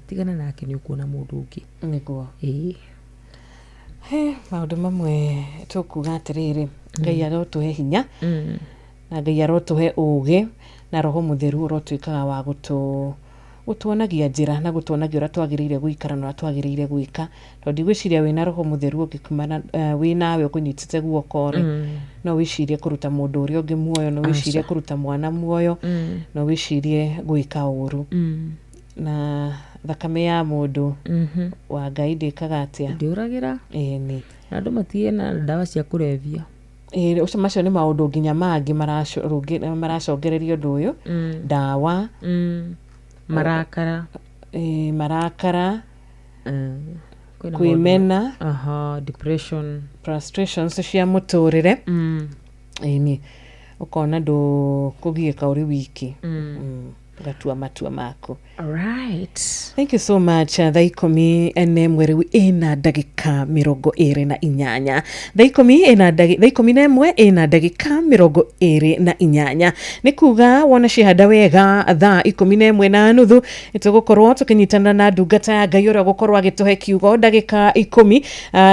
Tigana nake nĩ ũkuona mũndũ ũngĩ. Nĩguo. He maũndũ mamwe tũkuga atĩrĩrĩ, Ngai arotũhe hinya, na Ngai arotũhe ũũgĩ, na Roho Mũtheru ũrotuĩkaga wa gũtuonagia njĩra na gũtuonagia ũrĩa twagĩrĩire gũikara na ũrĩa twagĩrĩire gwĩka, tondũ ndigwĩciria wĩna Roho Mũtheru ũngĩkumana wĩ nawe ũkũnyitĩte guoko rĩ, no wĩcirie kũruta mũndũ ũrĩa ũngĩ muoyo, no wĩcirie kũruta mwana muoyo, no wĩcirie gwĩka ũru. Na thakame ya mũndũ wa Ngai ndĩkaga atĩa? Ndĩũragĩra. Ĩni. Na andũ matige na ndawa cia kũrebia. Ũcio macio nĩ maũndũ nginya mangĩ maracongereria ũndũ ũyũ. Ndawa. Marakara. Marakara. Kwĩmena. Depression. Frustrations cia mũtũrĩre. Ĩni. Ũkona ndũkũgiĩka ũrĩ wiki. Ũgatua matua maku. Alright. Thank you so much. Thaa 11 rĩu ĩna ndagĩka 28. Thaa 11 ĩna ndagĩka 28. Nĩ kuga wona cihanda wega thaa 11:30 nĩtũgũkorwo tũkĩnyitana na ndungata ya Ngai ũrĩa ũgũkorwo agĩtũhe kiugo ndagĩka 10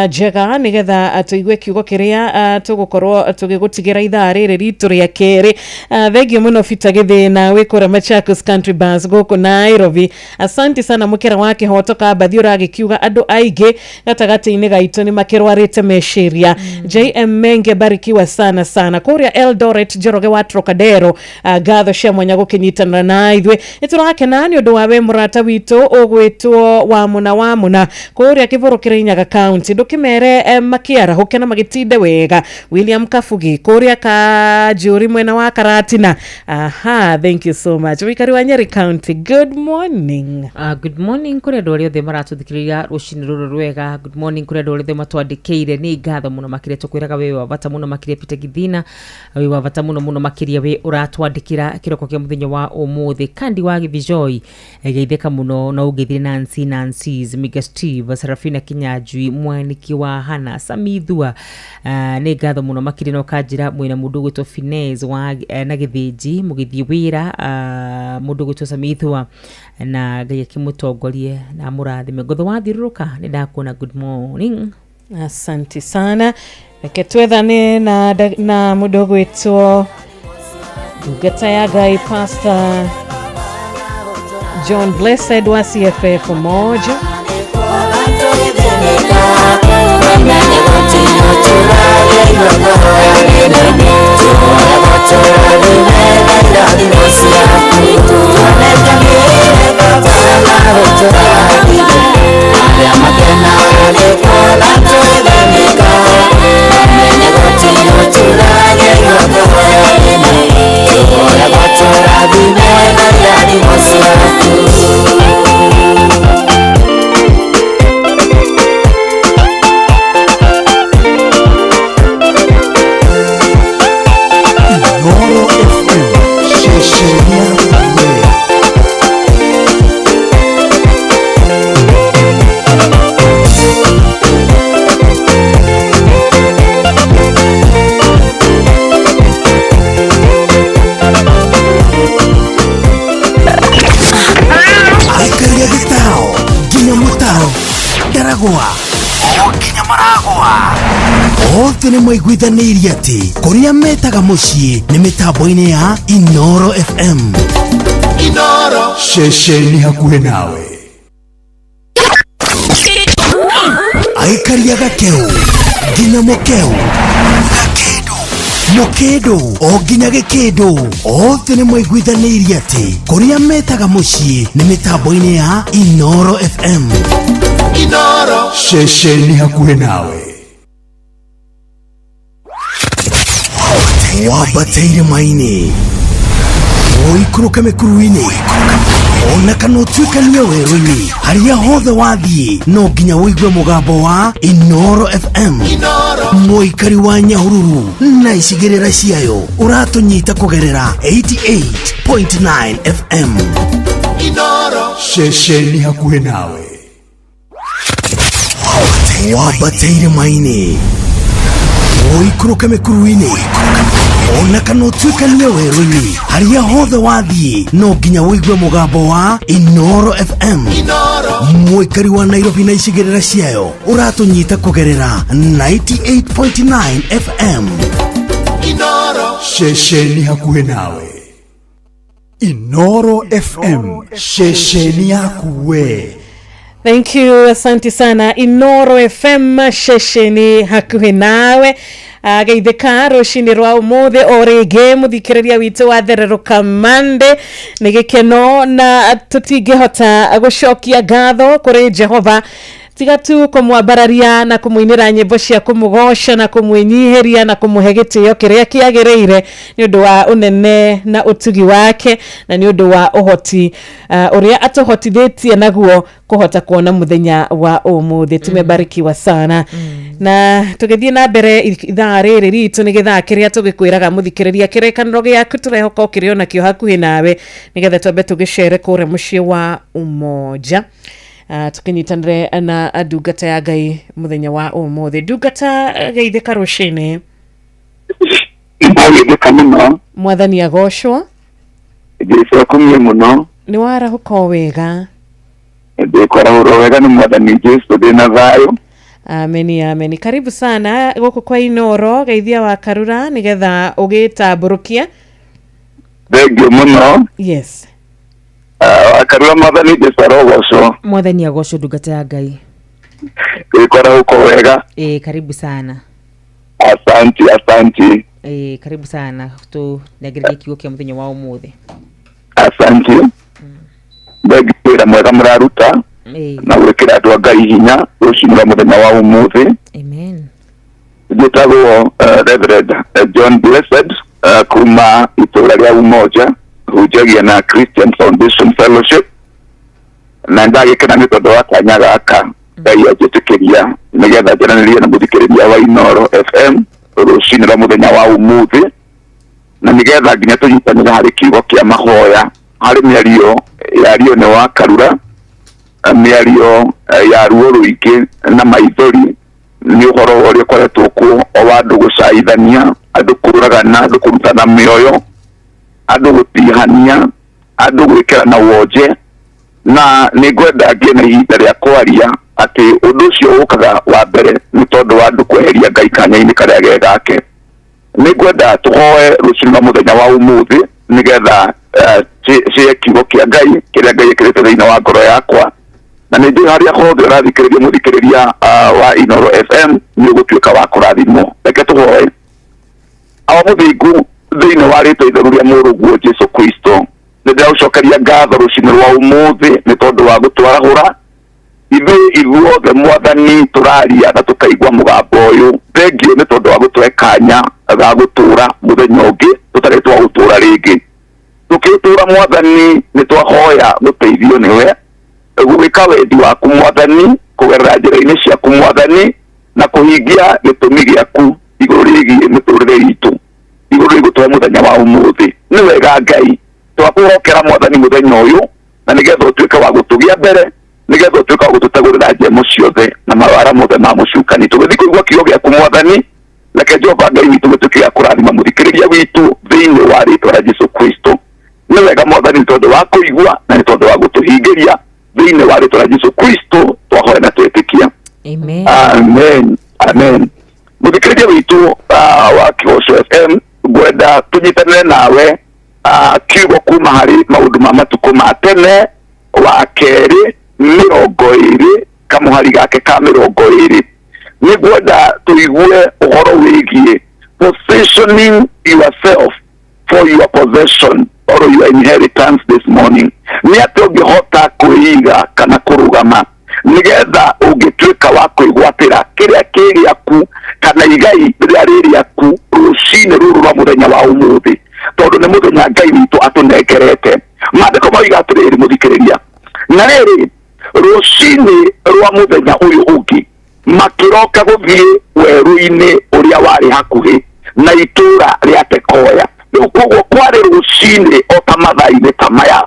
njega, nĩgetha tũigue kiugo kĩrĩa tũgũkorwo tũgĩgũtigĩra ithaa rĩrĩ ritũ rĩa kerĩ. Thengiũ mũno Peter Gĩthĩna wĩ kũrĩa Machakos Country Bus gũkũ Nairobi. Asante sana mũkĩra wa kĩhoto Kambathi ũragĩkiuga andũ aingĩ gatagatĩ-inĩ gaitũ nĩ makĩrwarĩte meciria. JM Menge, barikiwa sana sana. Kũrĩa Eldoret Njoroge wa Trocadero, ngatho cia mwanya gũkĩnyitanĩra na ithuĩ. Nĩ tũrakena nĩ ũndũ wa we mũrata witũ ũgwĩtwo wa mũna wa mũna kũrĩa Kĩbũrũ Kĩrĩnyaga County, ndũkĩmere makĩarahũke na magĩtinde wega. William Kabugi kũrĩa Kanjũri mwena wa Karatina. Aha, thank you so much. Wĩikari wa Nyeri County, good morning. Good morning kũrĩ andũ arĩa othe maratũthikĩrĩria rũcinĩ rũrũ rwega. Good morning kũrĩ andũ arĩa othe matwandĩkĩire, nĩ ngatho mũno makĩria. Tũkwĩraga wĩ wa bata mũno makĩria. Peter Githina, wĩ wa bata mũno mũno makĩria, wĩ ũratwandĩkĩra kĩroko kĩa mũthenya wa ũmũthĩ. Kandi wa Gĩthijoi, geithĩka mũno na ũngeithie Nancy Nancy's, Miga Steve, Serafina Kinyanjui, Mwaniki wa Hana Samithua. Nĩ ngatho mũno makĩria, na ũkanjĩra mwĩna mũndũ ũgwĩtwo Finez wa na Gĩthĩnji mũgĩthiĩ wĩra, mũndũ ũgwĩtwo Samithua, na Ngai akĩmũtongorie na amũrathime. Ngotho wathiũrũrũka nĩ ndakuona. Good morning. Asante sana. Reke twethane na mũndũ ũgwĩtwo ndungata ya Ngai Pastor John Blessed wa CFF Moja. Inooro FM, ceceni yaku we. maragwa o nginya maragwa othe nĩ maiguithanĩirie atĩ kũrĩa metaga mũciĩ nĩ mĩtambo-inĩ ya Inoro FM. Inoro ceceni hakuhĩ nawe. Aikaria gakeu nginya mũkeu gakĩndũ mũkĩndũ o nginya gĩkĩndũ othe nĩ maiguithanĩirie atĩ kũrĩa metaga mũciĩ nĩ mĩtambo-inĩ ya Inoro FM. Inoro ceceni hakuhĩ nawe. Wambate irĩma-inĩ ũikũrũke mĩkuru-inĩ ona kana ũtuĩkanie werũ-inĩ harĩa hothe wathiĩ no nginya ũigue mũgambo wa Inoro FM. Mũikari wa Nyahururu na icigĩrĩra ciayo ũratũnyita kũgerera 88.9 FM. Inoro ceceni hakuhĩ nawe. Wambate irĩma-inĩ ũikũrũke mĩkuru-inĩ ona kana ũtuĩkanie werũ-inĩ harĩa hothe wathiĩ no nginya ũigue mũgambo wa Inoro FM. Mũikari wa Nairobi na icigĩrĩra ciayo ũratũnyita kũgerera 98.9 FM. Inoro ceceni hakuhĩ nawe. Inoro FM ceceni yaku we. Thank you, asante sana. Inoro FM ceceni hakuhĩ nawe. Geithĩka rũcinĩ rwa ũmũthĩ o rĩngĩ mũthikĩrĩria witũ wa Thererũka Monday nĩ gĩkeno na tũtingĩhota gũcokia ngatho kũrĩ Jehova tiga tu kũmwambararia na kũmũinĩra nyĩmbo cia kũmũgoca na kũmwĩnyihĩria na kũmũhe gĩtĩo kĩrĩa kĩagĩrĩire nĩ ũndũ wa ũnene na ũtugi wake na nĩ ũndũ wa ũhoti ũrĩa atũhotithĩtie naguo kũhota kuona mũthenya wa ũmũthĩ. Tumebarikiwa sana. Na tũgĩthiĩ na mbere ithaa rĩrĩ ritũ nĩ gĩthaa kĩrĩa tũgĩkwĩraga mũthikĩrĩria kĩrĩkanĩro gĩaku tũrehoka ũkĩrĩ onakĩo hakuhĩ nawe nĩgetha twambe tũgĩcere kũrĩa mũciĩ wa Umoja. Tukinyitanire na ndungata ya Ngai muthenya wa ũmũthĩ. Ndungata geithĩka rũcinĩ. Ndageithĩka mũno. Mwathani agocwo. Jesu akumie mũno. Nĩ warahũka o wega? Ndĩkwarahũrwo wega nĩ Mwathani Jesu ndĩna thayũ. Ameni, ameni. Karibu sana gũkũ kwa Inoro geithia wa Karura nĩgetha ũgĩtambũrũkie. Thengiũ mũno. Yes. Akarura Mwathani Jesu arogocwo. Mwathani agocwo ndungata ya Ngai. Ndĩkwarahũka wega. Karibu sana. Asanti, asanti. Karibu sana tũnengererie kiugo kĩa mũthenya wa ũmũthĩ. Asanti. Thengiũ wĩra mwega mũraruta na gwĩkĩra andũ a Ngai hinya rũcinĩ rwa mũthenya wa ũmũthĩ. Amen. Njĩtagwo Reverend John Blessed kuma itũũra rĩa Umoja, hunjagia na Christian Foundation Fellowship, na ndagĩkena nĩ tondũ wa kanya gaka Ngai anjĩtĩkĩria nĩgetha njaranĩrie na mũthikĩrĩria wa Inoro FM rũcinĩ rwa mũthenya wa ũmũthĩ, na nĩgetha nginya tũnyitanĩre harĩ kiugo kĩa mahoya, harĩ mĩario yario nĩ wa Karura, mĩario ya ruo rũingĩ na maithori nĩ ũhoro ũrĩa ũkoretwo kuo o wa andũ gũcaithania, andũ kũragana, andũ kũrutana mĩoyo, andũ gũtihania, andũ gwĩkĩrana wonje, na nĩ ngwenda ngĩe na ihinda rĩa kwaria atĩ ũndũ ũcio ũkaga wa mbere nĩ tondũ wa andũ kweheria Ngai kanya-inĩ karĩa ge gake. Nĩ ngwenda tũhoe rũcinĩ rwa mũthenya wa ũmũthĩ nĩgetha cĩe kiugo kĩa Ngai kĩrĩa Ngai ekĩrĩte thĩinĩ wa ngoro yakwa, na nĩ njũĩ harĩa hothe ũrathikĩrĩria mũthikĩrĩria wa Inoro FM nĩ ũgũtuĩka wa kũrathimwo. Reke tũhoe. Awa mũthingu thĩinĩ wa rĩtwa itheru rĩa mũrũguo Jesu Kristo, nĩ ndĩragũcokeria ngatho rũcinĩ rwa ũmũthĩ nĩ tondũ wa gũtwarahũra ithuĩ ithuothe Mwathani tũraria na tũkaigua mũgambo ũyũ. Thengiũ nĩ tondũ wa gũtũhe kanya ga gũtũũra mũthenya ũngĩ tũtarĩ twa gũtũũra rĩngĩ. Tũkĩtũũra Mwathani nĩ twahoya gũteithio nĩwe gwĩka wendi waku Mwathani kũgerera njĩra-inĩ ciaku Mwathani na kũhingia gĩtũmi gĩaku igũrũ rĩgiĩ mĩtũrĩre itũ igũrũ rĩgiĩ gũtũhe mũthenya wa ũmũthĩ. Nĩ wega Ngai twakũhokera Mwathani mũthenya ũyũ na nĩgetha ũtuĩke wa gũtũgĩa mbere, nĩgetha ũtuĩke wa gũtũtegũrĩra njemo ciothe na mawara mothe ma mũcukani. Tũgĩthiĩ kũigua kiugo gĩaku Mwathani, reke Jehova Ngai witũ gĩtuĩke gĩa kũrathima mũthikĩrĩria witũ thĩinĩ wa rĩtwa rĩa Jesu Kristo. Nĩ wega Mwathani nĩ tondũ wa kũigua na nĩ tondũ wa gũtũhingĩria thĩinĩ wa rĩtwa rĩa Jesu Kristo twahoya na twetĩkia. Amen. Amen. Amen. Muthikĩrĩria witũ wa Kĩgoco FM, ngwenda tũnyitanĩre nawe kiugo kuma harĩ maũndũ ma matukũ ma tene wa kerĩ 20 kamũhari gake ka 20. Nĩngwenda tũigue ũhoro wĩgiĩ positioning yourself for your possession or your inheritance this morning. Nĩ atĩ ũngĩhota kwĩiga kana kũrũgama nĩgetha ũngĩtuĩka wa kwĩgwatĩra kĩrĩa kĩ gĩaku kana igai rĩrĩa rĩ rĩaku rũcinĩ rũrũ rwa mũthenya wa ũmũthĩ, tondũ nĩ mũthenya Ngai witũ atũnengerete. Maandĩko moiga atĩrĩrĩ, mũthikĩrĩria, na rĩrĩ rũcinĩ rwa mũthenya ũyũ ũngĩ makĩroka gũthiĩ werũ-inĩ ũrĩa warĩ hakuhĩ na itũũra rĩa Tekoya. Rĩu koguo kwarĩ rũcinĩ o ta mathaa-inĩ ta maya,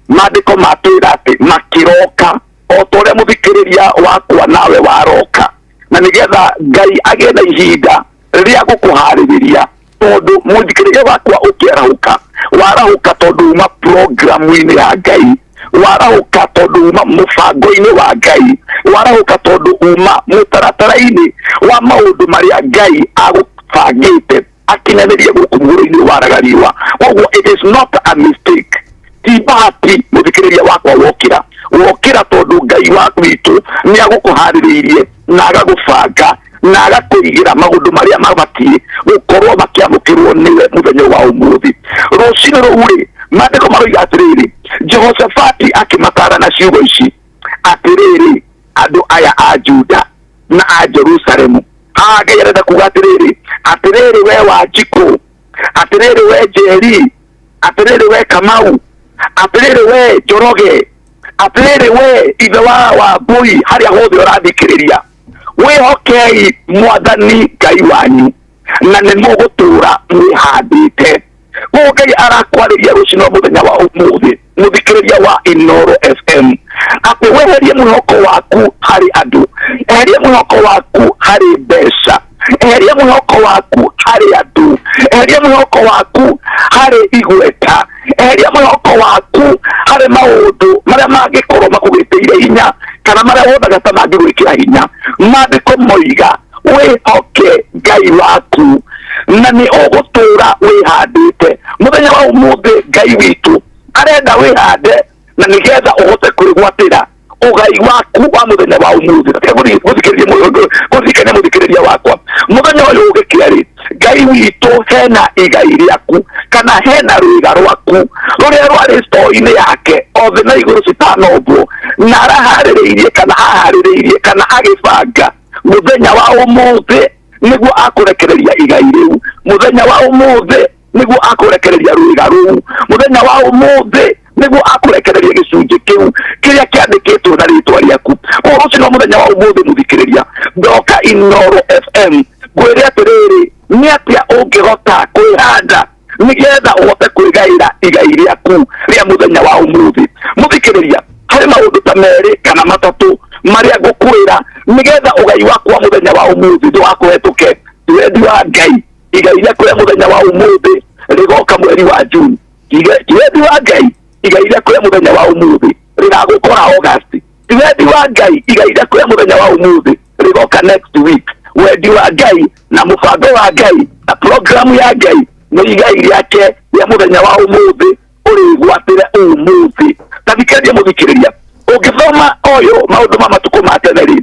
maandĩko matwĩra atĩ makĩroka o ta ũrĩa mũthikĩrĩria wakwa nawe waroka, na nĩgetha Ngai agĩe na ihinda rĩa gũkũharĩrĩria, tondũ mũthikĩrĩria wakwa ũkĩarahũka warahũka tondũ uma programu-inĩ ya Ngai, warahũka tondũ uma mũbango-inĩ wa Ngai, warahũka tondũ uma mũtaratara-inĩ wa maũndũ marĩa Ngai agũbangĩte akinyanĩrie gũkũ mũhuro-inĩ wa ragariwa. Koguo it is not a mistake, ti bahati mũthikĩrĩria wakwa wokĩra wokĩra tondũ Ngai witũ nĩ agũkũharĩrĩirie na agagũbanga na agakũigĩra maũndũ marĩa mabatiĩ gũkorwo makĩamũkĩrwo nĩwe mũthenya wa ũmũthĩ. Rũcinĩ rũu rĩ, maandĩko maroiga atĩrĩrĩ, Jehoshafati akĩmataara na ciugo ici atĩrĩrĩ, andũ aya a Juda na a Jerusalemu. Haha Ngai arenda kuga atĩrĩrĩ, atĩrĩrĩ we Wanjikũ, atĩrĩrĩ we Njeri, atĩrĩrĩ we Kamau, atĩrĩrĩ we Njoroge, atĩrĩrĩ we ithe wa Wambui, harĩa hothe ũrathikĩrĩria, wĩhokei Mwathani Ngai wanyu na nĩ mũgũtũũra mwĩhandĩte. Koguo Ngai arakwarĩria rũcinĩ rwa mũthenya wa ũmũthĩ, mũthikĩrĩria wa Inooro FM, atĩ weherie mwĩhoko waku harĩ andũ, eheria mwĩhoko waku harĩ mbeca, eheria mwĩhoko waku harĩ andũ, eheria mwĩhoko waku harĩ igweta, eheria mwĩhoko waku harĩ maũndũ marĩa mangĩkorwo makũgĩtĩire hinya kana marĩa wonaga ta mangĩgwĩkĩra hinya. Maandĩko moiga wĩhoke Ngai waku na nĩ ũgũtũũra wĩhandĩte. Mũthenya wa ũmũthĩ Ngai witũ arenda wĩhande na nĩgetha ũhote kwĩgwatĩra ũgai waku wa mũthenya wa ũmũthĩ. Gũthikĩrĩria mũthikĩrĩria wakwa, mũthenya ũyũ ũgĩkĩa rĩ, Ngai witũ hena igai rĩaku kana hena rwĩga rwaku rũrĩa rwarĩ store-inĩ yake othe na igũrũ citanombwo, na araharĩrĩirie kana aharĩrĩirie kana agĩbanga mũthenya wa ũmũthĩ nĩguo akũrekereria igai rĩu, mũthenya wa ũmũthĩ nĩguo akũrekereria rwĩga rũu, mũthenya wa ũmũthĩ nĩguo akũrekereria gĩcunjĩ kĩu kĩrĩa kĩandĩkĩtwo na rĩtwa rĩaku. Koguo rũcinĩ rwa mũthenya wa ũmũthĩ mũthikĩrĩria, ndoka Inooro FM ngwĩre atĩrĩrĩ, nĩ atĩa ũngĩhota kwĩhanda nĩgetha ũhote kwĩgaĩra igai rĩaku rĩa mũthenya wa ũmũthĩ. Mũthikĩrĩria, harĩ maũndũ ta merĩ kana matatũ marĩa ngũkwĩra nĩgetha ũgai waku wa mũthenya wa ũmũthĩ ndũgakũhetũke. Ti wendi wa Ngai igai rĩaku rĩa mũthenya wa ũmũthĩ rĩgoka mweri wa June, ti wendi wa Ngai igai rĩaku rĩa mũthenya wa ũmũthĩ rĩgagũkora August, ti wendi wa Ngai igai rĩaku rĩa mũthenya wa ũmũthĩ rĩgoka next week. Wendi wa Ngai na mũbango wa Ngai na programu ya Ngai nĩ igai rĩake rĩa mũthenya wa ũmũthĩ ũrĩgwatĩre ũmũthĩ. Ta thikĩrĩria mũthikĩrĩria, ũngĩthoma ũyũ maũndũ ma matukũ ma tene rĩ,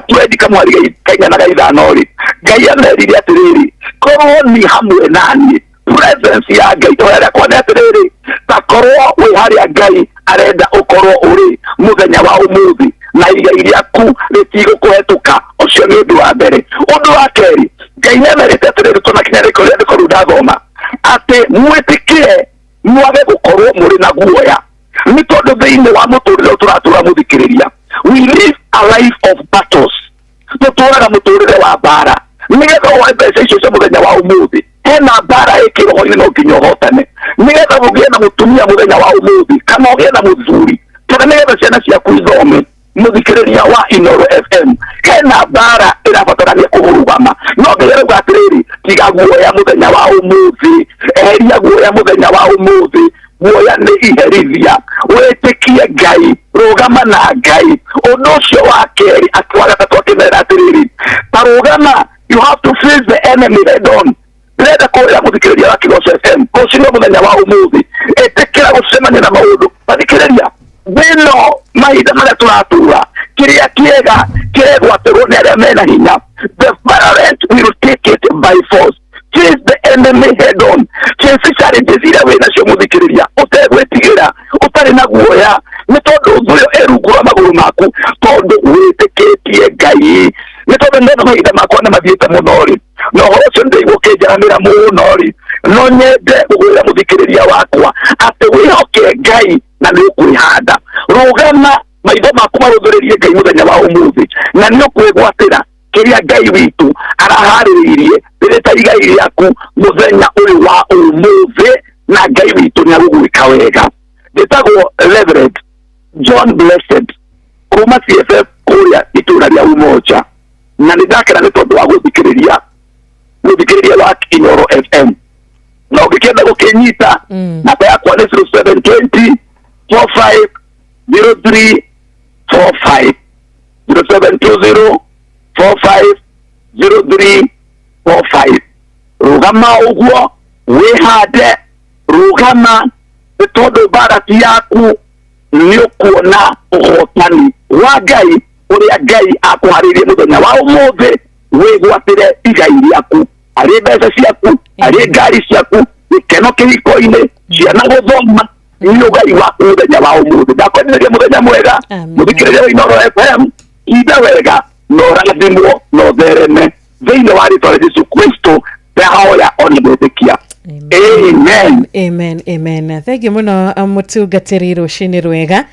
twendi kamwari kainya na gaithano rĩ, Ngai amerire atĩrĩrĩ, korwo ni hamwe naniĩ, presence ya Ngai ihoya rĩakwa nĩ atĩrĩrĩ, ta korwo wĩ harĩa Ngai arenda ũkorwo ũrĩ mũthenya wa ũmũthĩ na igai rĩaku rĩtigũkũhetũka. Ũcio nĩ ũndũ wa mbere. Ũndũ wa kerĩ, Ngai nĩamerĩte atĩrĩrĩ, tũnakinya rĩko rĩandĩko rĩu ndathoma, atĩ mwĩtĩkĩre mwage gũkorwo mũrĩ na guoya, nĩ tondũ thĩinĩ wa mũtũrĩre tũratũra mũthikĩrĩria, we live a life of battles, tũtũraga mũtũrĩre wa mbara. Nĩgetha woe mbeca icio cia mũthenya wa ũmũthĩ, hena mbara ĩ kĩroho-inĩ no nginya ũhotane. Nĩgetha ũgĩe na mũtumia mũthenya wa ũmũthĩ kana ũgĩe na mũthuri, kana nĩgetha ciana ciaku ithome, mũthikĩrĩria wa Inooro FM, hena mbara ĩrabatarania kũrũgama. No Ngai arauga atĩrĩrĩ, tiga guoya mũthenya wa ũmũthĩ, eheria guoya mũthenya wa ũmũthĩ. Guoya nĩ iherithia. Wĩtĩkie Ngai, rũgama na Ngai, Ũndũ ũcio wa kerĩ wa gatatũ akĩmera atĩrĩrĩ, ta rũgama, you have to face the enemy head on. Ndĩrenda kũrĩra mũthikĩrĩria wa Kĩgoco FM rũcinĩ mũthenya wa ũmũthĩ, ĩtĩkĩra gũcemania na maũndũ. Mathikĩrĩria thĩno mahinda marĩa tũratũra, kĩrĩa kĩega kĩregwatĩrwo nĩ arĩa mena hinya. The violent will take it by force. Face the enemy head on. Face challenges iria wĩ nacio mũthikĩrĩria, ũtegwĩtigĩra, ũtarĩ na guoya, nĩ tondũ thũ ĩyo ĩ rungu rwa magũrũ maku, tondũ wĩtĩkĩtie Ngai. Nĩ tondũ ndona mahinda makwa nĩ mathiĩte mũno rĩ, na ũhoro ũcio nĩndĩraigua ũkĩnjaramĩra mũno rĩ, no nyende gũkwĩra mũthikĩrĩria wakwa atĩ wĩhoke Ngai na nĩ ũkwĩhanda. Rũgama, maitho maku marũthĩrĩrie Ngai mũthenya wa ũmũthĩ, na nĩ ũkwĩgwatĩra kĩrĩa Ngai witũ araharĩrĩirie rĩrĩ ta igai rĩaku mũthenya ũyũ wa ũmũthĩ, na Ngai witũ nĩ agũgwĩka wega. Ndĩtagwo Reverend John Blessed kuma CFF kũrĩa itũũra rĩa Umoja, na nĩ ndakena nĩ tondũ wa gũthikĩrĩria mũthikĩrĩria wa Inooro FM. Na ũngĩkĩenda gũkĩnyita, namba yakwa nĩ 0720 45 03 45, 0720 45 03 45. Rũgama ũguo, wĩhande, rũgama, nĩ tondũ mbara ti yaku, nĩ ũkuona ũhotani wa Ngai ũrĩa Ngai akũharĩirie mũthenya wa ũmũthĩ. Wĩgwatĩre igai rĩaku, arĩ mbeca ciaku, arĩ ngari ciaku, gĩkeno kĩhiko-inĩ, ciana gũthoma, nĩ ũgai waku mũthenya wa ũmũthĩ. Ndakwendereria mũthenya mwega mũthikĩrĩria wa Inooro FM. Inda wega na ũrathimwo na ũthereme thĩinĩ wa rĩtwa rĩa Jesu Kristo, ndahoya ona gwĩtĩkia. Amen. Amen, amen. Thank you mũno, mũtungatĩri, rũcinĩ rwega.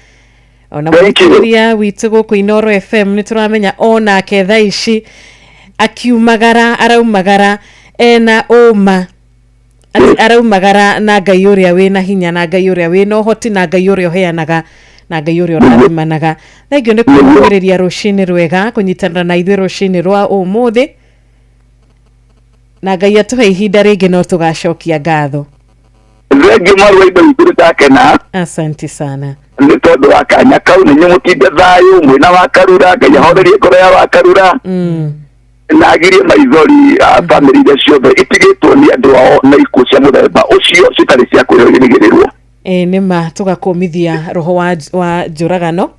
Ona Thank you. mũthikĩrĩria witũ gũkũ Inooro FM nĩ tũramenya onake thaa ici akiumagara araumagara ena ũma atĩ araumagara na Ngai ũrĩa wĩna hinya, na Ngai ũrĩa wĩna ũhoti, na Ngai ũrĩa ũheanaga, na Ngai ũrĩa ũrathimanaga. Thengiũ nĩ kũmũmĩrĩria rũcinĩ rwega, kũnyitanĩra na ithuĩ rũcinĩ rwa ũmũthĩ, na Ngai atũhe ihinda rĩngĩ no tũgacokia ngatho. Thengiũ marũa ithe witũ, nĩndakena. Asante sana. Nĩ tondũ wa kanya kau. Nĩ inyuĩ mũtinde thayũ mwĩna wa Karura. Ngai ahorerie ngoro ya wa Karura na agirie maithori a bamĩrĩ iria ciothe itigĩtwo nĩ andũ ao na ikuũ cia mũthemba ũcio citarĩ cia kwĩrĩgĩrĩrwo. Ĩ nĩ ma, tũgakũmithia roho wa njũragano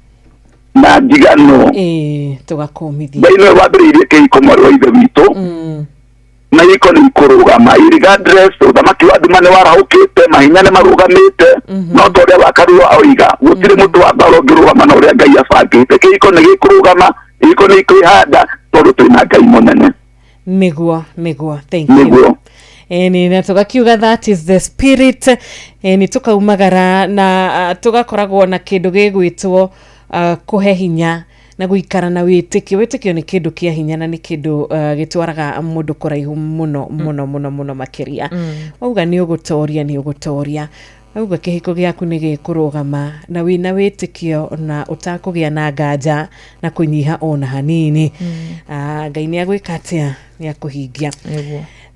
na ndigano. Ĩ, tũgakũmithia. Ngai nĩwe wambĩrĩirie kĩhiko, mwarĩ wa ithe witũ, na ihiko nĩ ikũrũgama regardless. Ũthamaki wa nduma nĩ warahũkĩte, mahinya nĩ marũgamĩte, no ta ũrĩa wakarua oiga, gũtirĩ mũtĩ wa mbara ũngĩrũgama na ũrĩa Ngai abangĩte. Kĩhiko nĩ gĩkũrũgama, ihiko nĩ ikwĩhanda, tondũ twĩna Ngai mũnene. Nĩguo, thank you. Nĩguo. Ĩni, na tũgakiuga that is the spirit. Ĩni, tũkaumagara na tũgakoragwo na kĩndũ gĩgwĩtwo kũhe hinya na gũikara na wĩtĩkio. Wĩtĩkio nĩ kĩndũ kĩa hinya na nĩ kĩndũ gĩtwaraga mũndũ kũraihu mũno mũno mũno mũno makĩria. Wauga nĩ ũgũtoria, nĩ ũgũtoria. Wauga kĩhiko gĩaku nĩ gĩkũrũgama na wĩna wĩtĩkio na ũtakũgĩa na nganja na kũnyiha ona hanini, Ngai nĩ agwĩka atĩa? Nĩ akũhingia.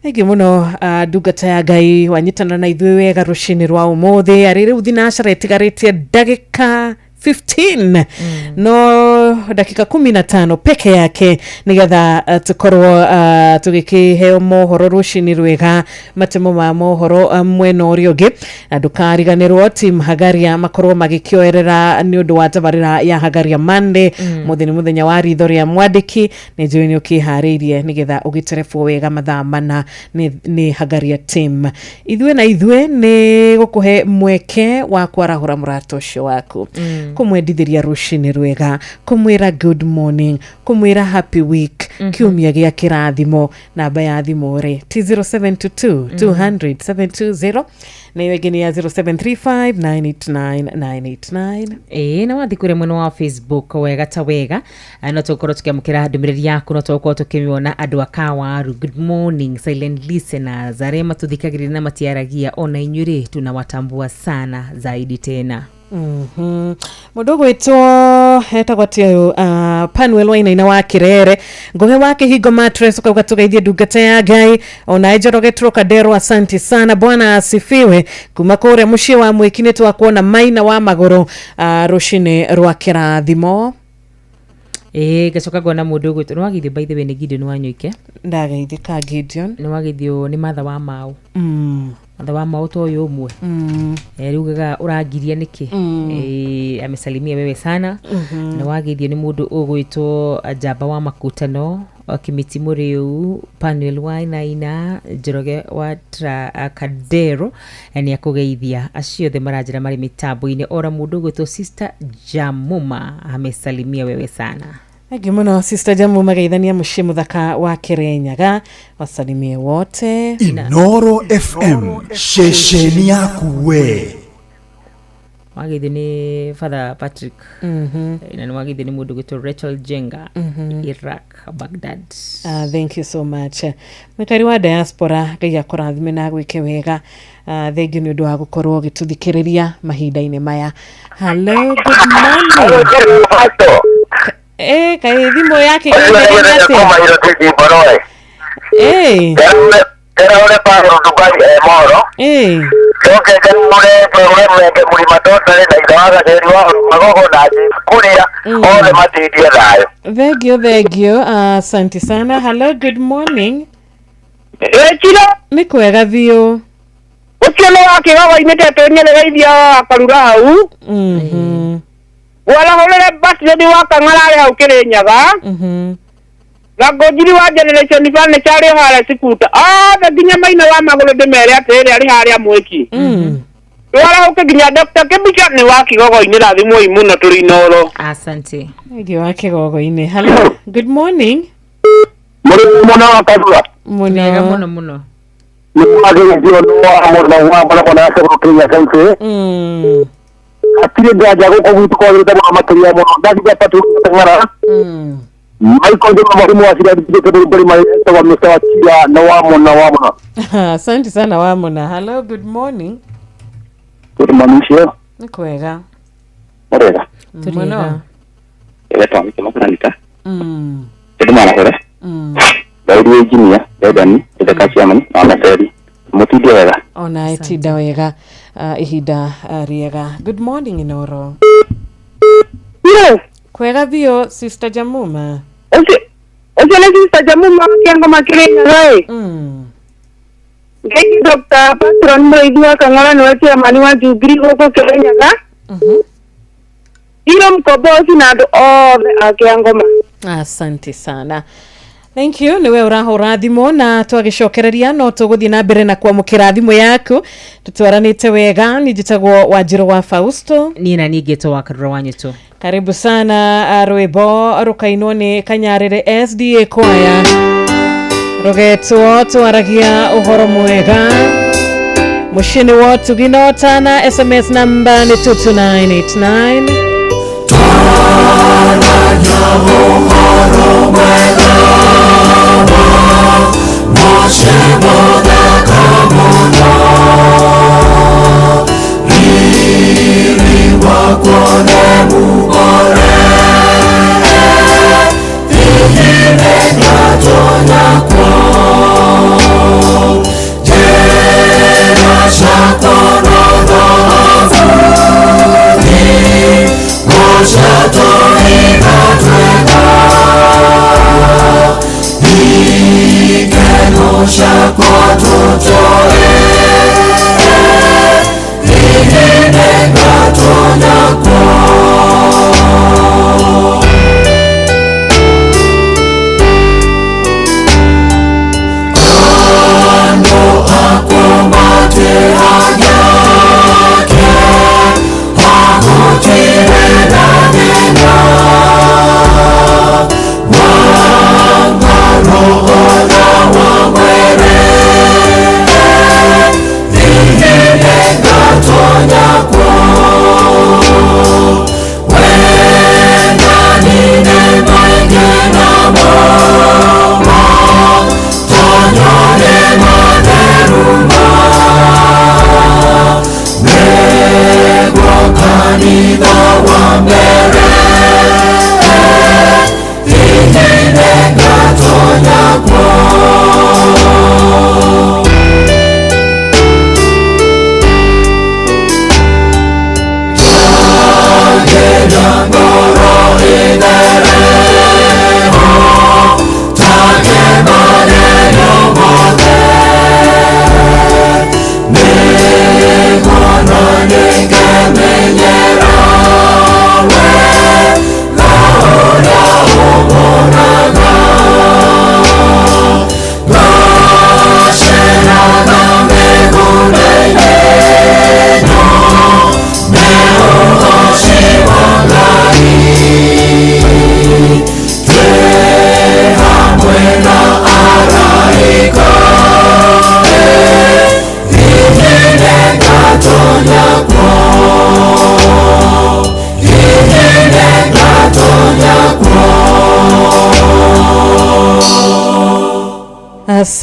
Thengiũ mũno, ndungata ya Ngai, wanyitana na ithuĩ wega rũcinĩ rwa ũmũthĩ. Arĩ rĩu thinacara ĩtigarĩtie ndagĩka 15, no dakika 15 peke yake nigetha tukorwo tũgĩkĩheo mohoro rũcinĩ rwega, matemo ma mohoro mwena ũrĩa ũngĩ. Na ndũkariganĩrwo team Hagaria makorwo magĩkĩoerera nĩ ũndũ wa tabarĩra ya Hagaria Monday. Mũthĩ nĩ mũthenya wa ritho rĩa mwandĩki. Nĩ njũĩ nĩ ũkĩharĩirie nĩgetha ũgĩterebwo wega mathaa 4 nĩ Hagaria team. Ithuĩ na ithuĩ nĩ gũkũhe mweke wa kwarahũra mũrata ũcio waku, kũmwendithĩria rũcinĩ rwega, kũmwĩra good morning, kũmwĩra happy week, kiumia gĩa kĩrathimo. Namba ya thimũ rĩ ti 0722 200 720, na ĩyo ĩngĩ nĩ ya 0735 989 989. Ĩĩ, na wathiĩ kũrĩa mwena wa Facebook wega ta wega, no tũgũkorwo tũkĩamũkĩra ndũmĩrĩri yaku, no tũgũkorwo tũkĩmĩona. Andũ a Kawaru, good morning, silent listeners arĩa matũthikagĩrĩria na matiaragia, ona inyuĩ rĩ tunawatambua sana zaidi tena. Mũndũ ũgwĩtwo etagwo atĩ ũyũ, Panuel Wainaina wa Kĩrere Ngũgĩ wa Kĩhingo Matres, ũkauga tũgeithie ndungata ya Ngai ona Njoroge Trocadero. Asante sana, Bwana asifiwe. Kuma kũrĩa mũciĩ wa Mwĩki nĩ twakuona maina wa magũrũ, rũcinĩ rwa kĩrathimo. Ĩĩ, ngacoka ngona mũndũ ũgwĩtwo, nĩ wageithio by the way nĩ Gideon Wanyoike. Ndageithĩka Gideon. Nĩ wageithio nĩ Martha wa Mau. Martha wa Mau to ũyũ ũmwe. Rĩu ũrangiria nĩkĩ? Amesalimia wewe sana. Nĩ wageithio nĩ mũndũ ũgwĩtwo Njamba wa Makutano, Kimiti Mũrĩu, Panuel Wainaina, Njoroge wa Kadero, nĩ akũgeithia. Acio othe maranjĩra marĩ mĩtambo-inĩ. Ora mũndũ ũgwĩtwo Sister Jamuma amesalimia wewe sana. Thank you muno Sister Jamuma, geithania muciĩ muthaka wa Kirinyaga, wasalimie wote. Inoro FM, ceceni yaku we. Wageithio nĩ Father Patrick. Na nĩ wageithio nĩ mũndũ ũgwĩtwo Rachel Jenga, Iraq, Baghdad. Thank you so much. Mwikari wa diaspora, Ngai akũrathime na agwĩke wega. Thank you nĩ ũndũ wa gũkorwo ũgĩtũthikĩrĩria mahinda-inĩ maya. Hello, good morning. Kaĩ thimũ yake ĩgeithania atĩa? Ore Paulo Dubai Moro. Coke ure Mwenge Mũrima Totally na ithe wa Gaceri wa Magogo na Kuria othe matindie thayũ. Thank you, thank you. Asante sana. Hello, good morning. Echira nĩ kwega biũ. Ũcio nĩ wa kĩgogo-inĩ tetũnyĩrĩgeithia wa Karura hau. Warahũrĩre Basireni wa Kang'ara arĩ hau Kĩrĩnyaga. Na Ngũnjiri wa Generation Furniture arĩ harĩa Sikuta. Othe nginya Maina wa Magũrũ ndĩmere atĩrĩrĩ arĩ harĩa Mwĩki. Warahũke nginya Dr. Kĩbica nĩ wa kĩgogo-inĩ rathimwoi mũno tũrĩ Inoro. Asante. Thank you wa kĩgogo-inĩ. Hello, good morning. Mũrĩ mũno wa Karura. Mũno. Mũno mũno. Nĩ wagĩrĩirwo nĩ wa mũno wa mũno na Kĩrĩnyaga County. Hatirĩ nganja gũkũ gwitũ kwagĩrĩte mũno makĩria mũno. Ndathire Patrick Kang'ara. Michael Njuma mwalimu wa Sira Digital Mburi etagwo Mr. Wakia na wa mũno wa mũno. Asante sana wa mũno. Hello, good morning. Good morning cio. Nĩ kwega. Mũrega. Mũno. Egetwo Mike Makanita. Ndĩ mwanahũre. Daudi engineer, Dedani, Itheka chairman, na Meseri. Mũtindie wega. Ona etinda wega. Ihinda rĩega. Good morning Inoro. Yes. Kwega biũ Sister Jamuma. Ũcio nĩ Sister Jamuma Kĩangoma Kĩrĩnyaga ĩ. Ngai Dr. Patron Mũrĩithi wa Kang'ara nĩwe chairman wa Jubilee gũkũ Kĩrĩnyaga. Iro mkombozi na andũ othe a Kĩangoma. Asante sana. Thank you. Niwe ũrahũra thimũ na twagĩcokereria no tũgũthiĩ na mbere na kwamũkĩra thimũ yaku. Tũtwaranĩte wega. Niĩ njĩtagwo Wanjirũ wa Fausto. Niĩ na niĩ ngĩtwo wa Karura wa Nyũtũ. Karibu sana. Rwĩmbo rũkainwo nĩ Kanyarĩrĩ SDA Choir. Rũgetwo twaragia ũhoro mwega. Mũciĩ nĩ wa Ũtugi na Ũtana. SMS namba nĩ 22989. Twaragia ũhoro mwega mũciĩ mũthaka mũno. Riri wakwo nĩ mũkore, hihi nĩngatonyakwo. Njĩra ciakwa no thahabu,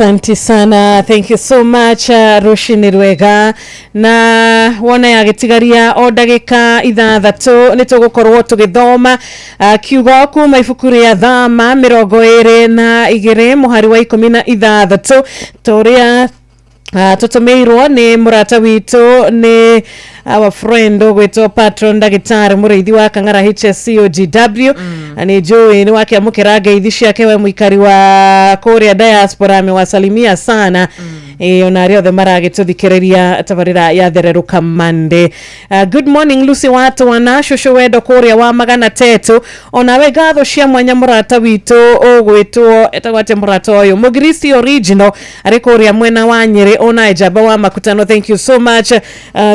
Asanti sana, thank you so much. Rũcinĩ rwega na wona yagĩtigaria o ndagĩka 6 nĩ tũgũkorwo tũgĩthoma kiugo kuma ibuku rĩa Thama 22 mũhari wa 16 tũrĩa tũtũmĩirwo nĩ mũrata witũ, nĩ our friend ũgwĩtwo patron ndagĩtarĩ mũrĩithi wa Kang'ara HSCOGW. Nĩ njũĩ nĩ wakĩamũkĩra ngeithi ciake we mũikari wa kũrĩa diaspora, amewasalimia sana. Ona arĩa othe maragĩtũthikĩrĩria tabarĩra ya Thererũka Monday. Good morning Lucy Watwana, cũcũ wendo kũrĩa wa magana tetu, onawe ngatho cia mwanya mũrata witũ ũgwĩtwo etagwo atĩa mũrata ũyũ, Mũgirisi original arĩ kũrĩa mwena wa Nyĩrĩ, ona njamba wa makutano, thank you so much.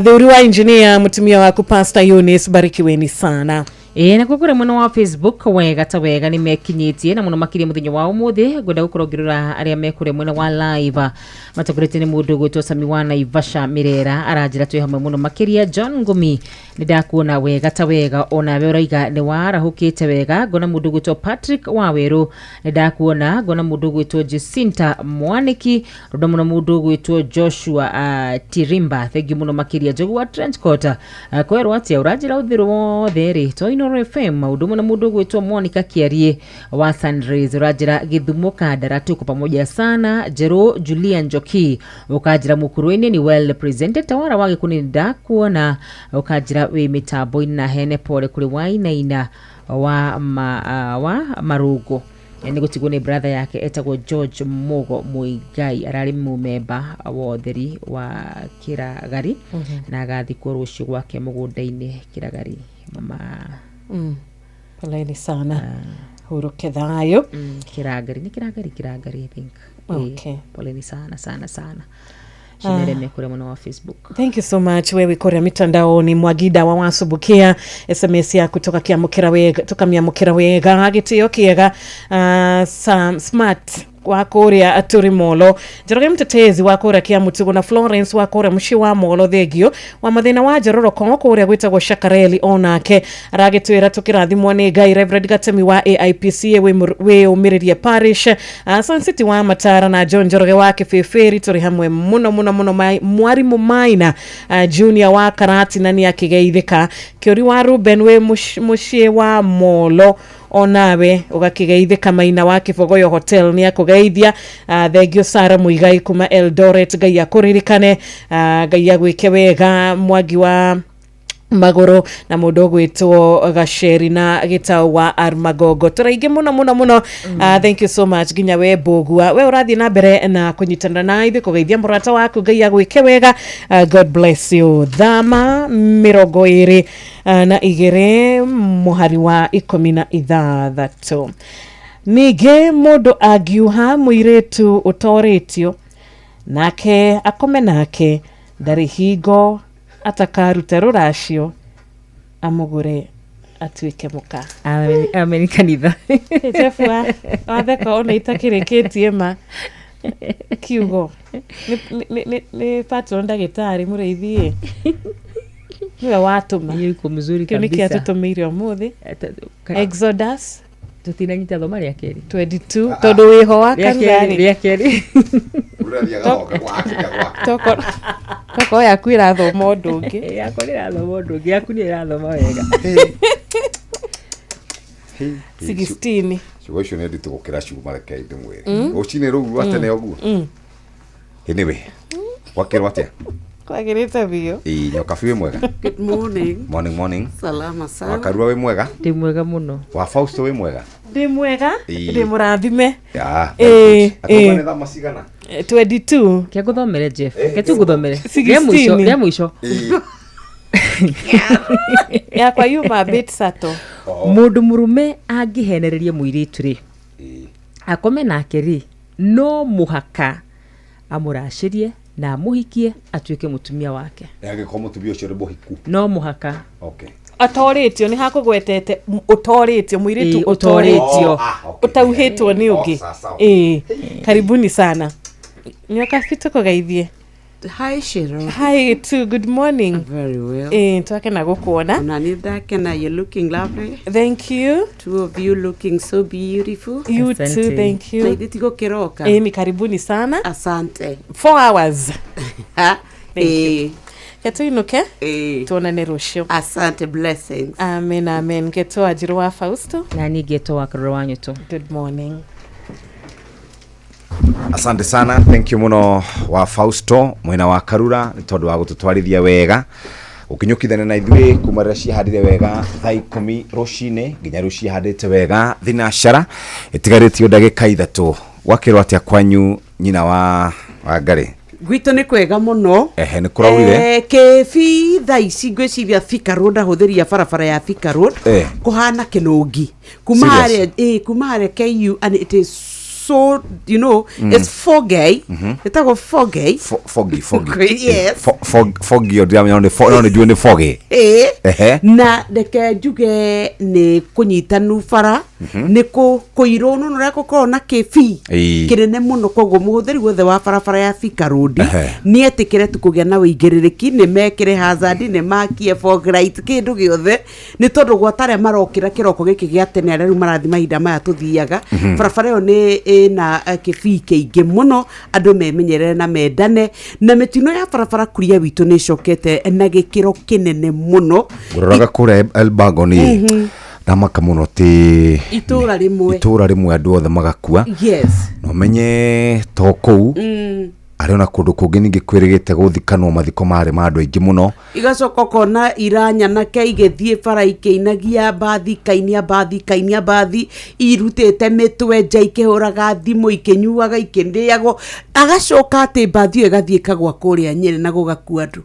Thuri wa engineer, mũtumia waku Pastor Eunice, barikiweni sana. Ĩĩ, nakuo kũrĩa mwena wa Facebook wega ta wega nĩ mekinyĩtie na mũno makĩria mũthenya wa ũmũthĩ. Ngwenda gũkorwo ngĩrora arĩa me kũrĩa mwena wa live, matongoretio nĩ mũndũ ũgwĩtwo Sami wa Naivasha Mirera, aranjĩra twĩ hamwe mũno makĩria. John Ngumi, nĩ ndakuona wega ta wega, onawe ũraiga nĩ warahũkĩte wega. Ngona mũndũ ũgwĩtwo Patrick Wawerũ, nĩ ndakuona. Ngona mũndũ ũgwĩtwo Jacinta Mwaniki rũndo mũno, mũndũ ũgwĩtwo Joshua Tirimba, thank you mũno makĩria. Njogu wa Trenchcoat, kwerwo atĩa, ũranjĩra ũthĩrũ wothe rĩ to Inooro FM. Maũndũ mũno mũndũ ũgwĩtwo Monica Kiarie wa Sunrays, ũranjĩra Gĩthumo Kandara tuko pamoja sana. Njerũ Julia Njoki, ũkanjĩra mũkũrũ-inĩ ni well presented. Tawara wa Gĩkũnĩ, ndakuona, ũkanjĩra wĩ mĩtambo-inĩ na hene pole kũrĩ Wainaina wa, ma, wa Marũngo nĩ gũtigwo nĩ brother yake etagwo George Mugo Muigai, ararĩ mũmemba wa ũtheri wa Kĩragari na agathikwo rũciũ gwake mũgũnda-inĩ Kĩragari mama. Poleni sana, huruke thayũ. Kĩrangari nĩ Kĩrangari, Kĩrangari I think. Poleni sana sana sana cinereme kũrĩa mwena wa Facebook. Thank you so much wewe kũrĩa mitandaoni. Mwagida wa Wasubukia, SMS yaku tukakiamũkĩra wega, tukamiamũkĩra wega, gĩtĩo kĩega. Sam Smart wa kũrĩa tũrĩ molo, Njoroge Mtetezi wa kũrĩa Kĩamũtugo na Florence wa kũrĩa mũciĩ wa Molo, thengio wa mathĩna wa Njororoko kũrĩa gwĩtagwo Shakareli, onake aragĩtwĩra tũkĩrathimwo nĩ Ngai. Reverend Gatemi wa AIPCA wĩyũmĩrĩrie parish, Sun City wa Matara na John Njoroge wa Kĩbĩbĩri, tũrĩ hamwe mũno mũno mũno. Mwarimũ Maina, Junior wa Karatina nĩ akĩgeithĩka. Kĩũri wa Ruben wĩ mũciĩ wa Molo, onawe ũgakĩgeithĩka. Maina wa Kĩbogoyo Hotel nĩ akũgeithia. Thengio Sara Muigai kuma Eldoret, Ngai akũririkane, Ngai agwĩke wega. Mwangi wa magũrũ na mũndũ ũgwĩtwo Gaceri na Gĩtaũ wa Armagongo, tũraingĩ mũno mũno mũno. Thank you so much nginya we Mbũgua, we ũrathiĩ na mbere na kũnyitanĩra na ithuĩ kũgeithia mũrata waku, Ngai agwĩke wega. God bless you. Thama 22 mũhari wa 16: ningĩ mũndũ angiuha mũirĩtu ũtorĩtio nake akome nake, ndarĩ hingo atakaruta rũracio amũgũre atuĩke mũka. Amen, amen kanitha. Jeff watheka ona itakĩrĩkĩtie ma kiugo nĩ patron ndagĩtarĩ mũrĩithi nĩwe watũma. Hiyo iko mzuri Kĩu nĩkĩo kabisa. atũtũmĩire ũmũthĩ, Exodus Tũtinanyita thoma rĩa kerĩ. 22, tondũ wĩho wa Rĩa kerĩ, Karugarĩ. Rĩa kerĩ. Toko yaku ĩrathoma ũndũ ũngĩ. Yakwa nĩrathoma ũndũ ũngĩ, yaku nĩ ĩrathoma wega. 16. Ciugo icio nĩ nditũ gũkĩra cuma, reke ndĩmwĩre rũcinĩ rũu rwa tene ũguo. Anyway, gwakĩrwo atĩa? Kwagĩrĩte biũ. Ĩĩ, Nyokabi, wĩ mwega? Good morning. Morning, morning. Salama sana. Wakarua, wĩ mwega? Ndĩ mwega mũno. Wa Fausto, wĩ mwega? Ndĩ mwega. Ĩĩ. Ndĩ mũrathime. Ya. Ĩĩ, Ĩĩ. ĩĩ. Nĩ thaa cigana? 22. Kĩa ngũthomere Jeff, ke tu ngũthomere rĩa mũico. 16. Rĩa mũico. Yakwa yuma bit sato. Mũndũ mũrũme angĩhenereria mũirĩtu rĩ akome nake rĩ, no mũhaka amũracĩrie na amũhikie atuĩke mũtumia wake. Angĩkorwo mũtumia ũcio nĩ mũhiku. No mũhaka. Okay. Atorĩtio nĩ hakũgwetete ũtorĩtio mũirĩtu. Ĩĩ, ũtorĩtio. Oh, ah, okay. Ũtauhĩtwo nĩ Oh, ũngĩ. sawa, sawa. Ĩĩ, karibuni sana Nyokabi, tũkũgeithie. Hi, Shiro. Hi too, good morning. Very well. Twakena gukuona. Na nĩ ndakena, you're looking lovely. Thank you. Two of you looking so beautiful. You too, thank you. Na ithuĩ ti gũkĩroka. Ni karibuni sana. Asante. 4 hours. Thank you. Ketuinuke tuonane rũciũ. Asante, blessings. Amen, amen. Ngetwo Wanjiru wa Fausto. Na niĩ ngetwo wa Karura wa Nyũtũ. Good morning. Asante sana, thank you muno wa Fausto mwena wa Karura nĩ tondũ wa gũtũtwarithia wega ũkinyũkithania na ithuĩ kuma rĩrĩa ciahandire wega thaa 10 rũcinĩ nginya rĩu ciahandĩte wega thinacara ĩtigarĩtio ndagĩka 3. Gwakĩrwo atĩa kwanyu nyina wa Ngarĩ? Gwitũ nĩ kwega mũno. Ehe, nĩ kũraurire. Kĩbi thaa ici ngwĩciria Thika Road, ahũthĩri a barabara ya Thika Road kũhana kĩnũngi kuma harĩa KU, and it is so, you know, it's foggy. Ĩtagwo foggy. Foggy. Yes. Foggy, no nĩ nĩ foggy. Na reke njuge nĩ kũnyitanu bara, nĩ kũirwo nũ ũrĩa gũkorwo na kĩbii kĩnene mũno, koguo mũhũthĩri wothe wa barabara ya Thika Road nĩ etĩkĩre tu kũgĩa na wĩigĩrĩrĩki, nĩ mekĩre hazard, nĩ makie fog light, kĩndũ gĩothe, nĩ tondũ gwata arĩa marokĩra kĩroko gĩkĩ gĩa tene arĩa rĩu marathiĩ mahinda maya tũthiaga, barabara ĩyo nĩ ĩna kĩbii kĩingĩ mũno, andũ memenyerere na mendane, na mĩtino ya barabara kuria witũ nĩ ĩcokete na gĩkĩro kĩnene mũno. Ũroraga kũrĩa Elbagon ndamaka mũno ti itũra rĩmwe andũ othe magakua. Yes. No menye to kũu arĩ ona kũndũ kũngĩ ningĩ kwĩrĩgĩte gũthikanwo mathiko marĩ ma andũ aingĩ mũno, igacoka ũkona iranyanake igĩthiĩ bara ikĩinagia mbathi, ikainia mbathi, ikainia mbathi, irutĩte mĩtwe nja, ikĩhũraga thimũ, ikĩnyuaga, ikĩndĩagwo, agacoka atĩ mbathi ĩyo ĩgathiĩ ĩkagwa kũrĩa Nyĩrĩ na gũgakua andũ.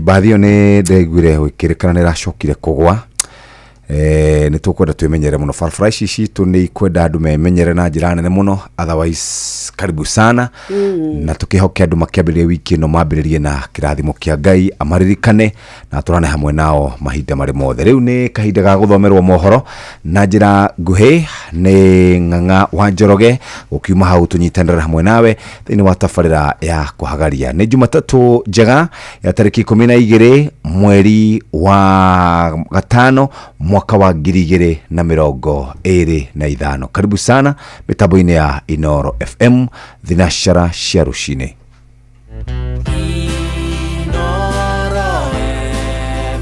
Mbathi ĩyo nĩ ndaiguire gũkĩrĩkana nĩ ĩracokire kũgwa. Nĩ tũkwenda twĩmenyere mũno, barabara ici citũ nĩ ikwenda andũ memenyere na njĩra nene mũno, otherwise karibu sana. Na tũkĩhoke andũ makĩambĩrĩria wiki ĩno mambĩrĩrie na kĩrathimo kĩa Ngai amaririkane na tũrane hamwe nao mahinda marĩ mothe. Rĩu nĩ kahinda ga gũthomerwo mohoro na njĩra nguhĩ nĩ Ng'ang'a wa Njoroge, gũkiuma hau tũnyitanĩre hamwe nawe thĩinĩ wa tabarĩra ya kũhagaria. Nĩ Jumatatũ njega ya tarĩki 12 mweri wa 5 mwaka wa 2025. Karibu sana mitambo-inĩ ya Inoro FM thinacara cia rũcinĩ. Inoro FM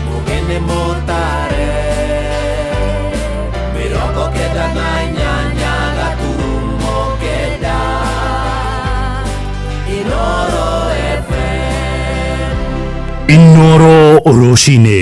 mugene motare 98.9 Inoro FM. Inoro rũcinĩ.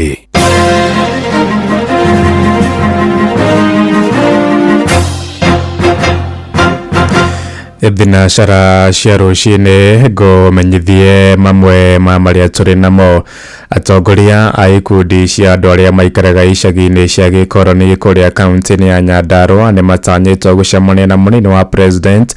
Thinacara cia rũcinĩ ngũmenyithie mamwe ma marĩa tũrĩ namo. Atongoria a ikundi cia andũ arĩa maikaraga icagi-inĩ cia gĩkoroni kũrĩa kaunti-inĩ ya Nyandarua nĩ matanyĩtwo gũcemania na mũnini wa president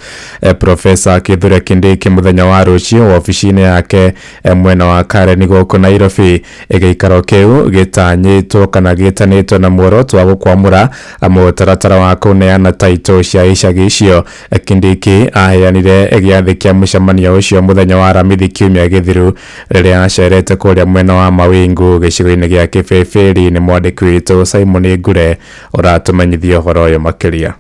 Professor Kithure Kindiki mũthenya wa rũciũ wabici-inĩ yake mwena wa Karen gũkũ Nairobi. Gĩikaro kĩu gĩtanyĩtwo kana gĩtanĩtwo na muoroto wa gũkwamũra mũtaratara wa kũneana taitũ cia icagi icio. Kindiki aheanire gĩathĩ kĩa mũcemanio ũcio mũthenya wa Aramithi kiumia gĩthiru rĩrĩa acerete kũrĩa mwena wa Mawingu gĩcigo-inĩ gĩa Kĩbĩbĩri. Nĩ mwandĩki witũ Simon Ngure ũratũmenyithia ũhoro ũyũ makĩria.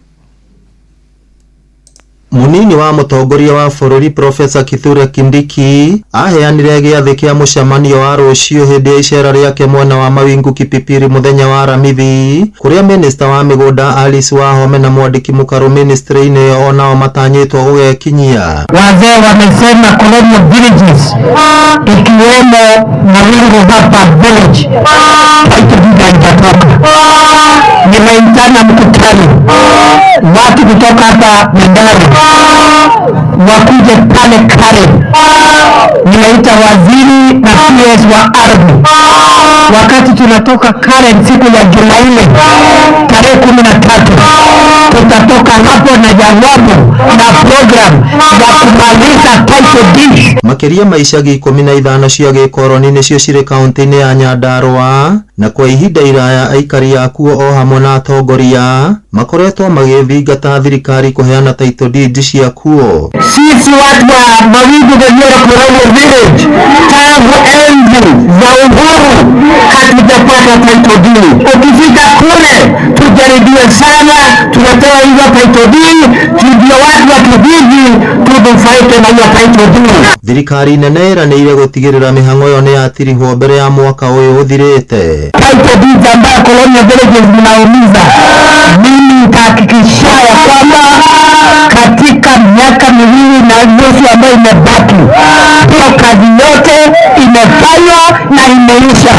Munini wa mũtongoria wa bũrũri Professor Kithure Kindiki aheanire gĩathĩ kĩa mũcemanio wa rũciũ hĩndĩ ya icera rĩake mwena wa Mawingu Kipipiri mũthenya wa Aramithi, kũrĩa minista wa mĩgũnda Alice Wahome na mwandĩki mũkarũ ministry-inĩ onao matanyĩtwo gũgekinyia. Wazee wamesema colonial villages ikiwemo Mawingu hapa village haitatoka. Nimeitana mkutano watu kutoka hapa Nyandarua wakuje pale Karen. Nimeita waziri na PS wa ardhi. Wakati tunatoka Karen siku ya Jumanne tarehe 13, tutatoka hapo na jawabu na program ya kumaliza title deed. Makĩria ma icagi 15 cia gĩkoroni nĩcio cirĩ kaunti-inĩ ya Nyandarua Na kwa ihinda iraya aikari akuo o hamwe na atongoria makoretwo magĩthingata thirikari kũheana title deed ciakuo. Sisi watu wa Mawingu Gonyoro Colonial Village tangu enzi za uhuru hatujapata title deed. Ukifika kule tujaribiwe sana, tunatoa hizo title deed, ndio watu wa kijiji tunufaike na hiyo title deed. Thirikari nene ĩranĩire gũtigĩrĩra mĩhang'o ĩyo nĩ yatirihwo mbere ya mwaka ũyũ ũthirĩte. Title deeds ambayo colonial villages zinaumiza, mimi nitahakikisha ya kwamba katika miaka miwili na nusu ambayo imebaki, hiyo kazi yote imefanywa na imeisha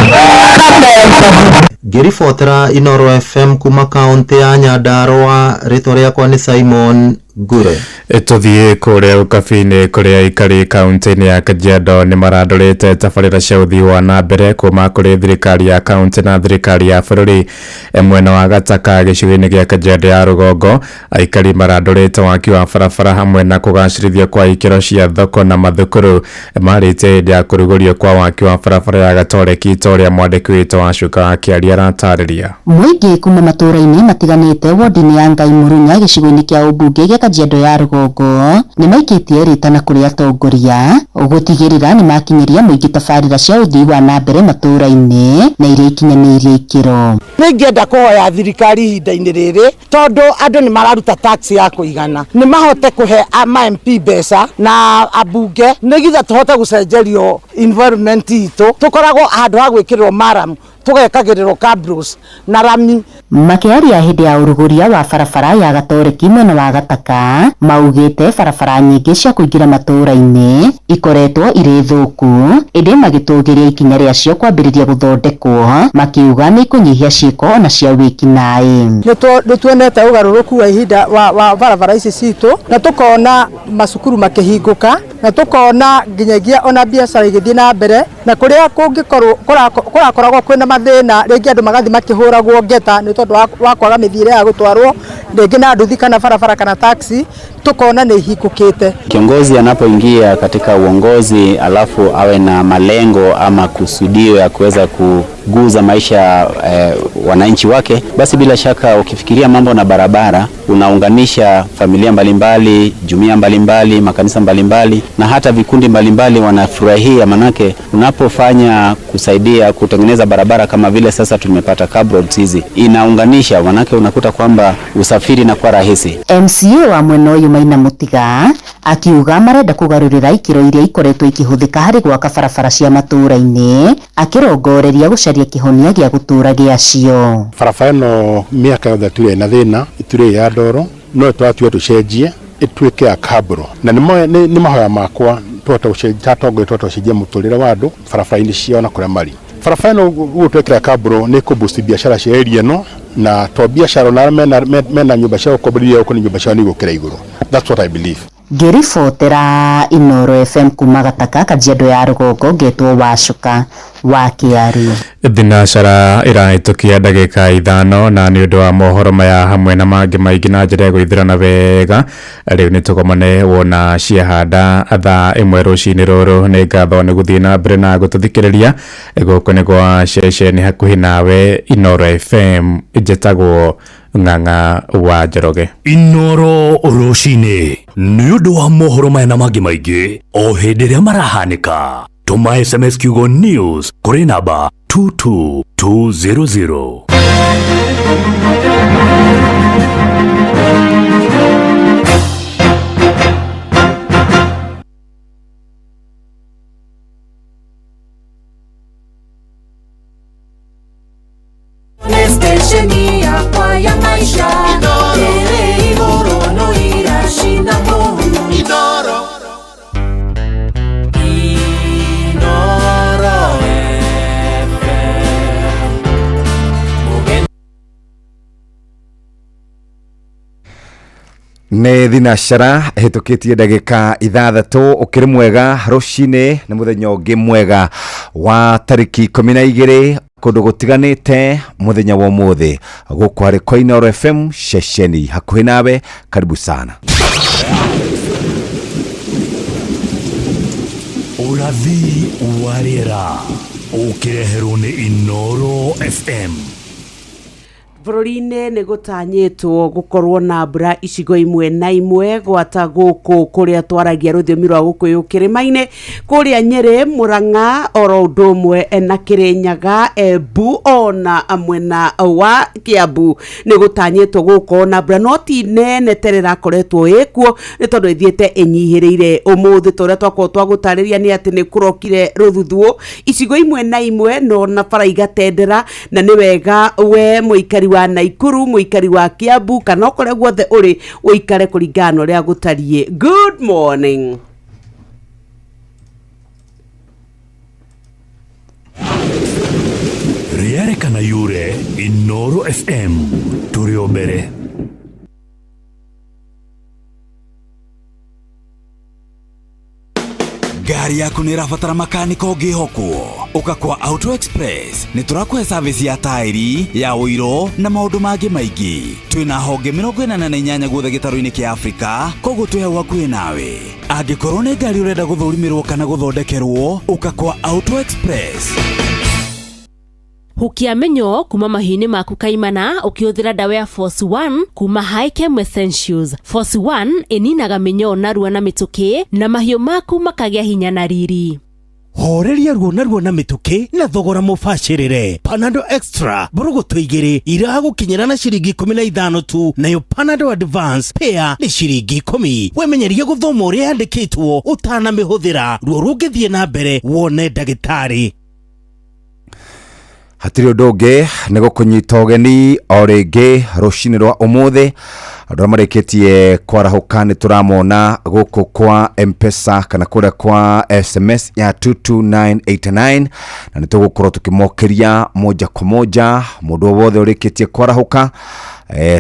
kabla ya uchaguzi. Ngĩribotera Inoro FM kuma kaunti ya Nyandarua, rĩtwa rĩakwa nĩ Simon Ngure. Tũthiĩ kũrĩa ũkabi-inĩ kũrĩa aikari kaunti-inĩ ya Kajiado nĩ marandũrĩte tabarĩra cia ũthii wa na mbere kuma kũrĩ thirikari ya kaunti na thirikari ya bũrũri. Mwena wa Gataka gĩcigo-inĩ gĩa Kajiado ya rũgongo, aikari marandũrĩte waki wa barabara hamwe na kũgacĩrithio kwa ikĩro cia thoko na mathukuru. Marĩte hĩndĩ ya kũrugũrio kwa waki wa barabara ya Gatoreki ta ũrĩa mwandĩki witũ wa Cuka wa Kĩaria aratarĩria. Mũingĩ kuma matũũra-inĩ matiganĩte wodi-inĩ ya Ngai Mũrunya gĩcigo-inĩ kĩa ũmbunge gĩa Kajiado ya rũgongo nĩ maikĩtie rĩtana kũrĩ atongoria gũtigĩrĩra nĩ makinyĩria mũingĩ tabarĩra cia ũthii wa na mbere matũũra-inĩ na iria ikinyanĩirie ikĩro. Nĩngĩenda kũhoya thirikari ihinda-inĩ rĩrĩ tondũ andũ nĩ mararuta tax ya kũigana, nĩ mahote kũhe ma MP mbeca na ambunge nĩgetha tũhote gũcenjerio environment itũ. Tũkoragwo handũ ha gwĩkĩrĩrwo maram, tũgekagĩrĩrwo cabros na rami. Makĩaria hĩndĩ ya ũrugũria wa barabara ya Gatoreki mwena wa Gataka, maugĩte barabara nyingĩ cia kũingĩra matũũra-inĩ ikoretwo irĩ thũku, ĩndĩ magĩtũgĩria ikinya rĩacio kwambĩrĩria gũthondekwo, makiuga nĩ ikũnyihia ciĩko ona cia wĩkinaĩ. Nĩ tuonete ũgarũrũku wa ihinda wa barabara ici citũ, na tũkona macukuru makĩhingũka, na tũkona nginyagia ona biacara igĩthiĩ na mbere, na kũrĩa kũngĩkorwo kũrakoragwo kwĩna mathĩna rĩngĩ andũ magathiĩ makĩhũragwo ngeta nĩ tondũ wa kwaga mĩthiĩre ya gũtwarwo rĩngĩ na nduthi kana barabara kana taxi, tukona nĩ ihingũkĩte. Kiongozi anapoingia katika uongozi alafu awe na malengo ama kusudio ya kuweza kuguza maisha wananchi wake, basi bila shaka ukifikiria mambo na barabara unaunganisha familia mbalimbali, jumuiya mbalimbali, makanisa mbalimbali na hata vikundi mbalimbali wanafurahia, manake unapofanya kusaidia kutengeneza barabara kama vile sasa tumepata cabroads hizi, inaunganisha, manake unakuta kwamba usafiri na kwa rahisi. MCA wa mwena ũyũ Maina Mũtiga akiuga marenda kũgarũrĩra ikĩro iria ikoretwo ikĩhũthĩka harĩ gwaka barabara cia matũũra-inĩ, akĩrongoreria gũcaria kĩhonia gĩa gũtũũra gĩacio. Barabara ĩno mĩaka yothe tũrĩ na thĩna, ĩtũrĩ ya ndoro, no twatua tũcenjie ĩtuĩke ya kabro, na nĩ mahoya makwa tũhote gũcenjia atongoria, tũhote gũcenjia mũtũrĩre wa andũ barabara-inĩ ciao na kũrĩa marĩ. Barabara ĩno ũguo twekĩra kabro nĩ kũboost biacara cia area ĩno, na to biacara na mena nyũmba cia gũkomborithia gũkũ nĩ nyũmba ciao nĩ igũkĩra igũrũ. That's what I believe. Ngĩribotera Inoro FM kuma Gataka Kajiado ya rũgongo, ngetwo Wacuka wa Kĩari. Thinacara ĩrahĩtũkia ndagĩka 5 na nĩ ũndũ wa mohoro maya hamwe na mangĩ maingĩ na njĩra ya gũithĩrana wega, rĩu nĩ tũgomane wona ciahanda thaa 1 rũcinĩ rũrũ. Nĩ ngatho nĩ gũthiĩ na mbere na gũtũthikĩrĩria. Gũkũ nĩ gwa ceceni hakuhĩ nawe Inoro FM, njĩtagwo Ng'ang'a wa Njoroge. Inoro rũcinĩ nĩ ũndũ wa mohoro maya na mangĩ maingĩ o hĩndĩ ĩrĩa marahanĩka, tũma SMS kiugo news kũrĩ namba 22200. Stesheni yakwa ya maisha ere igũrũ no irashinda kũu. Inoro. Inoro FM. Nĩ thinacara ĩhĩtũkĩtie ndagĩka 6 ũkĩrĩ mwega rũcinĩ nĩ mũthenya ũngĩ mwega wa tarĩki 12 kũndũ gũtiganĩte mũthenya wa ũmũthĩ gũkũ harĩ kwa Inoro FM ceceni hakuhĩ nawe. Karibu sana. Ũrathi wa rĩera. Ũkĩreherwo nĩ Inoro FM. Bũrũri-inĩ nĩ gũtanyĩtwo gũkorwo na mbura icigo imwe na imwe gwata gũkũ kũrĩa twaragia rũthiomi rwa gũkũyũ kĩrĩma-inĩ kũrĩa Nyĩrĩ, Mũrang'a oro ũndũ ũmwe na Kĩrĩnyaga, Embu ona mwena wa Kĩambu nĩ gũtanyĩtwo gũkorwo na mbura no ti nene ta ĩrĩa ĩrakoretwo ĩkuo nĩ tondũ ĩthiĩte ĩnyihĩrĩire. Ũmũthĩ ta ũrĩa twakorwo twagũtarĩria nĩ atĩ nĩ kũrokire rũthuthuũ icigo imwe na imwe no na bara igatendera, na nĩ wega we mũikari wa Naikuru, mũikari wa Kiambu kana o kũrĩa guothe ũrĩ ũikare kũringana na ũrĩa gũtariĩ. Good morning. Rĩarĩ kana yure Inoro FM tũrĩ o mbere. Ngari yaku nĩ ĩrabatara makanika ũngĩhokwo? Ũka kwa Auto Express, nĩ tũrakũhe service ya taĩri, ya ũiro na maũndũ mangĩ maingĩ. Twĩna honge 48 guothe gĩtarũ-inĩ kĩa Afrika, koguo twĩ hau hakuhĩ nawe. Angĩkorwo nĩ ngari ũrenda gũthũrimĩrwo kana gũthondekerwo, ũka kwa Auto Express. Hukia mĩnyoo kuma mahiũ-inĩ maku kaimana ũkĩhũthĩra ndawa ya Force 1 kuma Hikem Essentials. Force 1 ĩninaga mĩnyoo narua na mĩtũkĩ na mahiũ maku makagĩa hinya na riri. Horeria ruo narua na mĩtũkĩ na thogora mũbacĩrĩre. Panadol Extra mbũrũgũtũ igĩrĩ iragũkinyĩra na ciringi 15 tu, nayo Panadol Advance pair nĩ ciringi 10. Wemenyerie gũthoma ũrĩa yandĩkĩtwo ũtanamĩhũthĩra. Ruo rũngĩthiĩ na mbere wone ndagĩtarĩ. Hatirĩ ũndũ ũngĩ nĩ gũkũnyita ũgeni o rĩngĩ rũcinĩ rwa ũmũthĩ. Andũ arĩa marĩkĩtie kwarahũka nĩ tũramona gũkũ kwa M-Pesa kana kũrĩa kwa SMS ya 22989, na nĩ tũgũkorwo tũkĩmokĩria moja kwa moja mũndũ o wothe ũrĩkĩtie kwarahũka,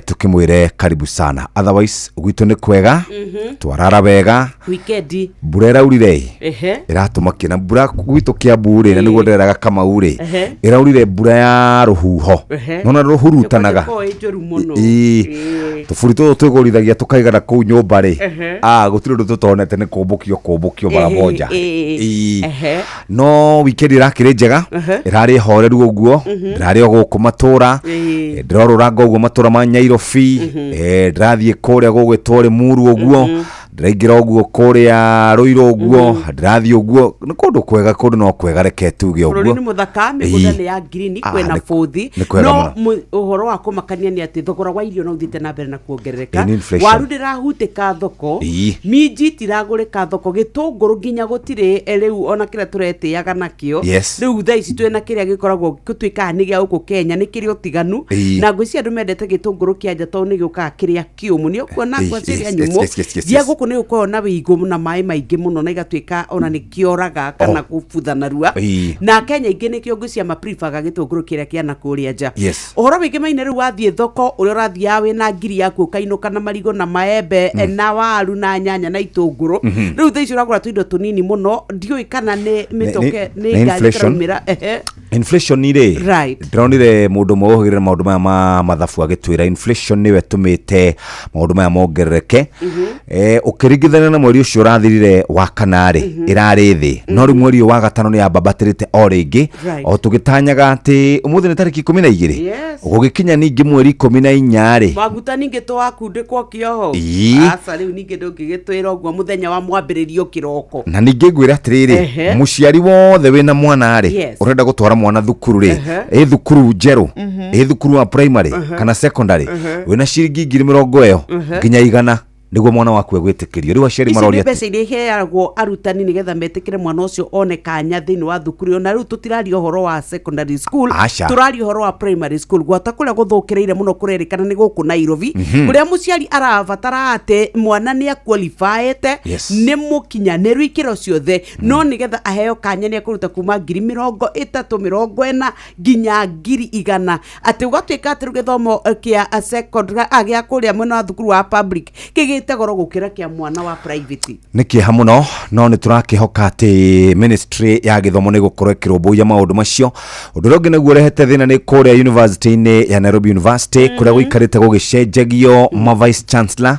tukĩmwĩre karibu sana. Otherwise gwitũ nĩ kwega, twarara wega. Wikendi. Mbura ĩraurire ĩratũmakia, na mbura gwitũ Kiambu rĩ, na nĩguo ndĩreraga Kamau rĩ, ĩraurire mbura ya rũhuho. Nona rũhurutanaga. Ĩkoragwo ĩ njũru mũno. Ĩĩ. Tũburi tũtũ twĩgũrithagia tũkaigana kũu nyũmba rĩ, gũtirĩ ũndũ tũtonete nĩ kũmbũkio kũmbũkio mara moja. No wikendi ĩrakĩrĩ njega, ĩrarĩ horeru ũguo, ndĩrarĩ o gũkũ matũra, ndĩrorũranga ũguo matũra ma Nyairobi, ndĩrathiĩ kũrĩa gũgwĩtwo Rĩmuru ũguo, ndĩraingĩra ũguo kũrĩa Rũirũ ũguo, ndĩrathiĩ ũguo, nĩ kũndũ kwega, kũndũ no kwega, reke tuge ũguo. Bũrũri nĩ mũthaka, mĩgũnda nĩ ya green, kwĩna bũthi. Nĩ kwega No mũno. ũhoro wa kũmakania nĩ atĩ thogora wa irio no ũthiĩte na mbere na kuongerereka. Ĩĩ, nĩ inflation. Waru ndĩrahutĩka thoko, minji itiragũrĩka thoko, gĩtũngũrũ nginya gũtirĩ, rĩu ona kĩrĩa tũretĩaga nakĩo. Rĩu thaa ici twĩna kĩrĩa gĩkoragwo gũtuĩkaga nĩ gĩa gũkũ Kenya, nĩ kĩrĩ ũtiganu. Na ngwĩciria andũ mendete gĩtũngũrũ kĩa nja tondũ nĩ gĩũkaga kĩrĩa kĩũmũ. Nĩ ũkuona ngwacĩ ĩrĩa nyũmũ, gĩa gũkũ nĩ gũkoragwo na wĩigũ na maĩ maingĩ mũno na igatuĩka ona nĩ kĩoraga kana gũbutha narua. Na Kenya ingĩ nĩkĩo ngwĩciria ma prefer gĩtũngũrũ kĩrĩa kĩa na kũrĩa nja. Ũhoro wĩngĩ maine rĩu wathiĩ thoko ũrĩa ũrathiaga wĩna ngiri yaku ũkainũka na marigũ na maembe, na waru na nyanya na itũngũrũ. Rĩu thaa ici ũragũra tũindo tũnini mũno, ndiũĩ kana nĩ mĩtoke, nĩ Nĩ ngari inflation. ĩraumĩra. Inflation rĩ, ndĩronire mũndũ ũmwe ũhũgĩrĩra maũndũ maya ma mathabu agĩtwĩra inflation nĩyo ĩtũmĩte maũndũ maya mongerereke. Ũkĩringithania na mweri ũcio ũrathirire wa kana rĩ, ĩrarĩ thĩ, no rĩu mweri ũyũ wa gatano nĩ yambambatĩrĩte o rĩngĩ. O tũgĩtanyaga atĩ ũmũthĩ nĩ tarĩki 12, gũgĩkinya ningĩ mweri 14 rĩ, maguta ningĩ tũwakundĩkwo kĩoho. Aca, rĩu ningĩ ndũngĩgĩtwĩra ũguo mũthenya wa mwambĩrĩrio kĩroko. Na ningĩ ngwĩra atĩrĩrĩ, mũciari wothe wĩna mwana rĩ, ũrenda gũtwara mwana thukuru rĩ, ĩ thukuru njerũ, ĩ thukuru wa primary kana secondary, wĩna ciringi ngiri mĩrongo ĩyo nginya 100 nĩguo mwana waku egwĩtĩkĩrio. Rĩu aciari Ici nĩ maroria atĩ mbeca iria iheagwo arutani nĩgetha metĩkĩre mwana ũcio one kanya thĩinĩ wa thukuru ĩyo. Na rĩu tũtiraria ũhoro wa secondary school, Aca. tũraria ũhoro wa primary school. Gwata kũrĩa gũthũkĩrĩire mũno kũrerĩkana nĩ gũkũ Nairobi, kũrĩa mũciari arabatara atĩ mwana nĩ aqualifyĩte, nĩ mũkinyanĩru ikĩro ciothe, no nĩgetha aheo kanya nĩ ekũruta kuma ngiri 30, 40 nginya ngiri 100. Atĩ ũgatuĩka atĩ rĩu gĩthomo kĩa secondary, gĩa kũrĩa mwena wa thukuru wa public kĩgĩte goro gũkĩra kĩa mwana wa private. Nĩ kĩeha mũno, no nĩ tũrakĩhoka atĩ ministry ya gĩthomo nĩ gũkorwo ĩkĩrũmbũiya maũndũ macio. Ũndũ ũrĩa ũngĩ nĩguo ũrehete thĩna nĩ kũrĩa university-inĩ ya Nairobi University, kũrĩa gũikarĩte gũgĩcenjagio ma vice chancellor.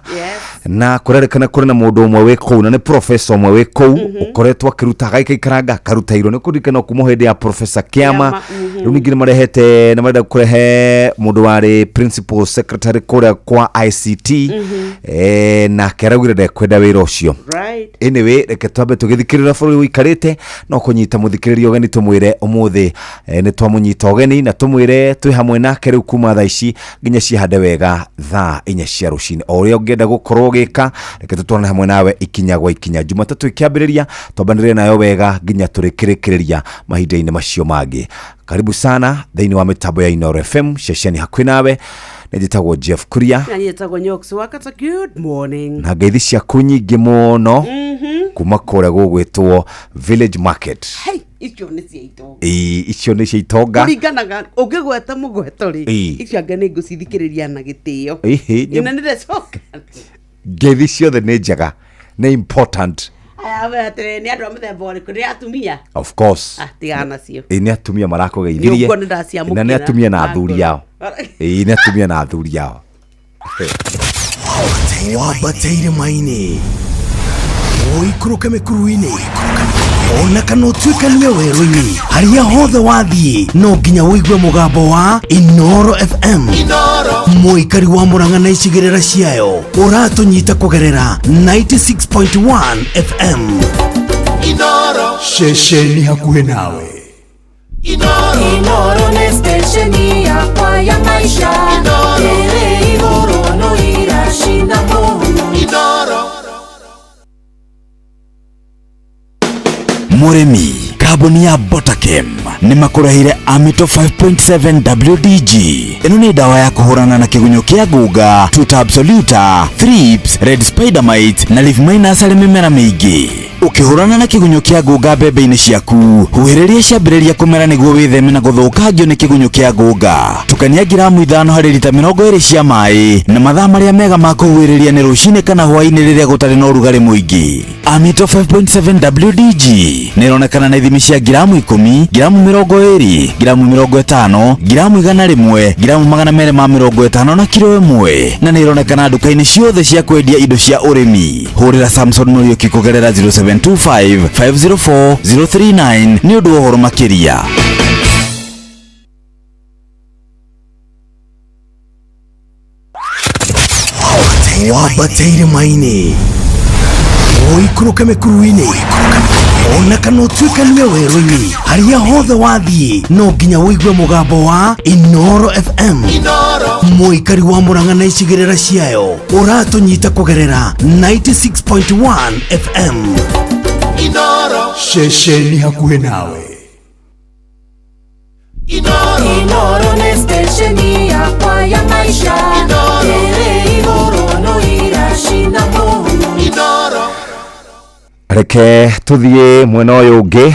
Na kũrerĩkana kũrĩ na mũndũ ũmwe wĩ kũu na nĩ professor ũmwe wĩ kũu ũkoretwo akĩruta agaikaikaranga akaruta irwo nĩ kũririkana kuma hĩndĩ ya professor Kĩama. Rĩu ningĩ nĩ marehete nĩ marenda kũrehe mũndũ warĩ principal secretary kũrĩa kwa ICT, nake araugire ndekwenda wĩra ũcio. Anyway, reke twambe tũgĩthikĩrĩria bũrũri ũikarĩte no kũnyita mũthikĩrĩria ũgeni tũmwĩre ũmũthĩ nĩ twamũnyita ũgeni na tũmwĩre twĩ hamwe nake rĩu kuma thaa ici nginya cihande wega thaa 4 cia rũcinĩ. O ũrĩa ũngĩenda gũkorwo ũgĩka, reke tũtwarane hamwe nawe ikinya gwa ikinya. Jumatatũ ĩkĩambĩrĩria twambanĩrĩre nayo wega nginya tũrĩkĩrĩkĩrĩria mahinda-inĩ macio mangĩ. Karibu sana thĩinĩ wa mĩtambo ya Inooro FM, ceceni hakuhĩ nawe. Nĩ njĩtagwo Jeff Kuria. Na njĩtagwo Nyox Wakata. Good morning. Na ngeithi ciaku nyingĩ mũno kuma kũrĩa gũgwĩtwo Village Market. Hey, icio nĩ cia itonga. Ĩĩ, icio nĩ cia itonga. Kũringanaga ũngĩgweta mũgweto rĩ, icio anga nĩ ngũcithikĩrĩria na gĩtĩo. Ĩhĩ, na nĩ ndacoka. Ngeithi ciothe nĩ njega, nĩ important. Aya, we atĩrĩ, nĩ andũ a mũthemba ũrĩkũ? Nĩ atumia? Of course. Ah, tigana nacio. Ĩĩ, nĩ atumia marakũgeithirie. Nĩ ũguo nĩ ndaciamũkĩra. Na nĩ atumia na athuri ao. Ĩĩ, nĩ atumia na athuri ao. Wambateire maini ũikũrũke mĩkuru-inĩ ona kana ũtuĩkanie werũ-inĩ, harĩa hothe wathiĩ no nginya ũigue mũgambo wa Inooro FM. Mũikari wa Murang'a na icigĩrĩra ciayo ũratũnyita kũgerera 96.1 FM. Ceceni hakuhĩ nawe. Inooro nĩ stesheni yakwa ya maisha ĩrĩ igũrũ no iracinda mũhu. Mũrĩmi, kambuni ya Botakem nĩ makũrehire Amito 5.7 WDG. Ĩno nĩ ndawa ya kũhũrana na kĩgunyũ kĩa ngũnga, Tuta absoluta, thrips, red spider mite na leaf miners harĩ mĩmera mĩingĩ. Ũkĩhũrana na kĩgunyũ kĩa ngũnga mbembe-inĩ ciaku, huhĩrĩria ciambĩrĩria kũmera nĩguo wĩtheme na gũthũkangio nĩ kĩgunyũ kĩa ngũnga. Tukania ngiramu 5 harĩ rita 20 cia maĩ na mathaa marĩa mega ma kũhuhĩrĩria nĩ rũcinĩ kana hwaĩ-inĩ rĩrĩa gũtarĩ na ũrugarĩ mũingĩ. Amito 5.7 WDG nĩ ĩronekana na ithimi cia ngiramu 10, ngiramu 20, ngiramu 50, ngiramu 100, ngiramu 250 na kiro 1, na nĩ ĩronekana nduka-inĩ ciothe cia kwendia indo cia ũrĩmi. Hũrĩra Samson Muriuki kũgerera 0725 504 039 nĩ ũndũ wa ũhoro makĩria. Wambateire maini ũikũrũke mĩkuru-inĩ ona kana ũtuĩkanie werũ-inĩ, harĩa hothe wathiĩ no nginya ũigue mũgambo wa Inooro FM. Mũikari wa Murang'a na icigĩrĩra ciayo ũratũnyita kũgerera 96.1 FM. Ceceni hakuhĩ nawe. Inooro nĩ stesheni yakwa ya maisha ĩrĩ igũrũ no iracinda mũhu. Reke tũthiĩ mwena ũyũ ũngĩ,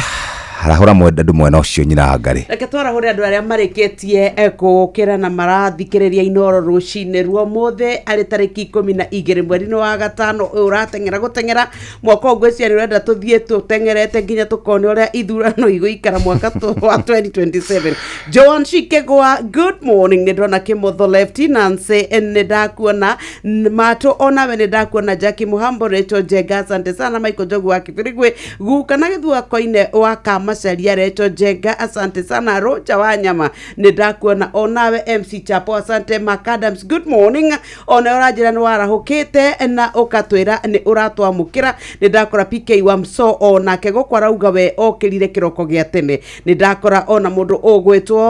arahũra andũ mwena ũcio nyina ngarĩ. Reke twarahũre andũ arĩa marĩkĩtie gũkĩra na marathikĩrĩria Inooro rũcinĩ rwa ũmũthĩ arĩ tarĩki 12 mweri-inĩ wa gatano ũyũ ũrateng'era gũteng'era mwaka ũyũ. Ngwĩciria nĩ ũrenda tũthiĩ tũteng'erete nginya tũkone ũrĩa ithurano igũikara mwaka wa 2027. Joan Shikegwa, good morning. Nĩ ndona Kĩmotho Lefty Nancy, nĩ ndakuona Matũ, onawe nĩ ndakuona Jackie Muhambo, Rachel Njenga, asante sana. Michael Njogu wa Kibirigwi guka na Gĩthua Koine wa Kamacaria, Rachel Njenga, asante sana. Roja wa Nyama nĩ ndakuona onawe. MC Chapo, asante. Mark Adams, good morning. Ona ũranjĩra nĩ warahũkĩte na ũkatwĩra nĩ ũratwamũkĩra. Nĩ ndakora PK wa Mso onake gũkũ arauga we okĩrire kĩroko gĩa tene. Nĩ ndakora ona mũndũ ũgwĩtwo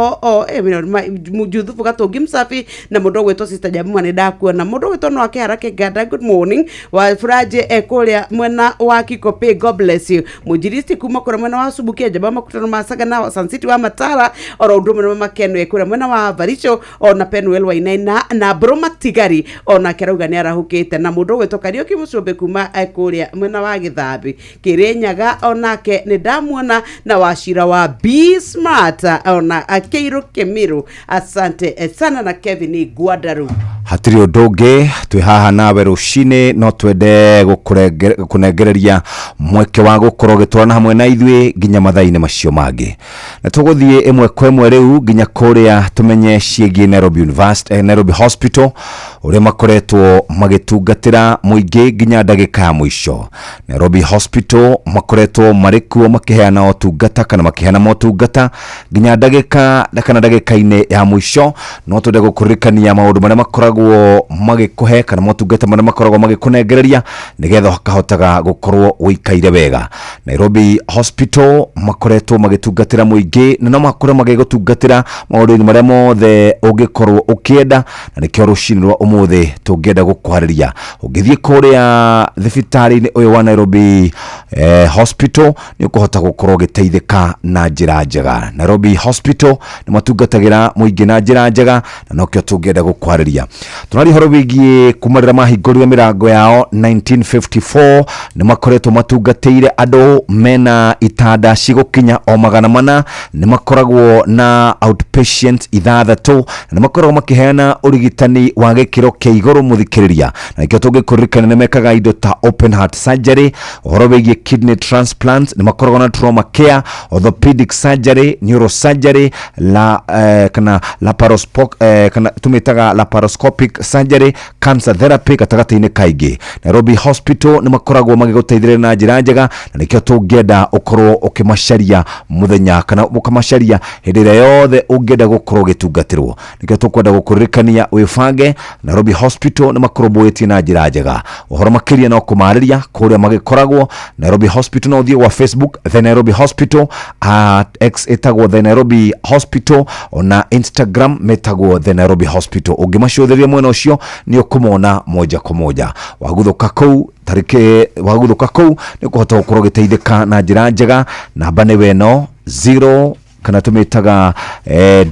Juthubu Gatũngi Msafi na mũndũ ũgwĩtwo Sister Jamuma nĩ ndakuona. Mũndũ ũgwĩtwo no Akĩhara Kĩnganda, good morning. Wa Furaje kũrĩa mwena wa Kikope, God bless you. Mũnjiristi kuma kũrĩa mwena wa Subukia Njamba makutano ma Sagana Sun City wa Matara oro ũndũ ũmwe na Makeno kũrĩa mwena wa Baricho ona Penuel Wainaina na Bro Matigari ona kerauga nĩ arahũkĩte. Na mũndũ ũgwĩtwo Kariũki Mũcũmbĩ kuma kũrĩa mwena wa Gĩthambi Kĩrĩnyaga onake nĩ ndamuona, na Wacira wa B Smart ona Kĩirũ Kĩmĩrũ, asante sana, na Kevin Gwadaru. Hatirĩ ũndũ ũngĩ, twĩ haha nawe rũcinĩ, no twende gũkũnengereria mweke wa gũkorwo ũgĩtwarana hamwe na ithuĩ nginya mathaa-inĩ macio mangĩ. Na tũgũthiĩ ĩmwe kwa ĩmwe rĩu nginya kũrĩa tũmenye ciĩgiĩ Nairobi University, Nairobi Hospital, ũrĩa makoretwo magĩtungatĩra mũingĩ nginya ndagĩka ya mũico. Nairobi Hospital makoretwo marĩ kuo makĩheana ũtungata kana makĩheana motungata nginya ndagĩka kana ndagĩka-inĩ ya mũico. No twende gũkũririkania maũndũ marĩa makoragwo magĩkũhe kana motungata marĩa makoragwo magĩkũnengereria nĩgetha ũkahotaga gũkorwo ũikaire wega. Nairobi Hospital makoretwo magĩtungatĩra mũingĩ na no makorwo magĩgũtungatĩra maũndũ-inĩ marĩa mothe ũngĩkorwo ũkĩenda, na nĩkĩo rũcinĩ rwa ũmũthĩ tũngĩenda gũkwarĩria. Ũngĩthiĩ kũrĩa thibitarĩ-inĩ ũyũ wa Nairobi Hospital nĩ ũkũhota gũkorwo ũgĩteithĩka na njĩra njega. Nairobi Hospital nĩ matungatagĩra mũingĩ na njĩra njega, na nokĩo tũngĩenda gũkwarĩria. Tũraria ũhoro wĩgiĩ kuma rĩrĩa mahingũrire mĩrango yao 1954, nĩ makoretwo matungatĩire andũ mena itanda cigũkinya o 400, nĩ makoragwo na outpatient 6, na nĩ makoragwo makĩheana ũrigitani wa gĩkĩro kĩa igũrũ mũthikĩrĩria. Na nĩkĩo tũngĩkũririkana nĩ mekaga indo ta open heart surgery, ũhoro wĩgiĩ kidney transplant, nĩ makoragwo na trauma care, orthopedic surgery, neurosurgery, kana kana tũmĩtaga laparoscopic surgery, cancer therapy gatagatĩ-inĩ kaingĩ. Nairobi Hospital nĩ makoragwo magĩgũteithĩrĩria na njĩra njega, na nĩkĩo tũngĩenda ũkorwo ũkĩmacaria mũthenya kana ũkamacaria hĩndĩ ĩrĩa yothe ũngĩenda gũkorwo ũgĩtungatĩrwo. Nĩkĩo tũkwenda gũkũririkania wĩbange. Nairobi Hospital nĩ makũrũmbũĩtie na njĩra njega. Ũhoro makĩria no kũmarĩria kũrĩa magĩkoragwo. Nairobi Hospital no ũthiĩ gwa Facebook The Nairobi Hospital, X ĩtagwo The Nairobi Hospital, ona Instagram metagwo The Nairobi Hospital. Ũngĩmacũthĩrĩria mwena ũcio nĩ ũkũmona moja kwa moja. Waguthũka kũu tarĩki, waguthũka kũu nĩ ũkũhota gũkorwo ũgĩteithĩka na njĩra njega. Namba nĩ weno 0 kana tũmĩtaga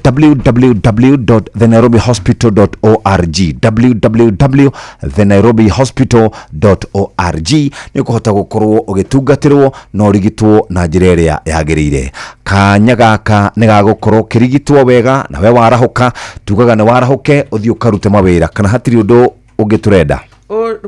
www.thenairobihospital.org, www.thenairobihospital.org. Nĩ ũkũhota gũkorwo ũgĩtungatĩrwo na ũrigitwo na njĩra ĩrĩa yagĩrĩire. Kanya gaka nĩ gagũkorwo ũkĩrigitwo wega, na we warahũka tugaga nĩ warahũke ũthiĩ ũkarute mawĩra, kana hatirĩ ũndũ ũngĩ tũrenda.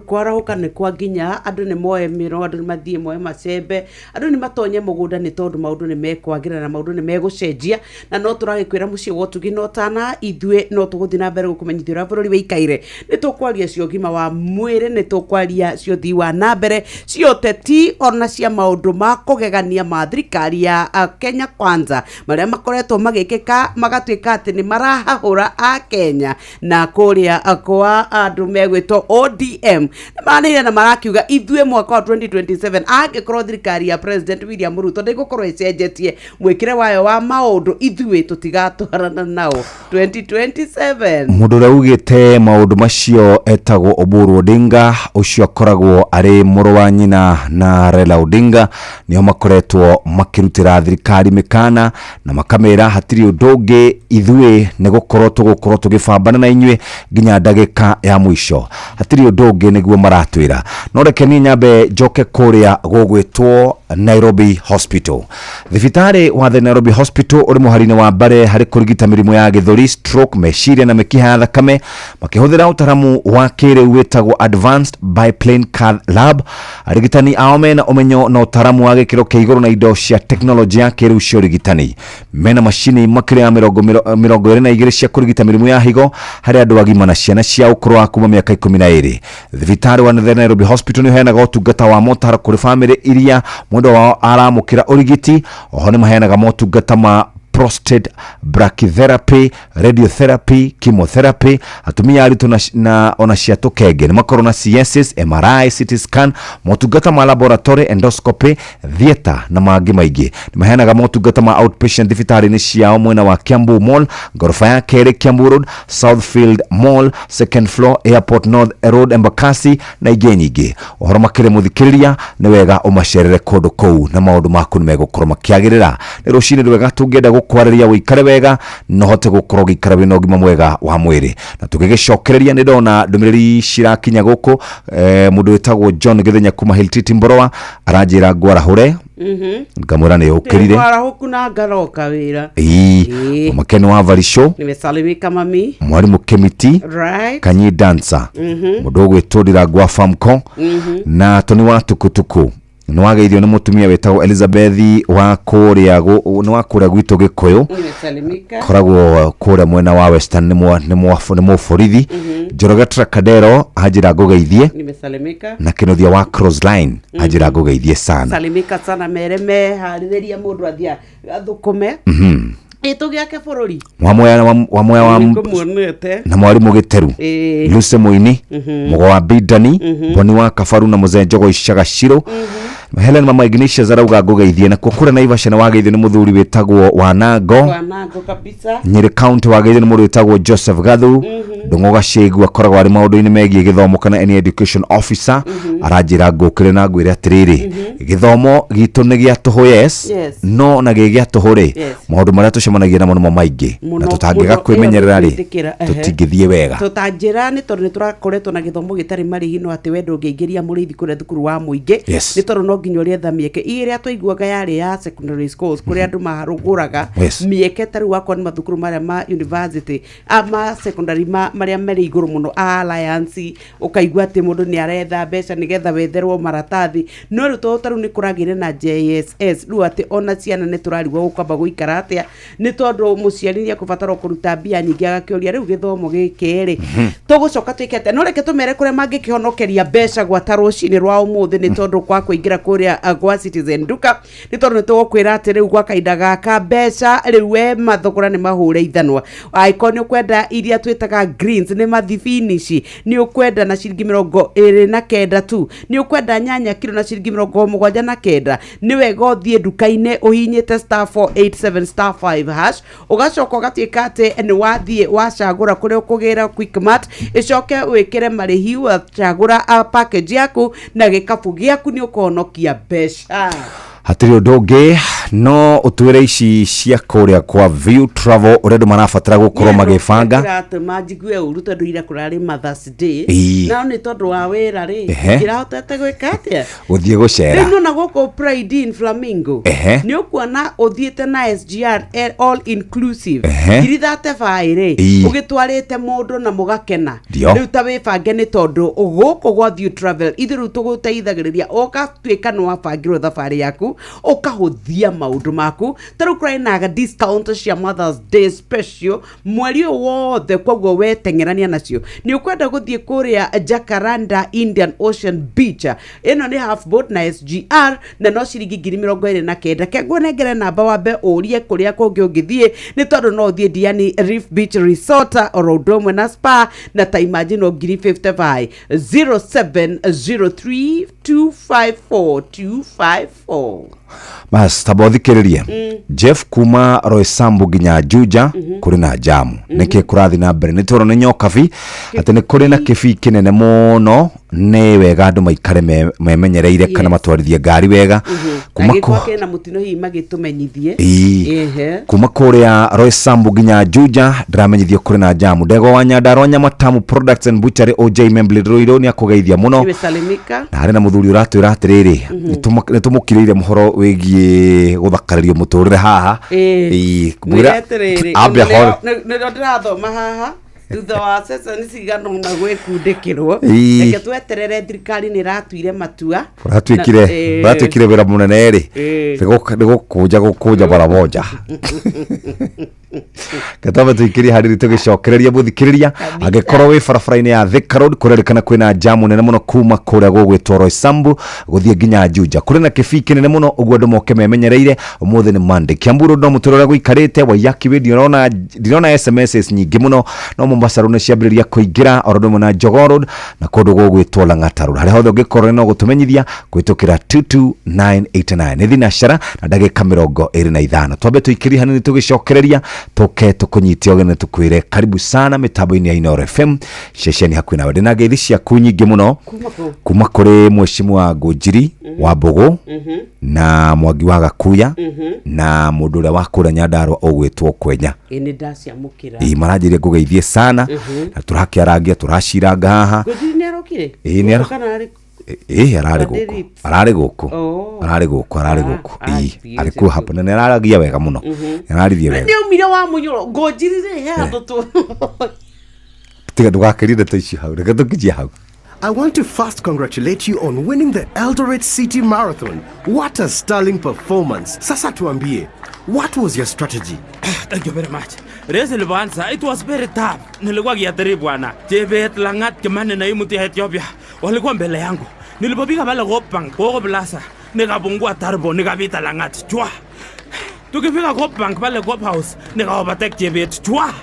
Kwarahũka nĩ kwa nginya andũ nĩ moe mĩro, andũ nĩ mathiĩ moe macembe, andũ nĩ matonye mũgũnda, nĩ tondũ maũndũ nĩ mekwagĩra na maũndũ nĩ megũcenjia. Na no tũragĩkwĩra mũciĩ wa ũtugi no tana ithuĩ no tũgũthiĩ na mbere gũkũmenyithia ũrĩa bũrũri wĩikaire. Nĩ tũkwaria cia ũgima wa mwĩrĩ, nĩ tũkwaria cia ũthii wa na mbere, cia ũteti, ona cia maũndũ ma kũgegania ma thirikari ya Kenya Kwanza marĩa makoretwo magĩkĩka magatuĩka atĩ nĩ marahahũra a Kenya. Na kũrĩa kwa andũ megwĩtwo ODM nĩ maranĩire na marakiuga ithuĩ mwaka wa 2027 angĩkorwo thirikari ya President William Ruto ndĩgũkorwo ĩcenjetie mwĩkĩre wayo wa maũndũ, ithuĩ tũtigatwarana nao 2027. Mũndũ ũrĩa ugĩte maũndũ macio etagwo Oburu Odinga, ũcio akoragwo arĩ mũrũ wa nyina na Raila Odinga. Nĩo makoretwo makĩrutĩra thirikari mĩkana na makamĩra hatirĩ ũndũ ũngĩ, ithuĩ nĩ gũkorwo tũgũkorwo tũgĩbambana na inyuĩ nginya ndagĩka ya mũico. Hatirĩ ũndũ ũngĩ nĩguo maratwĩra. No reke niĩ nyambe njoke kũrĩa gũgwĩtwo Nairobi Hospital. Thibitarĩ wa The Nairobi Hospital ũrĩ mũhari-inĩ wa mbere harĩ kũrigita mĩrimũ ya gĩthũri, stroke, meciria na mĩkiha ya thakame, makĩhũthĩra ũtaramu wa kĩrĩu wĩtagwo Advanced Biplane Cath Lab. Arigitani ao mena ũmenyo na ũtaramu wa gĩkĩro kĩa igũrũ na indo cia tekinoronjĩ ya kĩrĩu cia ũrigitani. Mena macini makĩria ya 22 cia kũrigita mĩrimũ ya higo harĩ andũ agima na ciana cia ũkũrũ wa kuma mĩaka 12. Thibitarĩ wa The Nairobi Hospital nĩ ũheanaga ũtungata wa motaro kũrĩ bamĩrĩ iria mwendwa wao aramũkĩra ũrigiti. Oho nĩ maheanaga motungata ma prostate brachytherapy, radiotherapy, chemotherapy, atumia aritũ na ona cia tũkenge. Nĩ makorwo na CSs, MRI, CT scan, motungata ma laboratory, endoscopy, theatre na mangĩ maingĩ. Nĩ maheanaga motungata ma outpatient thibitarĩ-inĩ ciao mwena wa Kiambu Mall, ngoroba ya kerĩ Kiambu Road, Southfield Mall, second floor, Airport North Road, Embakasi na ingĩ nyingĩ. Ũhoro makĩria mũthikĩrĩria, nĩ wega ũmacerere kũndũ kũu na maũndũ maku nĩ megũkorwo makĩagĩrĩra. Nĩ rũcinĩ rwega tũngĩenda gũkwarĩria ũikare wega na ũhote gũkorwo ũgĩikara wĩna ũgima mwega wa mwĩrĩ. Na tũgĩgĩcokereria nĩ ndona ndũmĩrĩri cirakinya gũkũ. Mũndũ wĩtagwo John Gĩthenya kuma Hiltiti Mboroa aranjĩra ngwarahũre. Ngamwĩra nĩ ũkĩrire. Kwarahuku na ngaroka wĩra. Ĩĩ, Makeni wa Varisho. Nimesalimika mami. Mwarimũ Kĩmiti. Right. Kanyi dancer. Mũndũ ũgwĩtwo Ndirangũ wa Famco. Na Toni wa Tukutuku nĩ wageithio nĩ mũtumia wĩtagwo Elizabeth wa kũrĩa nĩ wa kũrĩa gwitũ Gĩkũyũ. Nimesalimika. Koragwo kũrĩa mwena wa Western, nĩ mũborithi. Njoroge Trakadero anjĩra ngũgeithie. Nimesalimika. Na Kĩnuthia wa Crossline anjĩra ngũgeithie sana. Salimika sana, mere meharĩrĩria mũndũ athiĩ athũkũme. Ĩ tũgĩake bũrũri. Wamoya wamoya wa Nĩngũmuonete. Na mwarimũ Gĩteru. Lucy Mũini. Mũgo wa Bidani. Boni wa Kabaru na Mũzee Njogo Icaga Ciro. Helen Mama Ignatius arauga ngũgeithie. Nakuo kũrĩa Naivasha nĩ wageithio nĩ mũthuri wĩtagwo Wanango. Wanango kabisa. Nyĩrĩ County wageithio nĩ mũndũ wĩtagwo Joseph Gathu. Ndũng'ũ Gacĩgu akoragwo arĩ maũndũ-inĩ megiĩ gĩthomo kana any education officer. Aranjĩra ngũkĩre na ngwĩre atĩrĩrĩ, gĩthomo gitũ nĩ gĩa tũhũ, yes. Yes. No na gĩ gĩa tũhũ rĩ, maũndũ marĩa tũcemanagia namo nĩmo maingĩ. Mũno, Na tũtangĩga mũno, kwĩmenyerera ĩyo rĩ, nĩngwĩtĩkĩra, ehe. tũtingĩthiĩ wega. Tũtanjĩra nĩ tondũ nĩ tũrakoretwo na gĩthomo gĩtarĩ marĩhi, no atĩ we ndũngĩingĩria mũrĩithi kũrĩa thukuru wa mũingĩ. Nĩ tondũ no nginya ũrĩetha mĩeke ĩrĩa twaiguaga yarĩ ya secondary schools kũrĩa andũ marũgũraga mĩeke. Ta rĩu akorwo nĩ mathukuru marĩa ma university, ma secondary marĩa marĩ igũrũ mũno a Alliance, ũkaigua atĩ mũndũ nĩ aretha mbeca nĩgetha wetherwo maratathi. No rĩu tondũ ta rĩu nĩ kũragĩire na JSS, rĩu atĩ ona ciana nĩ tũrarigwo gũkwamba gũikara atĩa, nĩ tondũ mũciari nĩ ekũbatara kũruta mbia nyingĩ, agakĩũria rĩu gĩthomo gĩkĩ rĩ, tũgũcoka twĩke atĩa? No reke tũmere kũrĩa mangĩkĩhonokeria mbeca gwata rũcinĩ rwa ũmũthĩ, nĩ tondũ kwa kũingĩra kũrĩa gwa Citizen Duka, nĩ tondũ nĩ tũgũkwĩra atĩ rĩu gwa kahinda gaka mbeca rĩu we mathogora nĩ mahũre ithanwa. Angĩkorwo nĩ ũkwenda iria twĩtaga greens, nĩ mathibinici, nĩ ũkwenda na ciringi 29 tu. Nĩ ũkwenda nyanya kiro na ciringi 79. Nĩ wega ũthiĩ nduka-inĩ ũhihinyĩte *487*5#, ũgacoka ũgatuĩka atĩ nĩ wathiĩ wacagũra kũrĩa ũkũgĩra Quickmart, ĩcoke wĩkĩre marĩhi, wacagũra package yaku na gĩkabu gĩaku, nĩ ũkũhonokia mbeca. Hatirĩ ũndũ ũngĩ no ũtwĩre ici cia kũrĩa kwa View Travel, ũrĩa andũ marabatara gũkorwo magĩbanga. Kĩratũma njigue ũru tondũ ira kũrarĩ Mother's Day. No nĩ tondũ wa wĩra rĩ, ngĩrahotete gwĩka atĩa? Gũthiĩ gũcera. Rĩu nona gũkũ Pride in Flamingo, nĩ ũkuona ũthiĩte na SGR all inclusive 35,000 rĩ, ũgĩtwarĩte mũndũ na mũgakena. Rĩu ta wĩbange, nĩ tondũ gũkũ gwa View Travel ithuĩ rĩu tũgũteithagĩrĩria ũgatuĩka nĩ wabangĩrwo thabarĩ yaku, ũkahũthia maũndũ maku. Ta rĩu kũrarĩ na discount cia Mother's Day special mweri ũyũ wothe, koguo weteng'erania nacio. Nĩ ũkwenda gũthiĩ kũrĩa Jacaranda Indian Ocean Beach, ĩno nĩ half boat na SGR na no ciringi 29,000. Ke nengere namba wambe ũrie kũrĩa kũngĩ ũngĩthiĩ, nĩ tondũ no ũthiĩ Diani Reef Beach Resort oro ũndũ ũmwe na spa, na ta imagine o 55,000, 0703 254 254. Bas, tamba ũthikĩrĩrie. Jeff kuma Roysambu nginya Juja kũrĩ na jamu. Nĩkĩ kũrathiĩ na mbere? Nĩ tũrona nĩ nyokabi atĩ nĩ kũrĩ na kĩbii kĩnene mũno. Nĩ wega andũ maikare memenyereire kana matwarithie ngari wega kuma Angĩkorwo kĩna mũtino hihi magĩtũmenyithie. Kuma kũrĩa Roysambu nginya Juja ndĩramenyithio kũrĩ na jamu. Ndegwa wa Nyandarua Nyama Tamu Products and Butchery OJ Membli Ruiru nĩ akũgeithia mũno. Nimesalimika. Na harĩ na mũthuri ũratwĩra atĩrĩrĩ, nĩ tũmũkirĩire mũhoro wĩgiĩ gũthakarĩrio mũtũrĩre haha. Ĩĩ, mwĩre atĩrĩrĩ, ambe ahore. Nĩrĩo ndĩrathoma haha thutha wa ceceni cigana ũna gwĩkundĩkĩrwo. Reke tweterere, thirikari nĩ ĩratuire matua. Ũratuĩkire ũratuĩkire wĩra mũnene rĩ, nĩ gũkũnja gũkũnja mara moja. Getwambe tũikĩrie harĩrĩ tũgĩcokereria mũthikĩrĩria. Angĩkorwo wĩ barabara-inĩ ya Thika Road, kũrerĩkana kwĩna jamu nene mũno kuma kũrĩa gũgwĩtwo Roysambu gũthiĩ nginya Juja. Kũrĩ na kĩbii kĩnene mũno, ũguo andũ moke memenyereire. Ũmũthĩ nĩ Monday. Kiambu Road no mũtũrĩre ũrĩa gũikarĩte. Waiyaki Way ndirona SMSs nyingĩ mũno, no Mombasa Road nĩ ciambĩrĩria kũingĩra oro ũndũ ũmwe na Jogoo Road na kũndũ gũgwĩtwo Lang'ata Road. Harĩa hothe ũngĩkorwo no gũtũmenyithia kũhĩtũkĩra 22989. Nĩ thinacara na ndagĩka 25. Twambe tũikĩrie hanini, tũgĩcokereria tũke tũkũnyite ũgeni, tũkwĩre karibu sana mĩtambo-inĩ ya Inooro FM, ceceni hakuhĩ nawe. Ndĩna ngeithi ciaku nyingĩ mũno. Kuma kũ? Kuma kũrĩ mheshimiwa Ngũnjiri wa Mbũgũ na Mwangi wa Gakuya na mũndũ ũrĩa wa kũrĩa Nyandarua ũgwĩtwo Kwenya. Ĩ, nĩ ndaciamũkĩra. Ĩ, maranjĩria ngũgeithie sana na tũrakĩarangia tũraciranga haha. Ngũnjiri nĩ arokire? Ĩ, nĩ Kana arĩ Ĩ ararĩ gũkũ, ararĩ gũkũ. Oh. Ararĩ gũkũ, ararĩ gũkũ. Ah, Ĩ, arĩ kuo hapo na nĩ araragia wega mũno. Nĩ araririe wega. Nĩ aumire wa mũnyũro ngũnjirire he handũ tu. Tiga ndũgakĩrie ndeto icio hau, reke tũkinyie hau. I want to first congratulate you on winning the Eldoret City Marathon. What a sterling performance. Sasa tuambie, what was your strategy? Thank you very much. Race ilipoanza, it was very tough. Nilikuwa kiatiri bwana. Chebet, Langat, Kimani na hii mtu ya Ethiopia walikuwa mbele yangu. Nilipopiga pale Coop Bank, Coop Plaza, nikapungua turbo, nikapita Langat. Chwa. Tukifika Coop Bank pale Coop House, nika overtake Chebet. Chwa.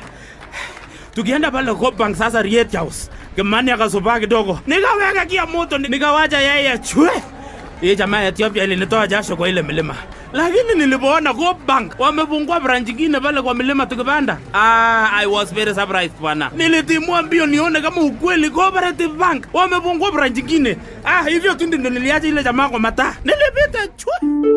Tukienda pale Coop Bank sasa Riet House, Kimani akasubaa kidogo. Nikaweka kia moto, nikawacha yeye chwe. Hii jamaa ya Ethiopia ilinitoa jasho kwa ile milima. Lakini nilipoona Coop Bank wamefungua branch nyingine pale kwa milima tukipanda. Ah, I was very surprised bwana. Nilitimua mbio nione kama ukweli Cooperative Bank wamefungua branch nyingine. Ah, hivyo tu ndio niliacha ile jamaa kwa mataa. Nilipita chwe.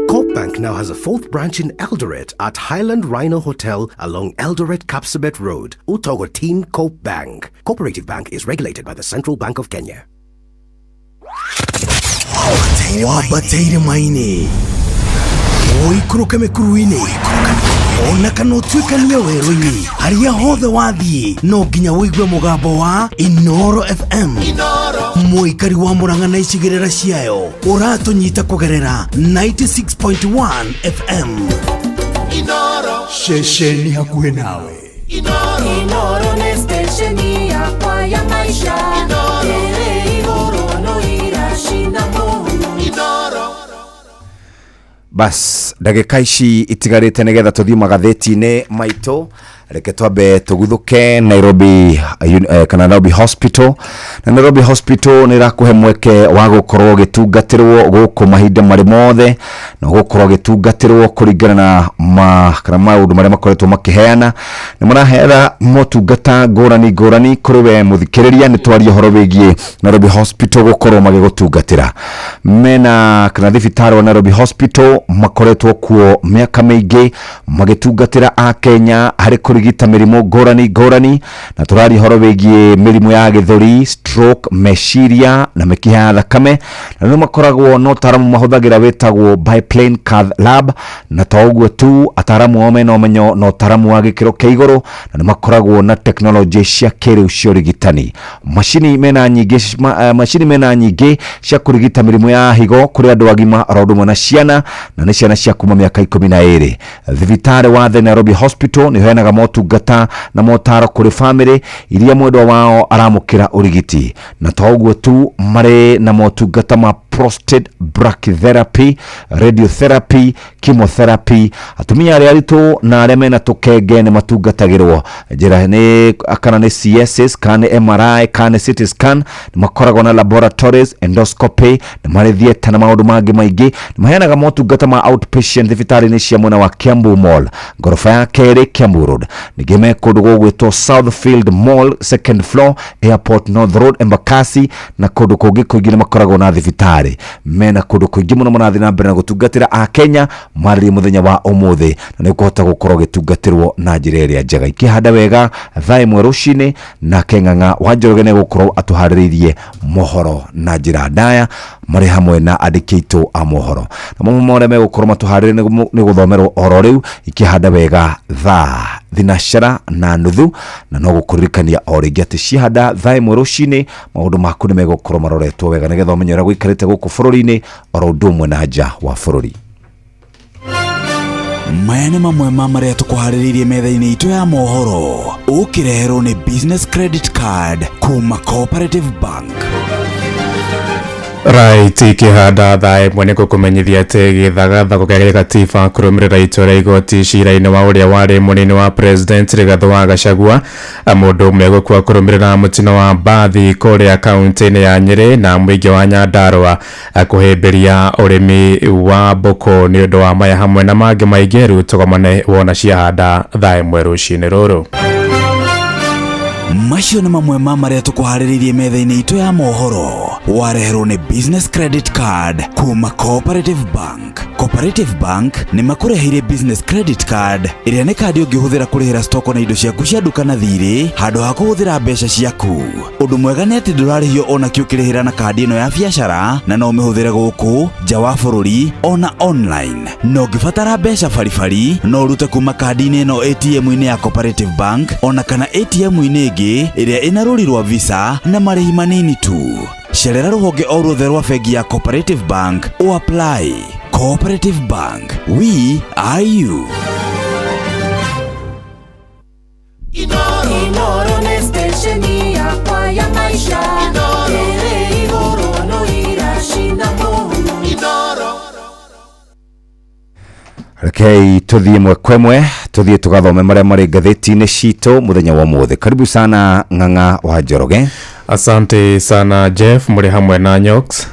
Coop Bank now has a fourth branch in Eldoret at Highland Rhino Hotel along Eldoret Kapsabet Road. Utogotin Coop Bank. Cooperative Bank is regulated by the Central Bank of Kenya. Wabataire maini ũikũrũke mĩkuru-inĩ ona kana ũtuĩkanie werũ-inĩ harĩa hothe wathiĩ no nginya ũigue mũgambo wa Inoro FM. Mũikari wa Mũrang'a na icigĩrĩra ciayo ũratũnyita kũgerera 96.1 FM. Ceceni hakuhĩ nawe. Inoro nĩ stesheni yakwa ya maisha ĩrĩ igũrũ no iracina mũhu. Bas, ndagĩka ici itigarĩte nĩgetha tũthiĩ magathĩti-inĩ maitũ, reke twambe tũguthũke Nairobi kana Nairobi Hospital. Na Nairobi Hospital nĩ ĩrakũhe mweke wa gũkorwo ũgĩtungatĩrwo gũkũ mahinda marĩ mothe, na gũkorwo ũgĩtungatĩrwo kũringana na kana maũndũ marĩa makoretwo makĩheana. Nĩ maraheana motungata ngũrani ngũrani kũrĩ we mũthikĩrĩria. Nĩ twaria ũhoro wĩgiĩ Nairobi Hospital gũkorwo magĩgũtungatĩra. Mena kana thibitarĩ wa Nairobi Hospital makoretwo kuo mĩaka mĩingĩ magĩtungatĩra Akenya harĩ kũrigita mĩrimũ ngũrani ngũrani, na tũraria ũhoro wĩgiĩ mĩrimũ ya gĩthũri, stroke, meciria na mĩkiha ya thakame. Na nĩ makoragwo na ũtaaramu mahũthagĩra wĩtagwo biplane cath lab, na to ũguo tu, ataaramu ao mena ũmenyo na ũtaaramu wa gĩkĩro kĩa igũrũ, na nĩ makoragwo na tekinoronjĩ cia kĩrĩu cia ũrigitani. Macini mena nyingĩ, macini mena nyingĩ cia kũrigita mĩrimũ ya higo kũrĩ andũ agima oro ũndũ ũmwe na ciana, na nĩ ciana cia kuma mĩaka 12. Thibitarĩ wa The Nairobi Hospital nĩ ũheanaga motungata na motaro kũrĩ bamĩrĩ iria mwendwa wao aramũkĩra ũrigiti, na to ũguo tu, marĩ na motungata ma prostate brachytherapy, radiotherapy, chemotherapy. Atumia arĩa aritũ na arĩa mena tũkenge nĩ matungatagĩrwo njĩra nĩ kana nĩ CSS kana nĩ MRI kana nĩ CT scan. Nĩ makoragwo na laboratories, endoscopy, nĩ marĩ theatre na maũndũ mangĩ maingĩ. Nĩ maheanaga motungata ma outpatient thibitarĩ-inĩ cia mwena wa Kiambu Mall, ngoroba ya kerĩ, Kiambu Road. Ningĩ me kũndũ gũgwĩtwo Southfield Mall, second floor, Airport North Road, Embakasi, na kũndũ kũngĩ kũingĩ nĩ makoragwo na thibitarĩ. Mena kũndũ kũingĩ mũno marathiĩ na mbere na gũtungatĩra Akenya marĩrie mũthenya wa ũmũthĩ, na nĩ ũkũhota gũkorwo ũgĩtungatĩrwo na njĩra ĩrĩa njega. Ikĩhanda wega thaa 1 rũcinĩ, nake Ng'ang'a wa Njoroge nĩ egũkorwo atũharĩrĩirie mohoro na njĩra ndaya marĩ hamwe na andĩki aitũ a mohoro, na mamwe marĩa megũkorwo matũharĩrĩirie nĩ gũthomerwo oro rĩu. Ikĩhanda wega thaa 6:30, na no gũkũririkania o rĩngĩ atĩ ciahanda thaa 1 rũcinĩ maũndũ maku nĩ megũkorwo maroretwo wega nĩgetha ũmenye ũrĩa gũikarĩte gũkũ bũrũri-inĩ oro ũndũ ũmwe na nja wa bũrũri. Maya nĩ mamwe ma marĩa tũkũharĩrĩirie metha-inĩ itũ ya mohoro, ũkĩreherwo nĩ Business Credit Card kuma Cooperative Bank. Right, ikĩhanda thaa 1 nĩ gũkũmenyithia atĩ gĩthagathago kĩa gĩkatiba kũrũmĩrĩra itua rĩa igoti cira-inĩ wa ũrĩa warĩ mũnini wa president Rigathĩ wa Gachagua. Mũndũ ũmwe gũkua kũrũmĩrĩra mũtino wa mbathi kũrĩa kaunti-inĩ ya Nyĩrĩ, na mũingĩ wa Nyandarũa kũhĩmbĩria ũrĩmi wa mbũkũ. Nĩ ũndũ wa maya hamwe na mangĩ maingĩ, rĩu tũgomane wona ciahanda thaa 1 rũcinĩ rũrũ. Macio nĩ mamwe ma marĩa tũkũharĩrĩirie metha-inĩ itũ ya mohoro. Wareherwo nĩ Business Credit Card kuma Cooperative Bank. Cooperative Bank nĩ makũreheire Business Credit Card ĩrĩa nĩ kandi ũngĩhũthĩra kũrĩhĩra stoko na indo ciaku cia nduka na thirĩ handũ ha kũhũthĩra mbeca ciaku. Ũndũ mwega nĩ atĩ ndũrarĩhio ona kĩ ũkĩrĩhĩra na kandi ĩno ya biacara na no ũmĩhũthĩre gũkũ nja wa bũrũri ona online. Na ũngĩbatara mbeca baribari no ũrute kuma kandi-inĩ ĩno ATM-inĩ ya Cooperative Bank ona kana ATM-inĩ ĩngĩ ĩrĩa ĩna rũri rwa Visa na marĩhi manini tu. Cerera rũhonge o ruothe rwa bengi ya Cooperative Bank o apply. Cooperative Bank, we are you. Inoro nĩ stesheni yakwa ya maisha ĩrĩ igũrũ no iracina kũu. Rekei tuthiĩ ĩmwe kwa ĩmwe, tuthiĩ tũgathome marĩa marĩ ngathĩti-inĩ citũ mũthenya wa ũmũthĩ. Karibu sana Ng'ang'a wa Njoroge. Asante sana Jeff, mũrĩ hamwe na Nyox.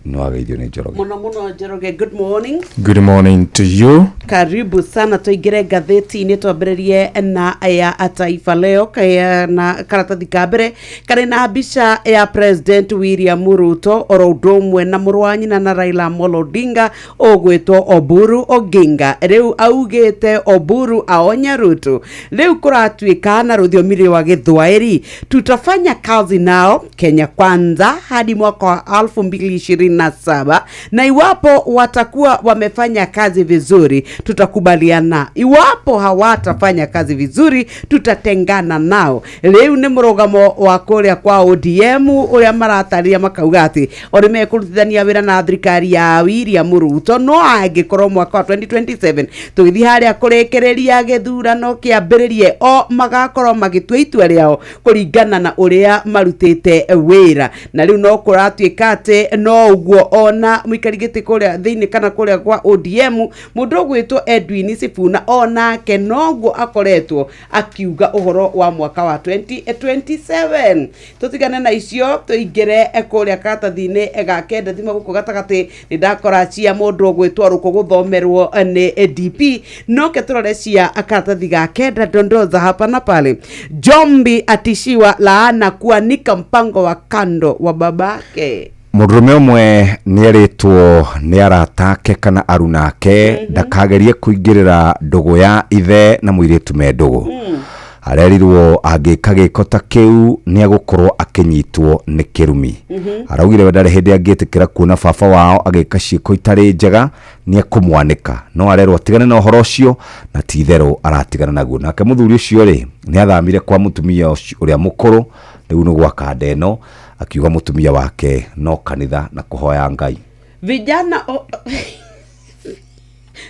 Nĩ wageithio nĩ Njoroge. Muno muno Njoroge, good morning. Good morning to you. Karibu sana, tũingĩre ngathĩti-inĩ, twambĩrĩrie na ya Taifa Leo kaya na karatathi ka mbere karĩ na mbica ya President William Ruto oro ũndũ ũmwe na mũrũ wa nyina na Raila Amolo Odinga ũgwĩtwo Oburu Oginga. Rĩu augĩte Oburu aonya Ruto. Rĩu kũratuĩka na rũthiomi rwa Gĩthwaĩri, tutafanya kazi nao Kenya Kwanza hadi mwaka wa 2027 na iwapo watakuwa wamefanya kazi vizuri tutakubaliana, iwapo hawatafanya kazi vizuri tutatengana nao. Rĩu nĩ mũrũgamo wa kũrĩa kwa ODM ũrĩa maratarĩria makauga atĩ o nĩ mekũrutithania wĩra na thirikari ya William Ruto, no angĩkorwo mwaka wa 2027 tũgĩthiĩ harĩa kũrĩkĩrĩria gĩthurano kĩambĩrĩrie, o magakorwo magĩtua itua rĩao kũringana na ũrĩa marutĩte wĩra. Na rĩu no kũratuĩka atĩ no ũguo ona mũikari gĩtĩ kũrĩa thĩinĩ kana kũrĩa kwa ODM mũndũ ũgwĩtwo Edwin Sifuna onake noguo akoretwo akiuga ũhoro wa mwaka wa 2027. Tũtigane na icio tũingĩre kũrĩa karatathi-inĩ ga kenda thima gũkũ gatagatĩ nĩ ndakora cia mũndũ ũgwĩtwo Rũkũ gũthomerwo nĩ DP. No ke tũrore cia karatathi ga kenda, dondoza hapa na pale. Jombi atishiwa laana kuanika mpango wa kando wa babake. Mũndũrũme ũmwe nĩ erĩtwo nĩ arata ake kana aruna ake ndakagerie kũingĩrĩra ndũgũ ya ithe na mũirĩtu me ndũgũ. Arerirwo angĩka gĩko ta kĩu nĩ egũkorwo akĩnyitwo nĩ kĩrumi. Araugire we ndarĩ hĩndĩ angĩtĩkĩra kuona baba wao agĩka ciĩko itarĩ njega, nĩ ekũmwanĩka, no arerwo atigane na ũhoro ũcio na ti itherũ aratigana naguo. Nake mũthuri ũcio rĩ nĩ athamire kwa mũtumia ũcio ũrĩa mũkũrũ, rĩu nĩ gwaka nda ĩno, akiuga mũtumia wake no kanitha na kũhoya Ngai.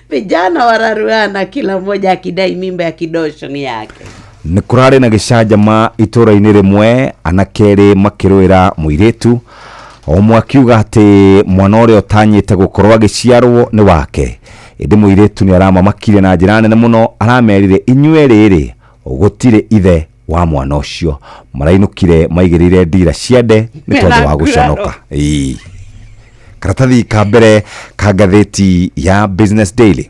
Vijana wararuana, kila mmoja akidai mimba ya kidosho ni yake. Nĩ kũrarĩ na gĩcanjama itũũra-inĩ rĩmwe, anake erĩ makĩrũĩra mũirĩtu, o ũmwe akiuga atĩ mwana ũrĩa ũtanyĩte gũkorwo agĩciarwo nĩ wake, ĩndĩ mũirĩtu nĩ aramamakire na njĩra nene mũno, aramerire inyuĩ rĩrĩ gũtirĩ ithe wa mwana ũcio. Marainũkire maigĩrĩire ndira ciande nĩ tondũ wa gũconoka. Ĩĩ. Karatathi ka mbere ka ngathĩti ya Business Daily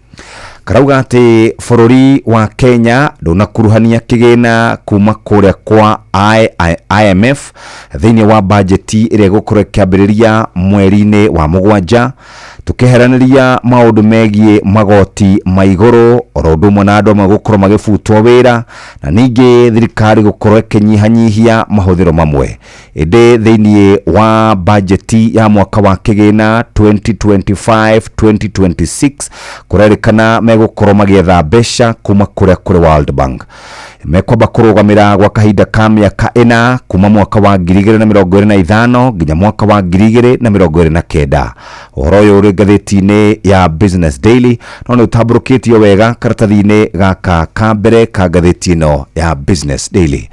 karauga atĩ bũrũri wa Kenya ndũnakuruhania kĩgĩna kuma kũrĩa kwa IMF thĩinĩ wa bajeti ĩrĩa ĩgũkorwo ĩkĩambĩrĩria mweri-inĩ wa mũgwanja. Tũkĩheranĩria maũndũ megiĩ magoti ma igũrũ oro ũndũ ũmwe na andũ amwe gũkorwo magĩbutwo wĩra, na ningĩ thirikari gũkorwo ĩkĩnyihanyihia mahũthĩro mamwe. Ĩndĩ thĩinĩ wa bajeti ya mwaka wa kĩgĩna 2025-2026 kũrerĩkana megũkorwo magĩetha mbeca kuma kũrĩa kũrĩ World Bank. Mekwamba kũrũgamĩra gwa kahinda ka mĩaka 4 kuma mwaka wa 2025 nginya mwaka wa 2029. Ũhoro ũyũ ũrĩ ngathĩti-inĩ ya Business Daily, no nĩ ũtambũrũkĩtio wega karatathi-inĩ gaka ka mbere ka ngathĩti ĩno ya Business Daily.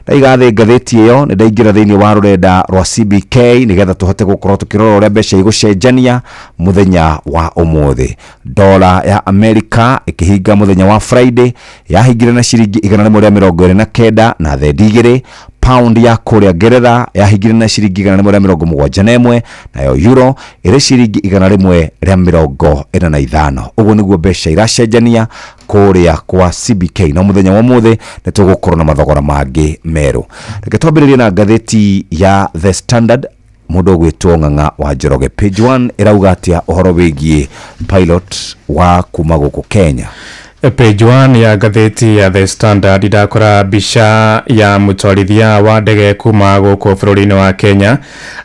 Ndaiga thĩ ngathĩti ĩyo nĩ ndaingĩra thĩinĩ wa rũrenda rwa CBK nĩgetha tũhote gũkorwo tũkĩrora ũrĩa mbeca igũcenjania mũthenya wa ũmũthĩ. Dola ya Amerika ĩkĩhinga mũthenya wa Friday yahingire na ciringi 129 na thendi igĩrĩ. Pound ya kũrĩa Ngeretha yahingire na ciringi 171, nayo euro ĩrĩ ciringi 145. Ũguo nĩguo mbeca iracenjania kũrĩa kwa CBK, no mũthenya wa ũmũthĩ nĩ tũgũkorwo na mathogora mangĩ merũ. Reke twambĩrĩrie na ngathĩti ya The Standard. Mũndũ ũgwĩtwo Ng'ang'a wa Njoroge. Page 1 ĩrauga atĩa ũhoro wĩgiĩ pilot wa kuma gũkũ Kenya? Page 1 ya ngathĩti ya The Standard ndakora mbica ya mũtwarithia wa ndege kuma gũkũ bũrũri-inĩ wa Kenya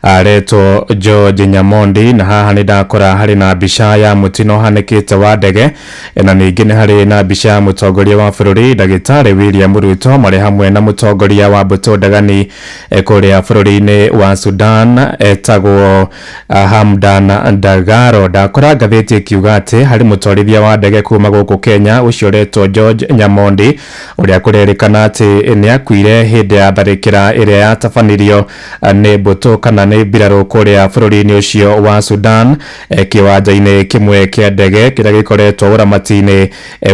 aretwo George Nyamondi, na haha nĩ ndakora harĩ na mbica ya mũtino ũhanĩkĩte wa ndege, na ningĩ nĩ harĩ na mbica ya mũtongoria wa bũrũri ndagĩtarĩ William Ruto marĩ hamwe na mũtongoria wa mbũtũ ndegani kũrĩa bũrũri-inĩ wa Sudan etagwo Hamdan Dagalo. Ndakora ngathĩti ĩkiuga atĩ harĩ mũtwarithia wa ndege kuma gũkũ Kenya ũcio ũretwo George Nyamondi ũrĩa kũrerĩkana atĩ nĩ akuire hĩndĩ ya tharĩkĩra ĩrĩa yatabanirio nĩ mbũtũ kana nĩ mbirarũ kũrĩa bũrũri-inĩ ũcio wa Sudan, kĩwanja-inĩ kĩmwe kĩa ndege kĩrĩa gĩkoretwo ũramati-inĩ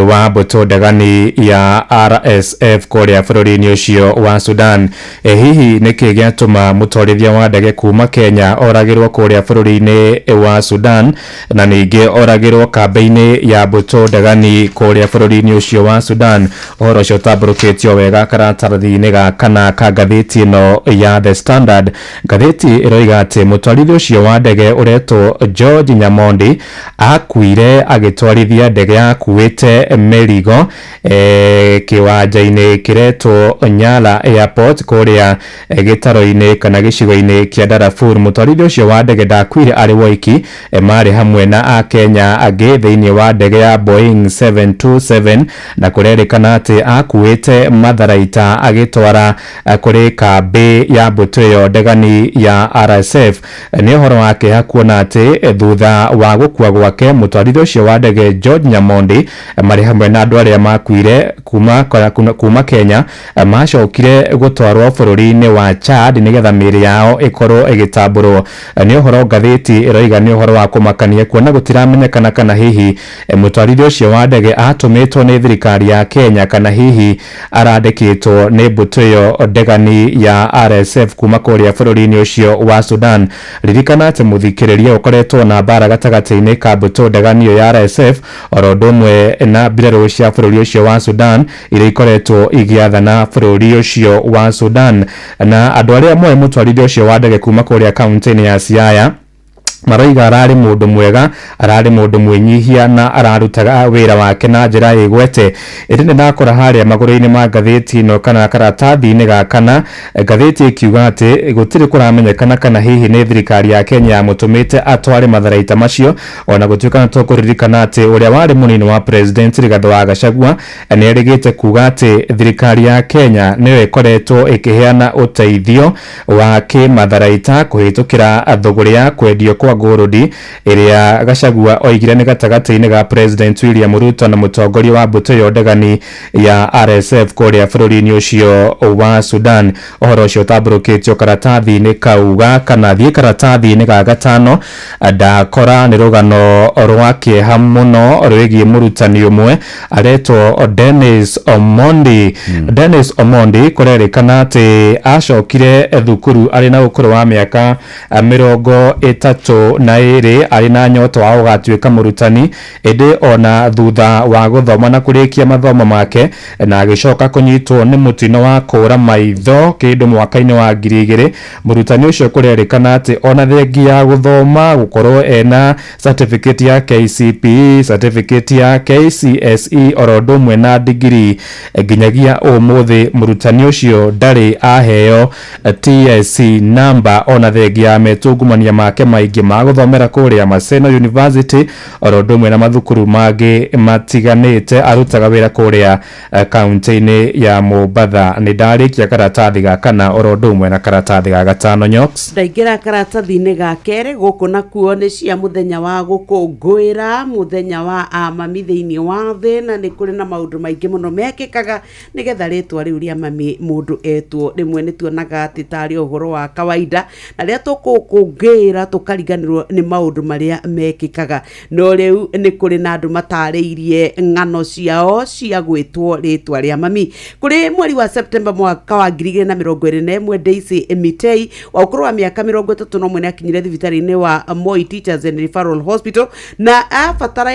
wa mbũtũ ndegani ya RSF kũrĩa bũrũri-inĩ ũcio wa Sudan. Hihi nĩkĩ gĩatũma mũtwarithia wa ndege kuma Kenya oragĩrwo kũrĩa bũrũri-inĩ wa Sudan na ningĩ oragĩrwo kambĩ-inĩ ya mbũtũ ndegani kũrĩa bũrũri-inĩ ũcio wa Sudan? Ũhoro ũcio ũtambũrũkĩtio wega karatathi-inĩ ga kana ka ngathĩti ĩno ya The Standard. Ngathĩti ĩroiga atĩ mũtwarithia ũcio wa ndege ũretwo George Nyamondi akuire agĩtwarithia ndege yakuĩte mĩrigo kĩwanja-inĩ kĩretwo Nyala Airport kũrĩa gĩtaro-inĩ kana gĩcigo-inĩ kĩa Darfur. Mũtwarithia ũcio wa ndege ndakuire arĩ woiki, marĩ hamwe na Akenya angĩ thĩinĩ wa ndege ya Boeing 727 na kũrerĩkana atĩ akuĩte matharaita agĩtwara kũrĩ kambĩ ya mbũtũ ĩyo ndegani ya RSF. Nĩ ũhoro wa kĩeha kuona atĩ thutha wa gũkua gwake mũtwarithia ũcio wa ndege George Nyamondi marĩ hamwe na andũ arĩa makuire kuma Kenya macokire gũtwarwo bũrũri-inĩ wa Chad nĩgetha mĩĩrĩ yao ĩkorwo ĩgĩtambũrwo. Nĩ ũhoro ngathĩti ĩroiga nĩ ũhoro wa kũmakania kuona gũtiramenyekana kana hihi mũtwarithia ũcio wa ndege atũmĩtwo nĩ thirikari ya Kenya kana hihi arandĩkĩtwo nĩ mbũtũ ĩyo ndegani ya RSF kuma kũrĩa bũrũri-inĩ ũcio wa Sudan. Ririkana atĩ mũthikĩrĩria ũkoretwo na mbara gatagatĩ-inĩ ka mbũtũ ndegani ĩyo ya RSF oro ũndũ ũmwe na mbirarũ cia bũrũri ũcio wa Sudan iria ikoretwo igĩathana bũrũri ũcio wa Sudan. Na andũ arĩa moĩ mũtwarithia ũcio wa ndege kuma kũrĩa kaunti-inĩ ya Siaya maroiga ararĩ mũndũ mwega, ararĩ mũndũ mwĩnyihia na ararutaga wĩra wake na njĩra ĩgwete. Ĩndĩ nĩ ndakora harĩa magũrũ-inĩ ma ngathĩti ĩno kana karatathi-inĩ ga kana ngathĩti ĩkiuga atĩ gũtirĩ kũramenyekana kana hihi nĩ thirikari ya Kenya yamũtũmĩte atware matharaita macio, ona gũtuĩka nĩ tũkũririkana atĩ ũrĩa warĩ mũnini wa president Rigathĩ wa Gachagua nĩ erĩgĩte kuga atĩ thirikari ya Kenya nĩyo ĩkoretwo ĩkĩheana ũteithio wa kĩmatharaita kũhĩtũkĩra thũgũrĩ ya kwendio kwa ngũrũdi ĩrĩa Gachagua oigire nĩ gatagatĩ-inĩ ga President William Ruto na mũtongoria wa mbũtũ ĩyo ndegani ya RSF kũrĩa bũrũri-inĩ ũcio wa Sudan. Ũhoro ũcio ũtambũrũkĩtio karatathi-inĩ kau ga kana thiĩ karatathi-inĩ ga gatano ndakora nĩ rũgano rwa kĩeha mũno rwĩgiĩ mũrutani ũmwe aretwo Dennis Omondi. Dennis Omondi kũrerĩkana atĩ acokire thukuru arĩ na ũkũrũ wa mĩaka 32 arĩ na nyota wa gũgatuĩka mũrutani, ĩndĩ ona thutha wa gũthoma na kũrĩkia mathomo make na agĩcoka kũnyitwo nĩ mũtino wa kũra maitho kĩndũ mwaka-inĩ wa 2000. Mũrutani ũcio kũrerĩkana atĩ ona thengia ya gũthoma gũkorwo ena certificate ya KCPE, certificate ya KCSE oro ũndũ ũmwe na degree, nginyagia ũmũthĩ mũrutani ũcio ndarĩ aheo TSC number ona thengia ya metungumania make maingĩ ma gũthomera kũrĩa Maseno University oro ũndũ ũmwe na mathukuru mangĩ matiganĩte. Arutaga wĩra kũrĩa kaunti-inĩ ya Mombatha. Nĩ ndarĩkia karatathi ga kana oro ũndũ ũmwe na karatathi ga gatano. Nyox ndaingĩra karatathi-inĩ ga kerĩ gũkũ nakuo nĩ cia mũthenya wa gũkũngũĩra mũthenya wa amami thĩinĩ wa thĩ, na nĩ kũrĩ na maũndũ maingĩ mũno mekĩkaga nĩgetha rĩtwa rĩu rĩa mami mũndũ etwo. Rĩmwe nĩ tuonaga atĩ tarĩ ũhoro wa kawaida, na rĩrĩa tũkũkũngũĩra tũkariganĩrwo makariganĩrwo nĩ maũndũ marĩa mekĩkaga. No rĩu nĩ kũrĩ na andũ matarĩirie ng'ano ciao cia gwĩtwo rĩtwa rĩa mami. Kũrĩ mweri wa September mwaka wa 2021, Daisy Mitei wa ũkũrũ wa mĩaka 31 nĩ akinyire thibitarĩ-inĩ wa Moi Teachers and Referral Hospital na abatara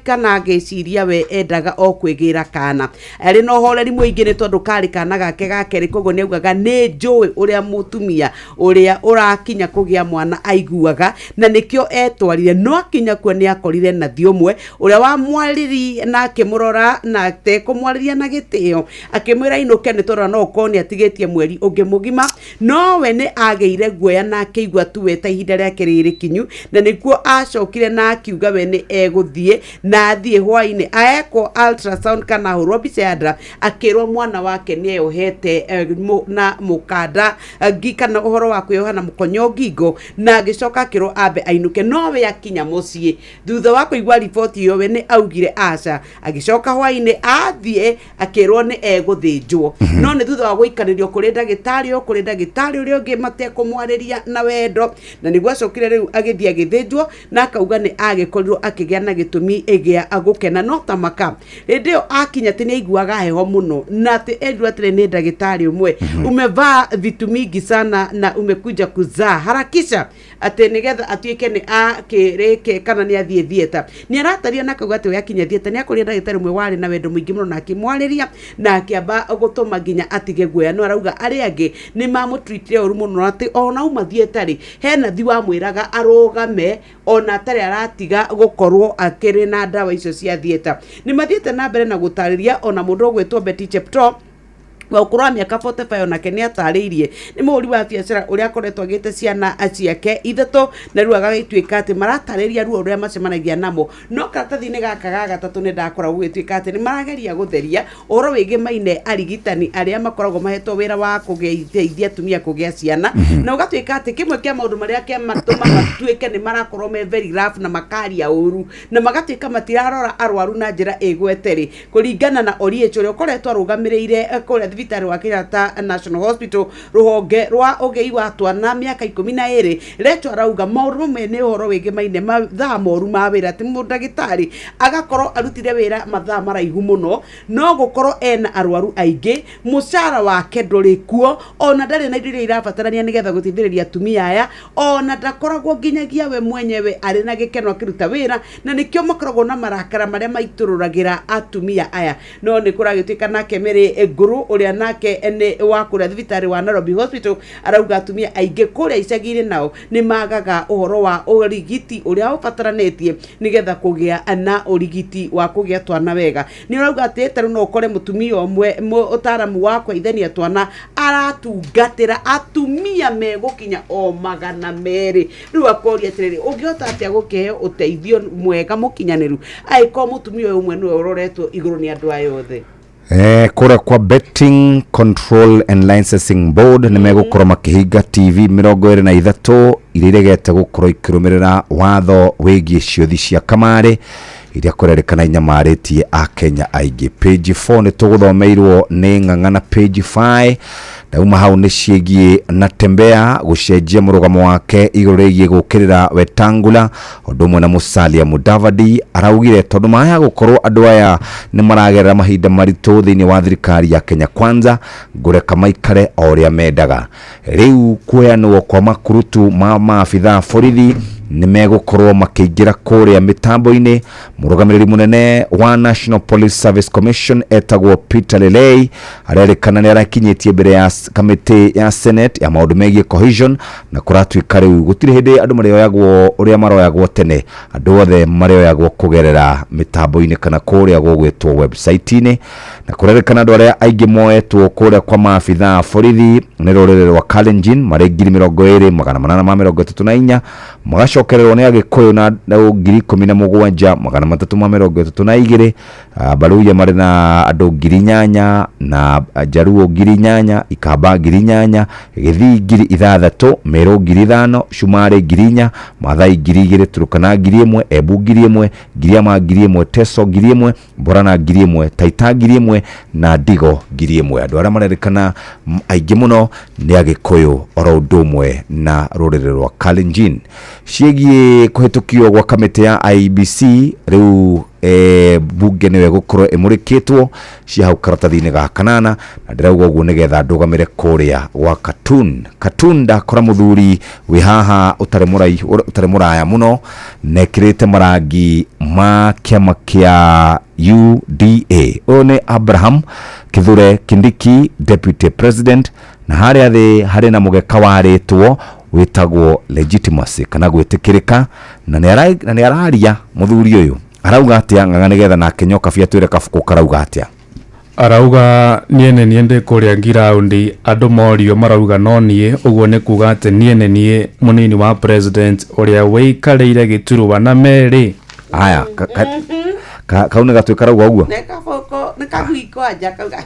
kana agĩciria we endaga o kwĩgĩra kana. Arĩ na ũhoreri mũingĩ nĩ tondũ karĩ kana gake ga kerĩ, koguo nĩ augaga nĩ njũĩ ũrĩa mũtumia ũrĩa ũrakinya kũgĩa mwana aiguaga, na nĩkĩo etwarire. No akinya kuo nĩ akorire nathi ũmwe ũrĩa wamwarĩrie na akĩmũrora na atekũmwarĩria na gĩtĩo, akĩmwĩra inũke nĩ tondũ no ũkorwo nĩ atigĩtie mweri ũngĩ mũgima. No we nĩ agĩire guoya na akĩigua tu we ta ihinda rĩake rĩrĩ kinyu, na nĩkuo acokire na akiuga we nĩ egũthiĩ na athiĩ hwainĩ aekwo ultrasound kana ahũrwo mbica ya nda, akĩrwo mwana wake nĩ eyohete na mũkanda kana ũhoro wa kwĩyoha na mũkonyo ngingo, na agĩcoka akĩrwo ambe ainũke. No we akinya mũciĩ thutha wa kũigua riboti ĩyo we nĩ augire aca, agĩcoka hwainĩ athiĩ akĩrwo nĩ egũthĩnjwo. No nĩ thutha wa gũikarĩrio kũrĩ ndagĩtarĩ o kũrĩ ndagĩtarĩ ũrĩa ũngĩ matekũmwarĩria na wendo, na nĩguo acokire rĩu agĩthiĩ agĩthĩnjwo na akauga nĩ agĩkorirwo akĩgĩa na gĩtũmi gĩa gũkena. No tamaka hĩndĩ ĩyo akinya atĩ nĩ aiguaga heho mũno, na atĩ erirwo atĩrĩ nĩ ndagĩtarĩ ũmwe, umevaa vitu mingi sana na umekuja kuzaa, harakisha, atĩ nĩgetha atuĩke nĩ akĩrĩke kana nĩ athiĩ theatre. Nĩ arataria na akauga atĩ we akinya theatre nĩ akorire ndagĩtarĩ ũmwe warĩ na wendo mũingĩ mũno na akĩmwarĩria na akĩamba gũtũma nginya atige guoya. No arauga arĩa angĩ nĩ mamũtreatire ũru mũno, atĩ ona auma theatre rĩ, he nathi wamwĩraga arũgame ona atarĩ aratiga gũkorwo akĩrĩ na ndawa icio cia theatre. Nĩ mathiĩte na mbere na gũtarĩria ona mũndũ ũgwĩtwo Betty Cheptoo wa ũkũrũ wa mĩaka 45 onake nĩ atarĩirie nĩ mũhũri wa biacara ũrĩa akoretwo agĩte ciana ciake ithatũ, na rĩu agagĩtuĩka atĩ maratarĩria ruo rũrĩa macemanagia namo. No karatathi-inĩ gaka ga gatatũ nĩ ndakora gũgĩtuĩka atĩ nĩ marageria gũtheria ũhoro wĩgĩmaine arigitani arĩa makoragwo mahetwo wĩra wa kũgeithia atumia kũgĩa ciana, na ũgatuĩka atĩ kĩmwe kĩa maũndũ marĩa kĩamatũma matuĩke nĩ marakorwo me very rough na makaria ũru na magatuĩka matirarora arwaru na njĩra ĩgwete rĩ, kũringana na Oliech ũrĩa ũkoretwo arũgamĩrĩire kũrĩa thibitarĩ wa Kenyatta National Hospital rũhonge rwa ũgĩi wa twana mĩaka 12. Recho arauga maũndũ mamwe nĩ ũhoro wĩgĩmaine mathaa moru ma wĩra, atĩ mũndagĩtarĩ agakorwo arutire wĩra mathaa maraihu mũno, no gũkorwo ena arwaru aingĩ, mũcara wake ndũrĩ kuo, ona ndarĩ na indo iria irabatarania nĩgetha gũteithĩrĩria atumia aya, ona ndakoragwo nginyagia we mwenyewe arĩ na gĩkeno akĩruta wĩra, na nĩkĩo makoragwo na marakara marĩa maitũrũragĩra atumia aya. No nĩ kũragĩtuĩka nake Mary Nguru ũrĩa nake nĩ wa kũrĩa thibitarĩ wa Nairobi Hospital arauga atumia aingĩ kũrĩa icagi-inĩ nao nĩ magaga ũhoro wa ũrigiti ũrĩa ũbataranĩtie nĩgetha kũgĩa na ũrigiti wa kũgĩa twana wega. Nĩ ũrauga atĩ tarĩu no ũkore mũtumia ũmwe ũtaramu wa kũaithania twana aratungatĩra atumia megũkinya o 200. Rĩu akoria atĩrĩrĩ, ũngĩhota atĩa gũkĩheo ũteithio mwega mũkinyanĩru angĩkorwo mũtumia ũyũ ũmwe nĩwe ũroretwo igũrũ nĩ andũ aya othe? Kũrĩa kwa Betting Control and Licensing Board nĩ megũkorwo makĩhinga TV 23 iria iregete gũkorwo ikĩrũmĩrĩra watho wĩgiĩ ciothi cia kamarĩ iria kũrerĩkana inyamarĩtie Akenya aingĩ. Page 4 nĩ tũgũthomeirwo nĩ Ng'ang'a na page 5 ndauma hau nĩ ciĩgiĩ Natembeya gũcenjia mũrũgamo wake igũrũ rĩgiĩ gũkĩrĩra Wetangula ũndũ ũmwe na Musalia Mudavadi. Araugire tondũ maya gũkorwo andũ aya nĩ maragerera mahinda maritũ thĩinĩ wa thirikari ya Kenya Kwanza, ngũreka maikare o ũrĩa mendaga. Rĩu kuheanwo kwa makurutu ma maabithaa borithi nĩ megũkorwo makĩingĩra kũrĩa mĩtambo-inĩ. Mũrũgamĩrĩri mũnene wa National Police Service Commission etagwo Peter Lelei arerĩkana nĩ arakinyĩtie mbere ya kamĩtĩ ya Senate ya maũndũ megiĩ cohesion, na kũratuĩka rĩu gũtirĩ hĩndĩ andũ marĩoyagwo ũrĩa maroyagwo tene, andũ othe marĩoyagwo kũgerera mĩtambo-inĩ kana kũrĩa gũgwĩtwo website-inĩ. Na kũrerĩkana andũ arĩa aingĩ moetwo kũrĩa kwa maabithaa borithi nĩ rũrĩrĩ rwa Kalenjin marĩ 20,834, magacokererwo nĩ Agĩkũyũ na 17,332, Baluya marĩ na andũ 8,000 na Jaruo 8,000, Ikamba 8,000, Gĩthii 6,000, Meru 5,000, Cumarĩ 4,000, Maathai 2,000, Turkana 1,000, Embu 1,000, Giriama 1,000, Teso 1,000, Borana 1,000, Taita 1,000 na Ndigo 1,000. Andũ arĩa marerĩkana aingĩ mũno nĩ Agĩkũyũ oro ũndũ ũmwe na rũrĩrĩ rwa Kalenjin. Ciĩgiĩ kũhĩtũkio gwa kamĩtĩ ya IEBC rĩu bunge nĩyo ĩgũkorwo ĩmũrĩkĩtwo cia hau karatathi-inĩ ga kanana, na ndĩrauga ũguo nĩgetha ndũgamĩre kũrĩa gwa Katun. Katun ndakora mũthuri wĩ haha ũtarĩ mũraihu, ũtarĩ mũraya mũno, na ekĩrĩte marangi ma kĩama kĩa UDA. Ũyũ nĩ Abraham Kithure Kindiki, Deputy President, na harĩa thĩ harĩ na mũgeka warĩtwo wĩtagwo legitimacy kana gwĩtĩkĩrĩka, na nĩ araria mũthuri ũyũ arauga atĩa ng'ang'a nĩgetha nake nyoka bia twĩre kabuku karauga atĩa. Arauga niĩ nĩ niĩ ndĩ kũrĩa ngiraundi andũ morio marauga no niĩ, ũguo nĩ kuga atĩ niĩ nĩ niĩ mũnini wa president ũrĩa wĩikarĩire gĩturwa na merĩ. Aya, kau nĩ gatuĩka karauga ũguo? Nĩ kaboko, nĩ kagui kwanja kauga.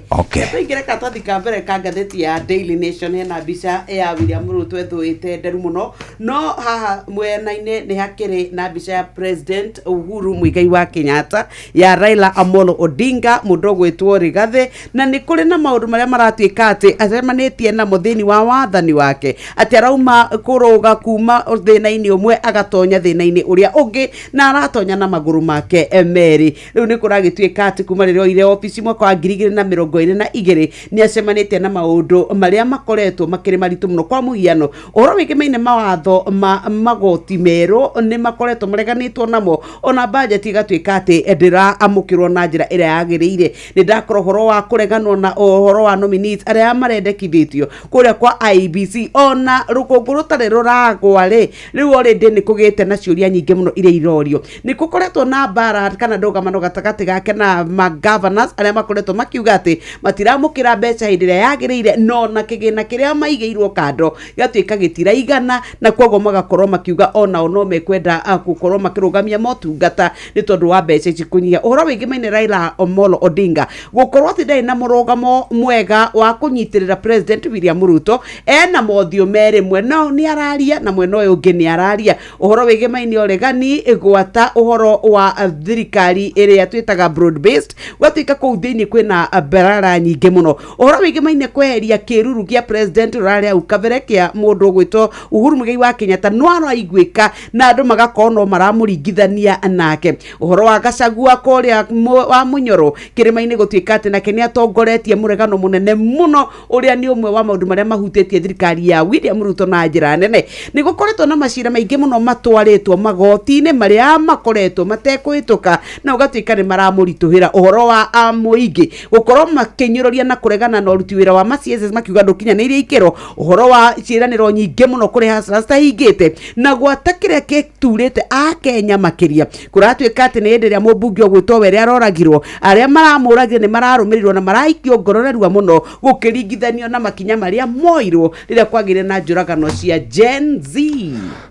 Okay. Tũingĩre karatathi ka mbere ka ngathĩti ya Daily Nation, hena mbica ya William Ruto ĩthũĩte nderu mũno, no haha mwena-inĩ nĩ hakĩrĩ na mbica ya President Uhuru Muigai wa Kenyatta, ya Raila Amolo Odinga, mũndũ ũgwĩtwo Rigathĩ, na nĩ kũrĩ na maũndũ marĩa maratuĩka atĩ acemanĩtie namo thĩinĩ wa wathani wake, atĩ arauma kũrũga kuma thĩna-inĩ ũmwe agatonya thĩna-inĩ ũrĩa ũngĩ, na aratonya na magũrũ make merĩ. Rĩu nĩ kũragĩtuĩka atĩ kuma rĩrĩa oire obici mwaka wa 2022 nĩ acemanĩtie na maũndũ marĩa makoretwo makĩrĩ maritũ mũno. Kwa mũhiano, ũhoro wĩgĩmaine mawatho ma magoti merũ nĩ makoretwo mareganĩtwo namo, ona bajeti ĩgatuĩka atĩ ndĩraamũkĩrwo na njĩra ĩrĩa yagĩrĩire. Nĩ ndakora ũhoro wa kũreganwo na ũhoro wa nominees arĩa marendekithĩtio kũrĩa kwa IEBC, ona rũkũngũ rũtarĩ rũragwa rĩ, rĩu already nĩ kũgĩte na ciũria nyingĩ mũno iria irorio. Nĩ gũkoretwo na mbara kana ndũgamano gatagatĩ gake na ma governors arĩa makoretwo makiuga atĩ matiramũkĩra mbeca hĩndĩ ĩrĩa yagĩrĩire, no na kĩgĩna kĩrĩa maigĩirwo kando gĩgatuĩka gĩtiraigana, na koguo magakorwo makiuga onao no mekwenda gũkorwo makĩrũgamia motungata nĩ tondũ wa mbeca ici kũnyiha. Ũhoro wĩgĩmaine Raila Amolo Odinga gũkorwo atĩ ndarĩ na mũrũgamo mwega wa kũnyitĩrĩra President William Ruto, ena mothiũ merĩ, mwena ũyũ nĩ araria na mwena ũyũ ũngĩ nĩ araria. Ũhoro wĩgĩmaine ũregani gwata ũhoro wa thirikari ĩrĩa twĩtaga broad based, gwatuĩka kũu thĩinĩ kwĩna mbarara nyingĩ mũno. Ũhoro wĩgĩmaine kweheria kĩruru kĩa president ũrarĩ hau kabere kĩa mũndũ ũgwĩtwo Uhuru Muigai wa Kenyatta no araiguĩka na andũ magakorwo no maramũringithania nake. Ũhoro wa Gachagua kũrĩa wa Munyoro kĩrĩma-inĩ gũtuĩka atĩ nake nĩ atongoretie mũregano mũnene mũno ũrĩa nĩ ũmwe wa maũndũ marĩa mahutĩtie thirikari ya William Ruto na njĩra nene. Nĩ gũkoretwo na macira maingĩ mũno matwarĩtwo magoti-inĩ marĩa makoretwo matekũhĩtũka na ũgatuĩka nĩ maramũritũhĩra. Ũhoro wa mũingĩ gũkorwo makĩnyũrũria na kũregana na ũruti wĩra wa ma CSS makiuga ndũkinyanĩirie ikĩro, ũhoro wa ciĩranĩro nyingĩ mũno kũrĩ hustlers citahingĩte, na gwata kĩrĩa gĩturĩte akenya makĩria. Kũratuĩka atĩ nĩ hĩndĩ ĩrĩa mũmbunge ũgwĩtwo Were aroragirwo, arĩa maramũragire nĩ mararũmĩrĩrwo na maraikio ngoro narua mũno gũkĩringithanio na makinya marĩa moirwo rĩrĩa kwagĩire na njũragano cia Gen Z.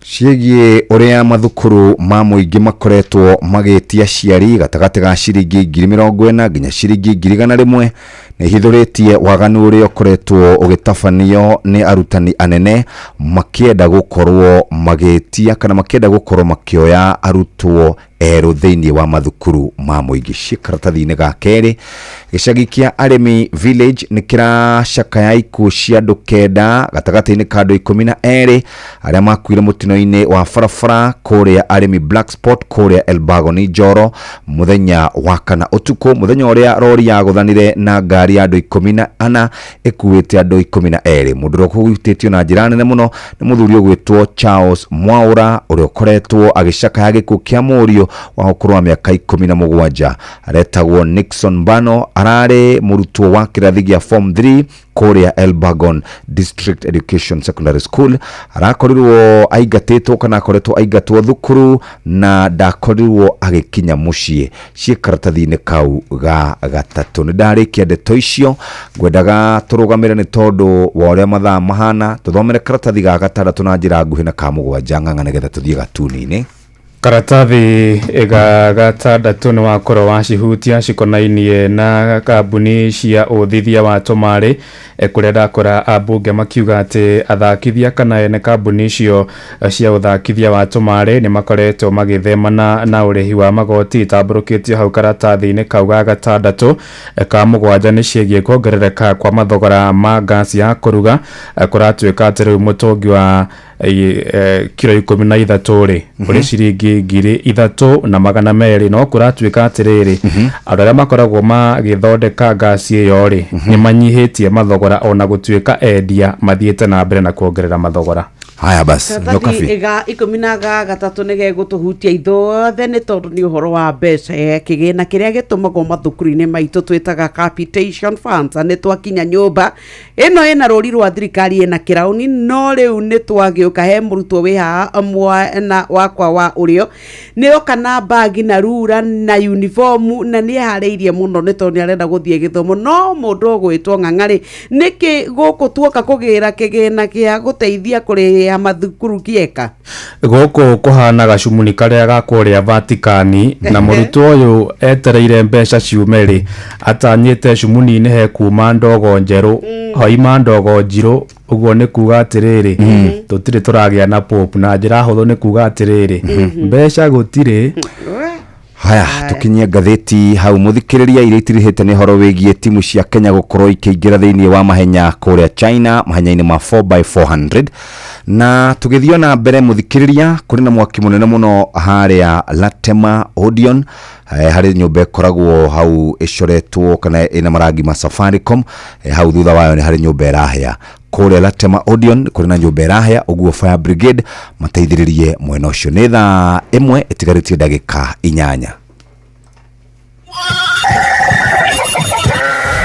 Ciĩgiĩ ũrĩa mathukuru ma mũingĩ makoretwo magĩtia aciari gatagatĩ ga ciringi 40,000 nginya ciringi 100,000 nĩ ihithũrĩtie waganu ũrĩa ũkoretwo ũgĩtabanio nĩ arutani anene makĩenda gũkorwo magĩtia kana makĩenda gũkorwo makĩoya arutwo erũ thĩinĩ wa mathukuru ma mũingĩ. Ciĩ karatathi-inĩ ga kerĩ, gĩcagi kĩa Arĩmi Village nĩ kĩracakaya ikuũ cia andũ 9 gatagatĩ-inĩ ka andũ 12 arĩa makuire mũtino-inĩ wa barabara kũrĩa Arĩmi Black Spot kũrĩa Elbagon Njoro mũthenya wa kana ũtukũ, mũthenya ũrĩa rori yagũthanire na ngari ya andũ 14 ĩkuĩte andũ 12. Mũndũ ũrĩa ũhutĩtio na njĩra nene mũno nĩ mũthuri ũgwĩtwo Charles Mwaura ũrĩa ũkoretwo agĩcakaya gĩkuũ kĩa mũriũ wa ũkũrũ wa mĩaka 17 aretagwo Nixon Mbano, ararĩ mũrutwo wa kĩrathi gĩa form 3 kũrĩa Elbagon District Education Secondary School. Arakorirwo aingatĩtwo kana akoretwo aingatwo thukuru na ndakorirwo agĩkinya mũciĩ. Ciĩ karatathi-inĩ kau ga gatatũ. Nĩ ndarĩkia ndeto icio, ngwendaga tũrũgamĩre nĩ tondũ wa ũrĩa mathaa mahana, tũthomere karatathi ga gatandatũ na njĩra nguhĩ na ka mũgwanja ng'ang'a nĩgetha tũthiĩ gatuni-inĩ. Karatathi ga gatandatũ nĩ wakorwo wacihutia cikonainie na kambuni cia ũthithia wa tũmarĩ, kũrĩa ndakora ambunge makiuga atĩ athakithia kana ene kambuni icio cia ũthakithia wa tũmarĩ nĩ makoretwo magĩthemana na ũrĩhi wa magoti. Itambũrũkĩtio hau karatathi-inĩ kau ga gatandatũ. Ka mũgwanja nĩ ciĩgiĩ kuongerereka kwa mathogora ma ngasi ya kũruga. Kũratuĩka atĩ rĩu mũtũngi wa Kiro 13 rĩ, ũrĩ ciringi 3200. No kũratuĩka atĩrĩrĩ, andũ arĩa makoragwo magĩthondeka ngasi ĩyo rĩ, nĩ manyihĩtie mathogora, ona gũtuĩka endia mathiĩte na mbere na kuongerera mathogora. Haya basi. Karatathi ga 13 nĩ gegũtũhutia ithuothe, nĩ tondũ nĩ ũhoro wa mbeca, kĩgĩna kĩrĩa gĩtũmagwo mathukuru-inĩ maitũ twĩtaga capitation funds. Nĩ twakinya nyũmba ĩno ĩna rũri rwa thirikari ĩna kĩrauni, no rĩu nĩ twagĩũka he mũrutwo wĩ haha mwena wakwa wa ũrĩo. Nĩ oka na bagi na rura na uniform, na nĩ eharĩirie mũno nĩ tondũ nĩ arenda gũthiĩ gĩthomo. No mũndũ ũgwĩtwo Ng'ang'arĩ, nĩkĩ gũkũ tuoka kũgĩra kĩgĩna kĩa gũteithia kũrĩhĩa mathukuru kĩeka? Gũkũ kũhana gacumuni karĩa ga kũrĩa Vatikani, na mũrutwo ũyũ etereire mbeca ciume rĩ, atanyĩte cumuni-inĩ he kuma ndogo njerũ, hoima ndogo njirũ. Ũguo nĩ kuga atĩrĩrĩ, tũtirĩ tũragĩa na pope. Na njĩra hũthũ nĩ kuga atĩrĩrĩ, mbeca gũtirĩ. Haya, tukinyie ngathĩti hau, mũthikĩrĩria. Iria itirihĩte nĩ ũhoro wĩgiĩ timu cia Kenya gũkorwo ikĩingĩra thĩinĩ wa mahenya kũrĩa China, mahenya-inĩ ma 4x400. Na tũgĩthiĩ na mbere, mũthikĩrĩria, kũrĩ na mwaki mũnene mũno harĩa Latema Odeon, harĩ nyũmba ĩkoragwo hau ĩcoretwo kana ĩna marangi ma Safaricom. Hau thutha wayo nĩ harĩ nyũmba ĩrahĩa. Kũrĩa Latema Odeon kũrĩ na nyũmba ĩrahĩa, ũguo fire brigade mateithĩrĩrie mwena ũcio. Nĩ thaa 1 ĩtigarĩtie ndagĩka 8.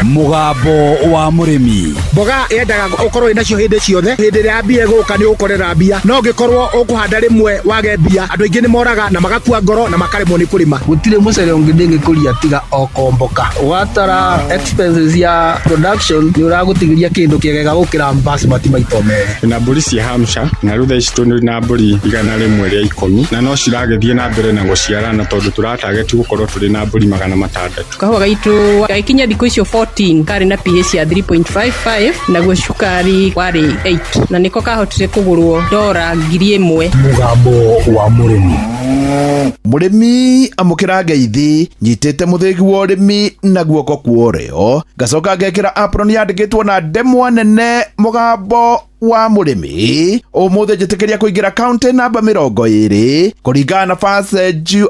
Mũgambo wa mũrĩmi. Mboga yendaga ũkorwo wĩnacio hĩndĩ ciothe. Hĩndĩ ĩrĩa mbia ĩgũka, nĩ ũgũkorera mbia, no ũngĩkorwo ũkũhanda rĩmwe wage mbia, andũ aingĩ nĩ moraga na magakua ngoro na makaremwo nĩ kũrĩma. Gũtirĩ mũcere ũngĩ ndĩngĩkũria tiga o komboka. Ũgatara expenses ya production, nĩ ũragũtigĩria kĩndũ kĩegega gũkĩra basmati maita merĩ. Na mbũri cia Hampshire, na rĩu thaa ici tũrĩ na mbũri 110, na no ciragĩthiĩ na mbere na gũciarana, tondũ tũratageti gũkorwo tũrĩ na mbũri 600. Kahũa gaitũ gagĩkinya thikũ icio 14 karĩ na pH ya 3.55, naguo cukari warĩ 8, na nĩko kahotire kũgũrwo dora 1000. Mũgambo wa mũrĩmi. Mũrĩmi, amũkĩra ngeithi. Nyitĩte mũthĩgi wa ũrĩmi na guoko kwa ũrĩo, ngacoka ngekĩra apron yandĩkĩtwo na ndemwa nene "Mũgambo wa mũrĩmi". Ũmũthĩ njĩtĩkĩria kũingĩra kaunti namba 20 kũringana na First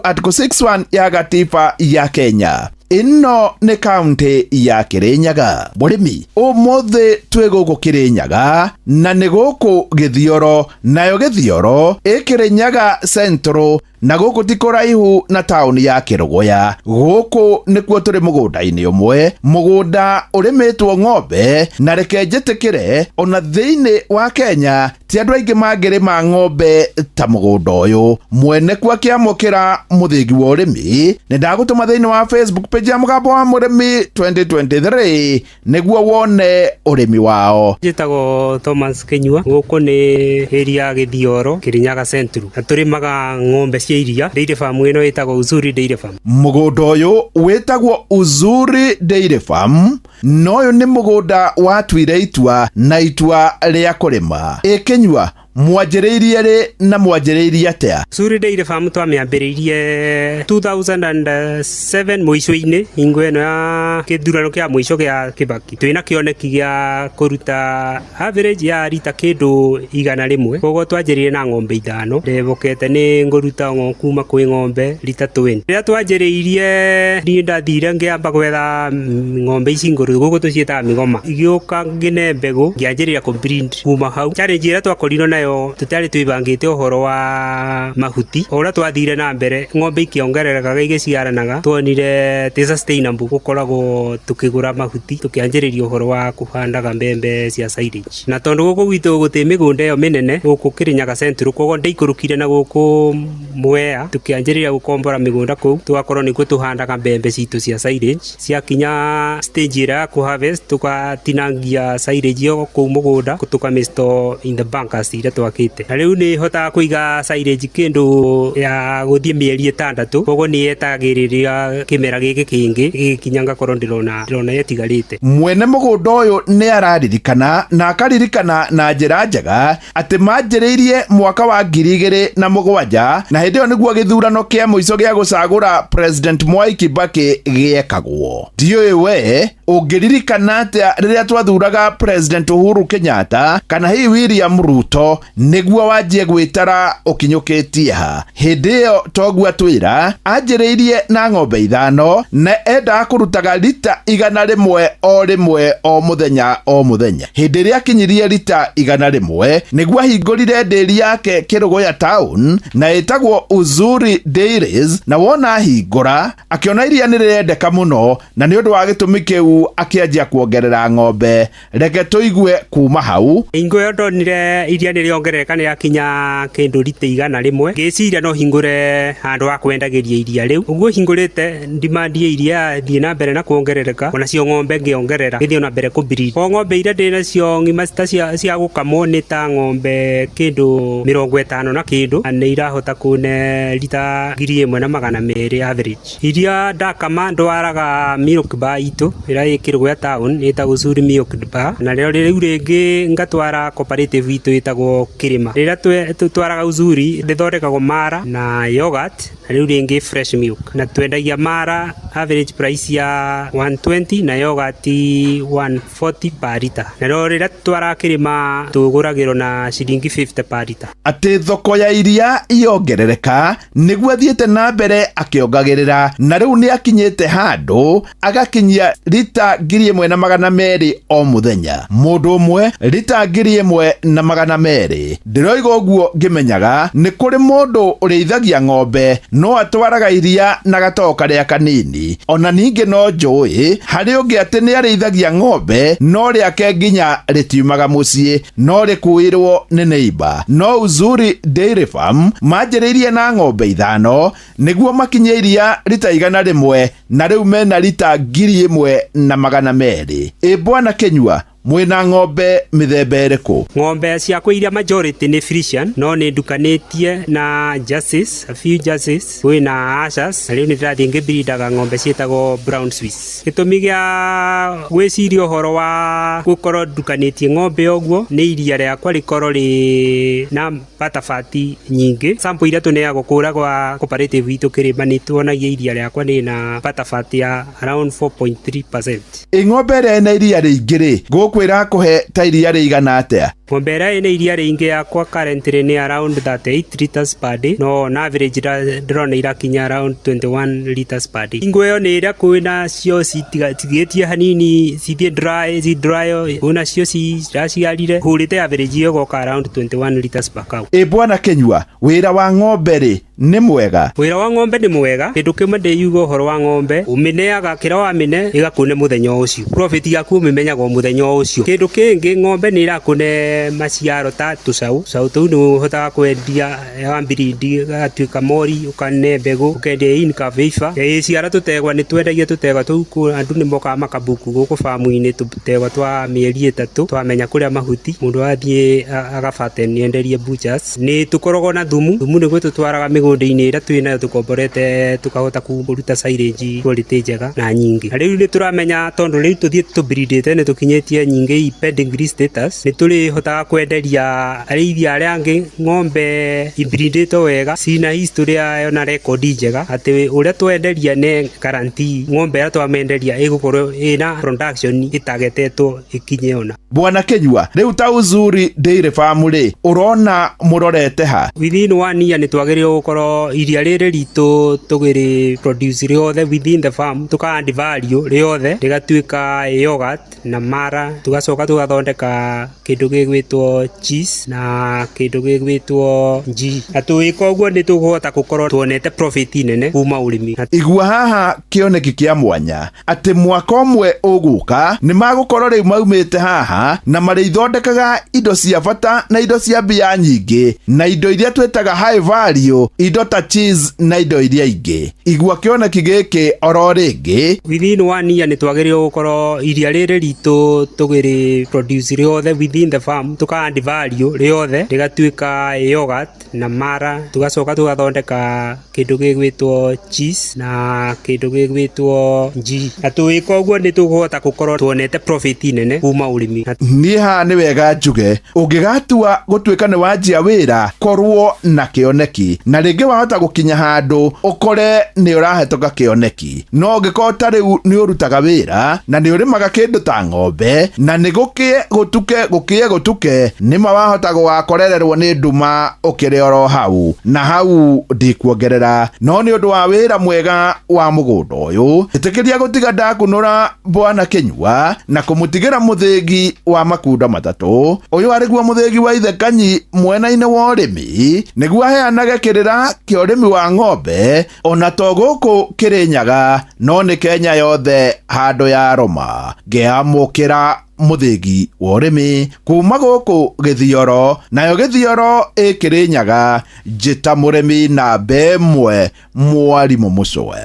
Article 61 ya gatiba ya Kenya. Ĩno nĩ kaunti ya Kĩrĩnyaga. Mũrĩmi, ũmũthĩ twĩ gũkũ Kĩrĩnyaga, na nĩ gũkũ Gĩthioro, nayo Gĩthioro ĩ Kĩrĩnyaga Central, na gũkũ ti kũraihu na taũni ya Kĩrũgũya. Gũkũ nĩkuo tũrĩ mũgũnda-inĩ ũmwe, mũgũnda ũrĩmĩtwo ng'ombe. Na reke njĩtĩkĩre, ona thĩinĩ wa Kenya ti andũ aingĩ mangĩrĩma ng'ombe ta mũgũnda ũyũ. Mwene kuo akĩamũkĩra mũthĩgi wa ũrĩmi. Nĩ ndagũtũma thĩinĩ wa Facebook page ya Mũgambo wa Mũrĩmi 2023 nĩguo wone ũrĩmi wao. Njĩtagwo Thomas Kinyua. Gũkũ nĩ area ya Gĩthioro, Kĩrĩnyaga Central, na tũrĩmaga ng'ombe cia iria. Dairy farm ĩno ĩtagwo Uzuri Dairy Farm. Mũgũnda ũyũ wĩtagwo Uzuri Dairy Farm, na ũyũ nĩ mũgũnda watuire itua na itua rĩa kũrĩma. Ĩkĩnyua, mwanjĩrĩirie rĩ na mwanjĩrĩirie atĩa? Uzuri Dairy Farm twamĩambĩrĩirie 2007 mũico-inĩ, hingo ĩno ya kĩthurano kĩa mũico gĩa Kibaki. Twĩna kĩoneki gĩa kũruta average ya rita kĩndũ 100. Koguo twanjĩrĩirie na ng'ombe 5. Ndebokete nĩ ngũruta kuma kwĩ ng'ombe rita 20. Rĩrĩa twanjĩrĩirie, niĩ ndathire ngĩamba gwetha ng'ombe ici ngũrũ, gũkũ tũciĩtaga mĩgoma. Igĩũka ngĩne mbegũ, ngĩanjĩrĩria kũ breed kuma hau. Challenge ĩrĩa twakorirwo nayo, tũtiarĩ twĩbangĩte ũhoro wa mahuti. O ũrĩa twathire na mbere, ng'ombe ikĩongererekaga, igĩciaranaga, tuonire ti sustainable gũkoragwo tukĩgũra mahuti. Tũkĩanjĩrĩria ũhoro wa kũhandaga mbembe cia silage, na tondũ gũkũ gwitũ gũtĩ mĩgũnda ĩyo mĩnene gũkũ Kĩrĩnyaga Central, koguo ndaikũrũkire na gũkũ Mwea, tũkĩanjĩrĩria gũkombora mĩgũnda kũu, tũgakorwo nĩkuo tũhandaga mbembe citũ cia silage. Ciakinya stage ĩrĩa ya kũ harvest, tũgatinangia silage ĩyo kũu mũgũnda, tũkamĩ store in the bunkers iria twakĩte. Na rĩu nĩ hotaga kũiga silage kĩndũ ya gũthiĩ mĩeri 6, koguo nĩ yetagĩrĩria kĩmera gĩkĩ kĩngĩ gĩgĩkinya ngakorwo ndĩrona ĩtigarĩte. Mwene mũgũnda ũyũ nĩ araririkana na akaririkana na njĩra njega atĩ manjĩrĩirie mwaka wa 2007, na hĩndĩ ĩyo nĩguo gĩthurano kĩa mũico gĩa gũcagũra President Mwai Kibaki gĩekagwo. Ndiũĩ we. Ũngĩririkana atĩa rĩrĩa twathuraga President Uhuru Kenyatta kana hihi William Ruto nĩguo wanjie gwĩtara ũkinyũkĩtie ha? Hĩndĩ ĩyo toguo atwĩra anjĩrĩirie na ng'ombe 5 na endaga kũrutaga rita 100 o rĩmwe o mũthenya o mũthenya. Hĩndĩ ĩrĩa akinyirie rita 100 nĩguo ahingũrire ndĩri yake Kĩrũgũya town na ĩtagwo Uzuri Dairies, na wona ahingũra akĩona iria nĩ rĩrendeka mũno, na nĩ ũndũ wa gĩtũmi kĩu akĩanjia kuongerera ng'ombe. Reke tũigue kuma hau. Hingo ĩyo ndonire iria nĩ rĩongerereka nĩ rĩakinya kĩndũ rita 100, ngĩciria no hingũre handũ ha kwendagĩria iria rĩu. Ũguo hingũrĩte demand ya iria yathiĩ na mbere na kuongerereka, onacio ng'ombe ngĩongerera ngĩthiĩ na mbere kũ breed. O ng'ombe iria ndĩ nacio ng'ima ta cia gũkamwo nĩ ta ng'ombe kĩndũ 50 na kĩndũ, na nĩ irahota kũne rita 1200 average. Iria ndakama ndwaraga milk bar itũ ĩrĩa ĩ Kĩrũgũya town ĩtagwo Uzuri Milk Bar, na rĩo rĩu rĩngĩ ngatwara cooperative itũ ĩtagwo Kĩrĩma. Rĩrĩa twaraga Uzuri rĩthondekagwo mara na yogurt, na rĩu rĩngĩ fresh milk, na twendagia mara average price ya 120 na yogurt 140 per liter, na rĩo rĩrĩa twaraga Kĩrĩma tũgũragĩrwo na ciringi 50 per liter. Atĩ thoko ya iria yongerereka nĩguo athiĩte na mbere akĩongagĩrĩra, na rĩu nĩ akinyĩte handũ agakinyia rita 1200 o mũthenya. Mũndũ ũmwe rita 1200. Ndĩroiga ũguo ngĩmenyaga nĩ kũrĩ mũndũ ũrĩithagia ng'ombe no atwaraga iria na gatoo karĩa kanini. Ona ningĩ no njũĩ harĩ ũngĩ atĩ nĩ arĩithagia ng'ombe no rĩake nginya rĩtiumaga mũciĩ, no rĩkuĩrwo nĩ neighbor. No Uzuri Dairy Farm manjĩrĩirie na ng'ombe 5 nĩguo makinyie iria rita 100, na rĩu mena rita 1200. Ĩ bwana Kĩnyua, mwĩna ng'ombe mĩthemba ĩrĩkũ? Ng'ombe ciakwa iria majority nĩ Frisian, no nĩ ndukanĩtie na Jerseys, a few Jerseys, kwĩna Ashers, na rĩu nĩ ndĩrathiĩ ngĩbreedaga ng'ombe ciĩtagwo Brown Swiss. Gĩtũmi gĩa gwĩciria ũhoro wa gũkorwo ndukanĩtie ng'ombe ũguo nĩ iria rĩakwa rĩkorwo rĩ na butterfat nyingĩ. Sample iria tũneagwo kũrĩa gwa cooperative itũ Kĩrĩma nĩ tuonagia iria rĩakwa rĩ na butterfat ya around 4.3%. Ĩ ng'ombe ĩrĩa ĩna iria rĩingĩ rĩ, gũkũ ĩrakũhe ta iria rĩigana atĩa? Ng'ombe ĩrĩa ĩna iria rĩingĩ yakwa currently nĩ around 38 liters per day, no on average ndĩrona irakinya around 21 liters per day. Hingo ĩyo nĩ ĩrĩa kwĩna cio citigatigĩtie hanini cithiĩ dry, ci dry, kwĩna cio ciraciarire, hũrĩte average ĩyo ĩgoka around 21 liters per cow. Ĩ bwana Kĩnyua, wĩra wa ng'ombe rĩ nĩ mwega? Wĩra wa ng'ombe nĩ mwega. Kĩndũ kĩmwe ndĩyuga ũhoro wa ng'ombe, ũmĩneaga kĩrĩa wamĩne ĩgakũne mũthenya o ũcio. Profit yaku ũmĩmenyaga o mũthenya o ũcio. Kĩndũ kĩngĩ, ng'ombe nĩ ĩrakũne maciaro ta tũcaũ. Tũcaũ tũu nĩ ũhotaga kwendia wa mbirindi gatuĩka mori, ũkane mbegũ, ũkendia in calf heifer. Ĩciara tũtegwa nĩ twendagia tũtegwa tũu, andũ nĩ mokaga makabuku gũkũ famu-inĩ tũtegwa twa mĩeri 3, twamenya kũrĩa mahuti, mũndũ athiĩ agabate nĩenderie butchers. Nĩ tũkoragwo na thumu, thumu nĩguo tũtwaraga mĩgũnda-inĩ ĩrĩa twĩnayo tũkomborete, tũkahota kũruta silage quality njega na nyingĩ. Na rĩu nĩ tũramenya tondũ rĩu tũthiĩ tũbreedĩte nĩ tũkinyĩtie nyingĩ i pedigree status, nĩ tũrĩhotaga kwenderia arĩithi arĩa angĩ ng'ombe ibreedĩtwo wega, cina history yayo na record njega, atĩ ũrĩa twenderia nĩ guarantee ng'ombe ĩrĩa twamenderia ĩgũkorwo ĩna production ĩtagetetwo ĩkinye ona. Bwana Kĩnyua, rĩu ta Uzuri Dairy Farm rĩ, ũrona mũrorete ha? Within 1 year nĩ twagĩrĩirwo gũkorwo iria rĩrĩ ritũ tũgĩrĩ produce rĩothe within the farm, tũka add value rĩothe rĩgatuĩka yogurt na mara, tũgacoka tũgathondeka kĩndũ gĩgwĩtwo cheese na kĩndũ gĩgwĩtwo ghee. Na tũgĩka ũguo nĩ tũkũhota gũkorwo tuonete profit nene kuma ũrĩmi. Igua haha kĩoneki kĩa mwanya atĩ mwaka ũmwe ũgũka nĩ magũkorwo rĩu maumĩte haha na marĩithondekaga indo cia bata na indo cia mbia nyingĩ na indo iria twĩtaga high value, indo ta cheese na indo iria ingĩ. Igua kĩoneki gĩkĩ oro rĩngĩ. Within 1 year nĩ twagĩrĩirwo gũkorwo iria rĩrĩ ritũ tũgĩrĩ produce rĩothe within the farm, tũka add value rĩothe rĩgatuĩka yogurt na mara, tũgacoka tũgathondeka kĩndũ gĩgwĩtwo cheese na kĩndũ gĩgwĩtwo ghee. Na tũgĩka ũguo nĩ tũkũhota gũkorwo tuonete profit nene kuma ũrĩmi. Niĩ haha nĩ wega njuge, ũngĩgatua gũtuĩka nĩ wanjia wĩra, korwo na kĩoneki na rĩngĩ Ningĩ wahota gũkinya handũ ũkore nĩ ũrahĩtũka kĩoneki, no ũngĩkorwo ta rĩu nĩ ũrutaga wĩra na nĩ ũrĩmaga kĩndũ ta ng'ombe, na nĩ gũkĩe gũtuke gũkĩe gũtuke, nĩma wahota gũgakorererwo nĩ nduma ũkĩrĩ oro hau na hau. Ndikuongerera, no nĩ ũndũ wa wĩra mwega wa mũgũnda ũyũ, ĩtĩkĩria gũtiga ndakunũra bwana Kĩnyua na kũmũtigĩra mũthĩgi wa makunda matatũ. Ũyũ arĩguo mũthĩgi wa ithe Kanyi mwena-inĩ wa ũrĩmi, nĩguo aheanage kĩrĩra kĩa ũrĩmi wa ng'ombe, ona to gũkũ Kĩrĩnyaga, no nĩ Kenya yothe handũ ya Roma. Ngĩamũkĩra mũthĩgi wa ũrĩmi kuma gũkũ Gĩthioro, nayo Gĩthioro ĩ Kĩrĩnyaga. Njĩta mũrĩmi namba ĩmwe, mwarimũ Mũcwe.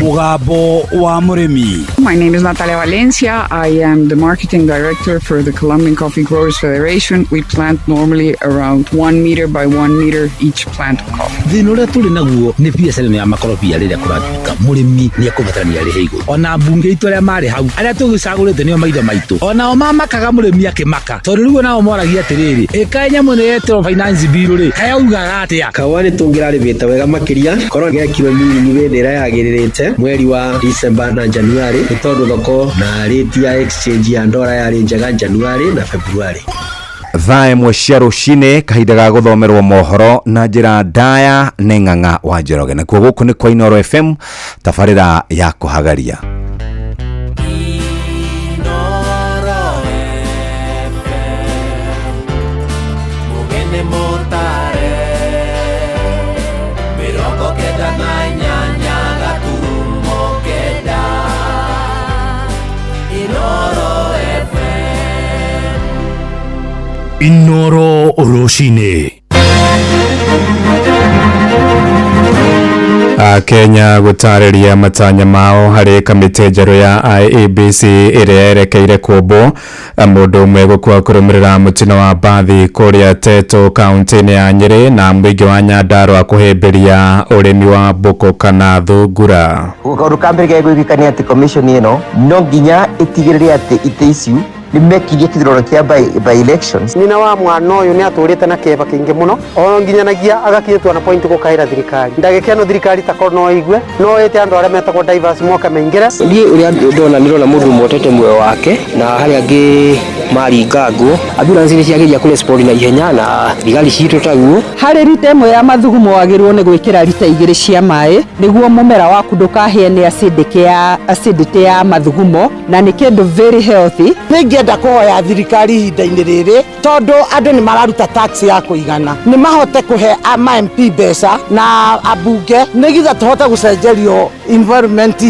Mugambo wa Mũrĩmi. My name is Natalia Valencia. I am the marketing director for the Colombian Coffee Growers Federation. We plant normally around 1 meter by 1 meter each plant of coffee. Thĩna ũrĩa tũrĩ naguo nĩ biacara ĩno ya makorobia. Rĩrĩa kũratuĩka mũrĩmi nĩ ekũbatarania arĩhe igũrũ, ona mbunge itũ arĩa marĩ hau, arĩa tũgĩcagũrĩte nĩo maitho maitũ, onao mamakaga mũrĩmi akĩmaka, tondũ rĩu onao moragia atĩrĩrĩ, ĩkaĩ nyamũ nĩ yetĩrwo finance bill rĩ, kayaugaga atĩa? Kaũa nĩ tũngĩrarĩmĩte wega makĩria korwo gekirwo miringi hĩndĩ ĩrĩa yagĩrĩrĩte, mweri wa December na January, nĩ tondũ thoko na rate ya exchange ya ndora yarĩ njega January na February. Thaa 1 cia rũcinĩ, kahinda ga gũthomerwo mohoro na njĩra ndaya nĩ Ng'ang'a wa Njoroge. Nakuo gũkũ nĩ kwa Inoro FM, tabarĩra ya kũhagaria. Inoro FM, mugene motare, 98.9 Inoro FM. Inoro Rũcinĩ. Kenya gũtarĩria matanya mao harĩ kamĩtĩ njerũ ya IEBC ĩrĩa yerekeire kũmbwo. Mũndũ ũmwe gũkua kũrũmĩrĩra mũtino wa mbathi kũrĩa Teto, kaunti-inĩ ya Nyĩrĩ, na mũingĩ wa Nyandarũa kũhĩmbĩria ũrĩmi wa mbũkũ kana thungura. Kaũndũ ka mbere karĩa gwĩkĩka nĩ atĩ commission ĩno no nginya ĩtigĩrĩre atĩ itĩ ici nĩ mekirie kĩthurano kĩa by elections. Nyina wa mwana ũyũ nĩ atũrĩte na kĩeba kĩingĩ mũno, o nginyanagia agakinyĩtwo na point gũkaĩra thirikari. Ndagĩka ĩno thirikari takorwo no ĩigue, no ĩte andũ arĩa metagwo diverse moke maingĩre. Niĩ ũrĩa ndona, nĩndona mũndũ ũmwe ũtete muoyo wake na harĩa angĩ maringangwo. Ambulance nĩ ciageria kũrespond na ihenya na thigari citũ taguo. Harĩ rita 1 ya mathugumo wagĩrĩirwo nĩ gwĩkĩra rita 2 cia maĩ, nĩguo mũmera waku ndũkahĩe nĩ acidity ya mathugumo, na nĩ kĩndũ very healthy. Nĩ ingĩenda kũhoya thirikari ihinda-inĩ rĩrĩ, tondũ andũ nĩ mararuta tax ya kũigana, nĩ mahote kũhe ma MP mbeca na ambunge, nĩgetha tũhote gũcenjerio environment.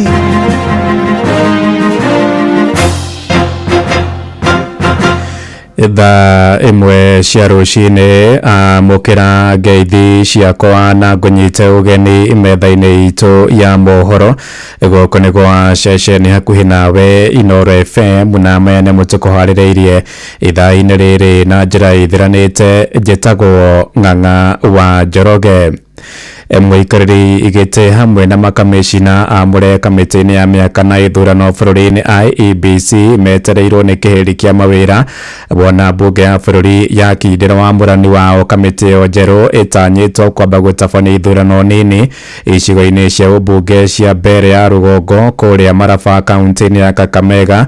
Thaa 1 cia rũcinĩ, amũkĩra ngeithi ciakwa na ngũnyite ũgeni metha-inĩ itũ ya mohoro. Gũkũ nĩ gwa ceceni hakuhĩ nawe, Inoro FM, na maya nĩmo tũkũharĩrĩirie ithaa-inĩ rĩrĩ na njĩra ĩthiranĩte. Njĩtagwo Ng'ang'a wa Njoroge. Mũikarĩri gĩtĩ hamwe na makamĩcina amũre kamĩtĩ-inĩ ya mĩaka na ithurano bũrũri-inĩ IEBC metereirwo nĩ kĩhĩri kĩa mawĩra, wona mbunge ya bũrũri yakindĩra wamũrani wao. Kamĩtĩ ĩyo njerũ ĩtanyĩtwo kwamba gũtabania ithurano nini icigo-inĩ cia ũmbunge cia mbere ya rũgongo, kũrĩa Maraba, kaunti-inĩ ya Kakamega,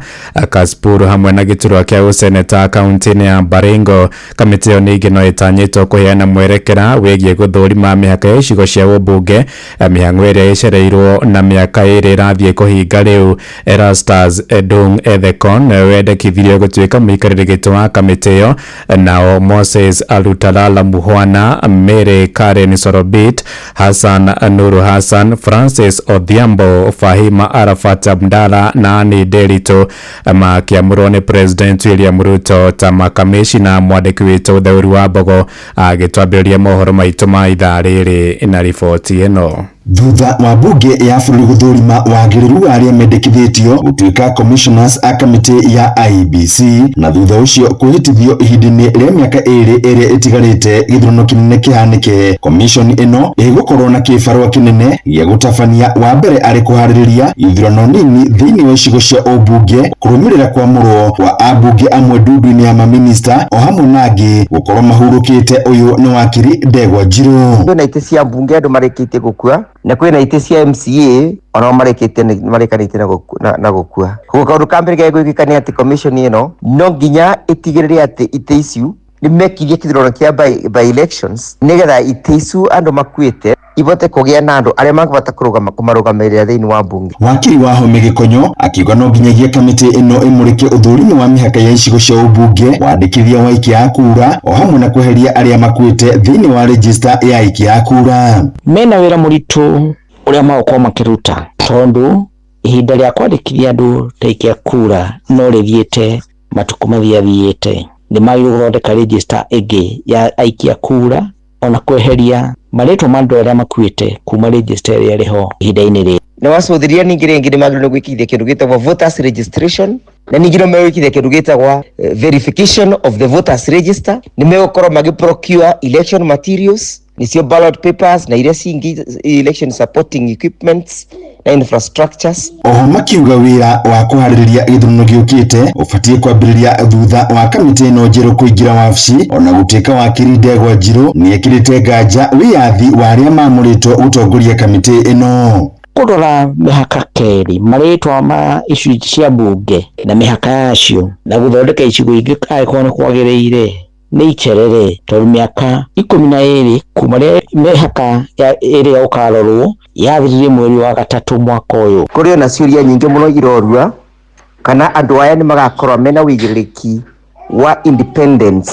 Kasipul, hamwe na gĩturwa kĩa ũseneta kaunti-inĩ ya Baringo. Kamĩtĩ ĩyo ningĩ no ĩtanyĩtwo kũheana mwerekera wĩgiĩ gũthũrima mĩhaka ya icigo cia ũmbunge, mĩhang'o ĩrĩa ĩcereirwo na mĩaka 2 ĩrathiĩ kũhinga rĩu. Erastus Edung Ethekon wendekithirio gũtuĩka mũikarĩri gĩtĩ wa kamĩtĩ ĩyo, nao Moses Alutalala Muhwana, Mary Karen Sorobit, Hassan Nuru Hassan, Francis Odhiambo, Fahima Arafat Abdalla na Annie Nderitu makĩamũrwo nĩ President William Ruto ta makamĩcina. Mwandĩki witũ Theuri wa Mbogo agĩtwambĩrĩria mohoro maitũ ma ithaa rĩrĩ na riboti ĩno. Thutha wa mbunge ya bũrũri gũthũrima wagĩrĩru wa arĩa mendekithĩtio gũtuĩka commissioners a kamĩtĩ ya IEBC, na thutha ũcio kwĩhĩtithio ihinda-inĩ rĩa mĩaka 2 ĩrĩa ĩtigarĩte gĩthurano kĩnene kĩhanĩke, commission ĩno ĩgũkorwo na kĩbarũa kĩnene gĩa gũtabania wa mbere arĩ kũharĩrĩria ithurano nini thĩinĩ wa icigo cia ũmbunge, kũrũmĩrĩra kwamũrwo kwa ambunge amwe ndundu-inĩ ya maminista o hamwe na angĩ gũkorwo mahurũkĩte. Ũyũ nĩ wakiri Ndegwa Njirũ. Kwĩna itĩ cia mbunge andũ marĩkĩtie gũkua, na kwĩna itĩ cia MCA onao marĩkanĩtie na gũkua. Koguo kaũndũ ka mbere karĩa gwĩkĩka nĩ atĩ commission ĩno no nginya ĩtigĩrĩre atĩ itĩ icio nĩ mekirie kĩthurano kĩa by elections, nĩgetha itĩ icio andũ makuĩte ibote kũgĩa na andũ arĩa mangĩhota kũmarũgamĩrĩra thĩinĩ wa mbunge. Wakiri wa Home Gĩkonyo akiuga no nginyagia kamĩtĩ ĩno ĩmũrĩke ũthũrimi wa mĩhaka ya icigo cia ũmbunge, wandĩkithia wa aikia a kura o hamwe na kweheria arĩa makuĩte thĩinĩ wa rejista ya aikia a kura. Mena wĩra mũritũ ũrĩa magũkorwo makĩruta, tondũ ihinda rĩa kwandĩkithia andũ ta aikia kura no rĩthiĩte matukũ mathiathiĩte. Nĩ magĩrĩirwo gũthondeka register ĩngĩ ya aikia kura ona kweheria marĩtwa ma andũ arĩa makuĩte kuma register ĩrĩa ĩrĩ ho ihinda-inĩ rĩrĩ. Na wacũthĩrĩria ningĩ rĩngĩ nĩ magĩrĩirwo gwĩkithia kĩndũ gĩtagwo voters registration, na ningĩ no megwĩkithia kĩndũ gĩtagwo verification of the voters register. Nĩ megũkorwo magĩ procure election materials, nĩcio ballot papers na iria cingĩ, election supporting equipments na infrastructures. Oho makiuga wĩra wa kũharĩrĩria gĩthurano gĩũkĩte ũbatiĩ kwambĩrĩria thutha wa kamĩtĩ ĩno njerũ kũingĩra wabici, ona gũtuĩka wakiri Ndegwa Njirũ nĩekĩrĩte nganja wĩyathi wa arĩa maamũrĩtwo gũtongoria kamĩtĩ ĩno. Kũrora mĩhaka kerĩ, marĩtwa ma icunjĩ cia mbunge na mĩhaka yacio, na gũthondeka icigo ingĩ angĩkorwo nĩ kwagĩrĩire nĩ icerere, tondũ mĩaka 12 kuma rĩrĩa mĩhaka ĩrĩa ũkarorwo yathirire mweri wa 3 mwaka ũyũ. Kũrĩ ona ciũria nyingĩ mũno irorua kana andũ aya nĩ magakorwo mena ũigĩrĩrĩki wa independence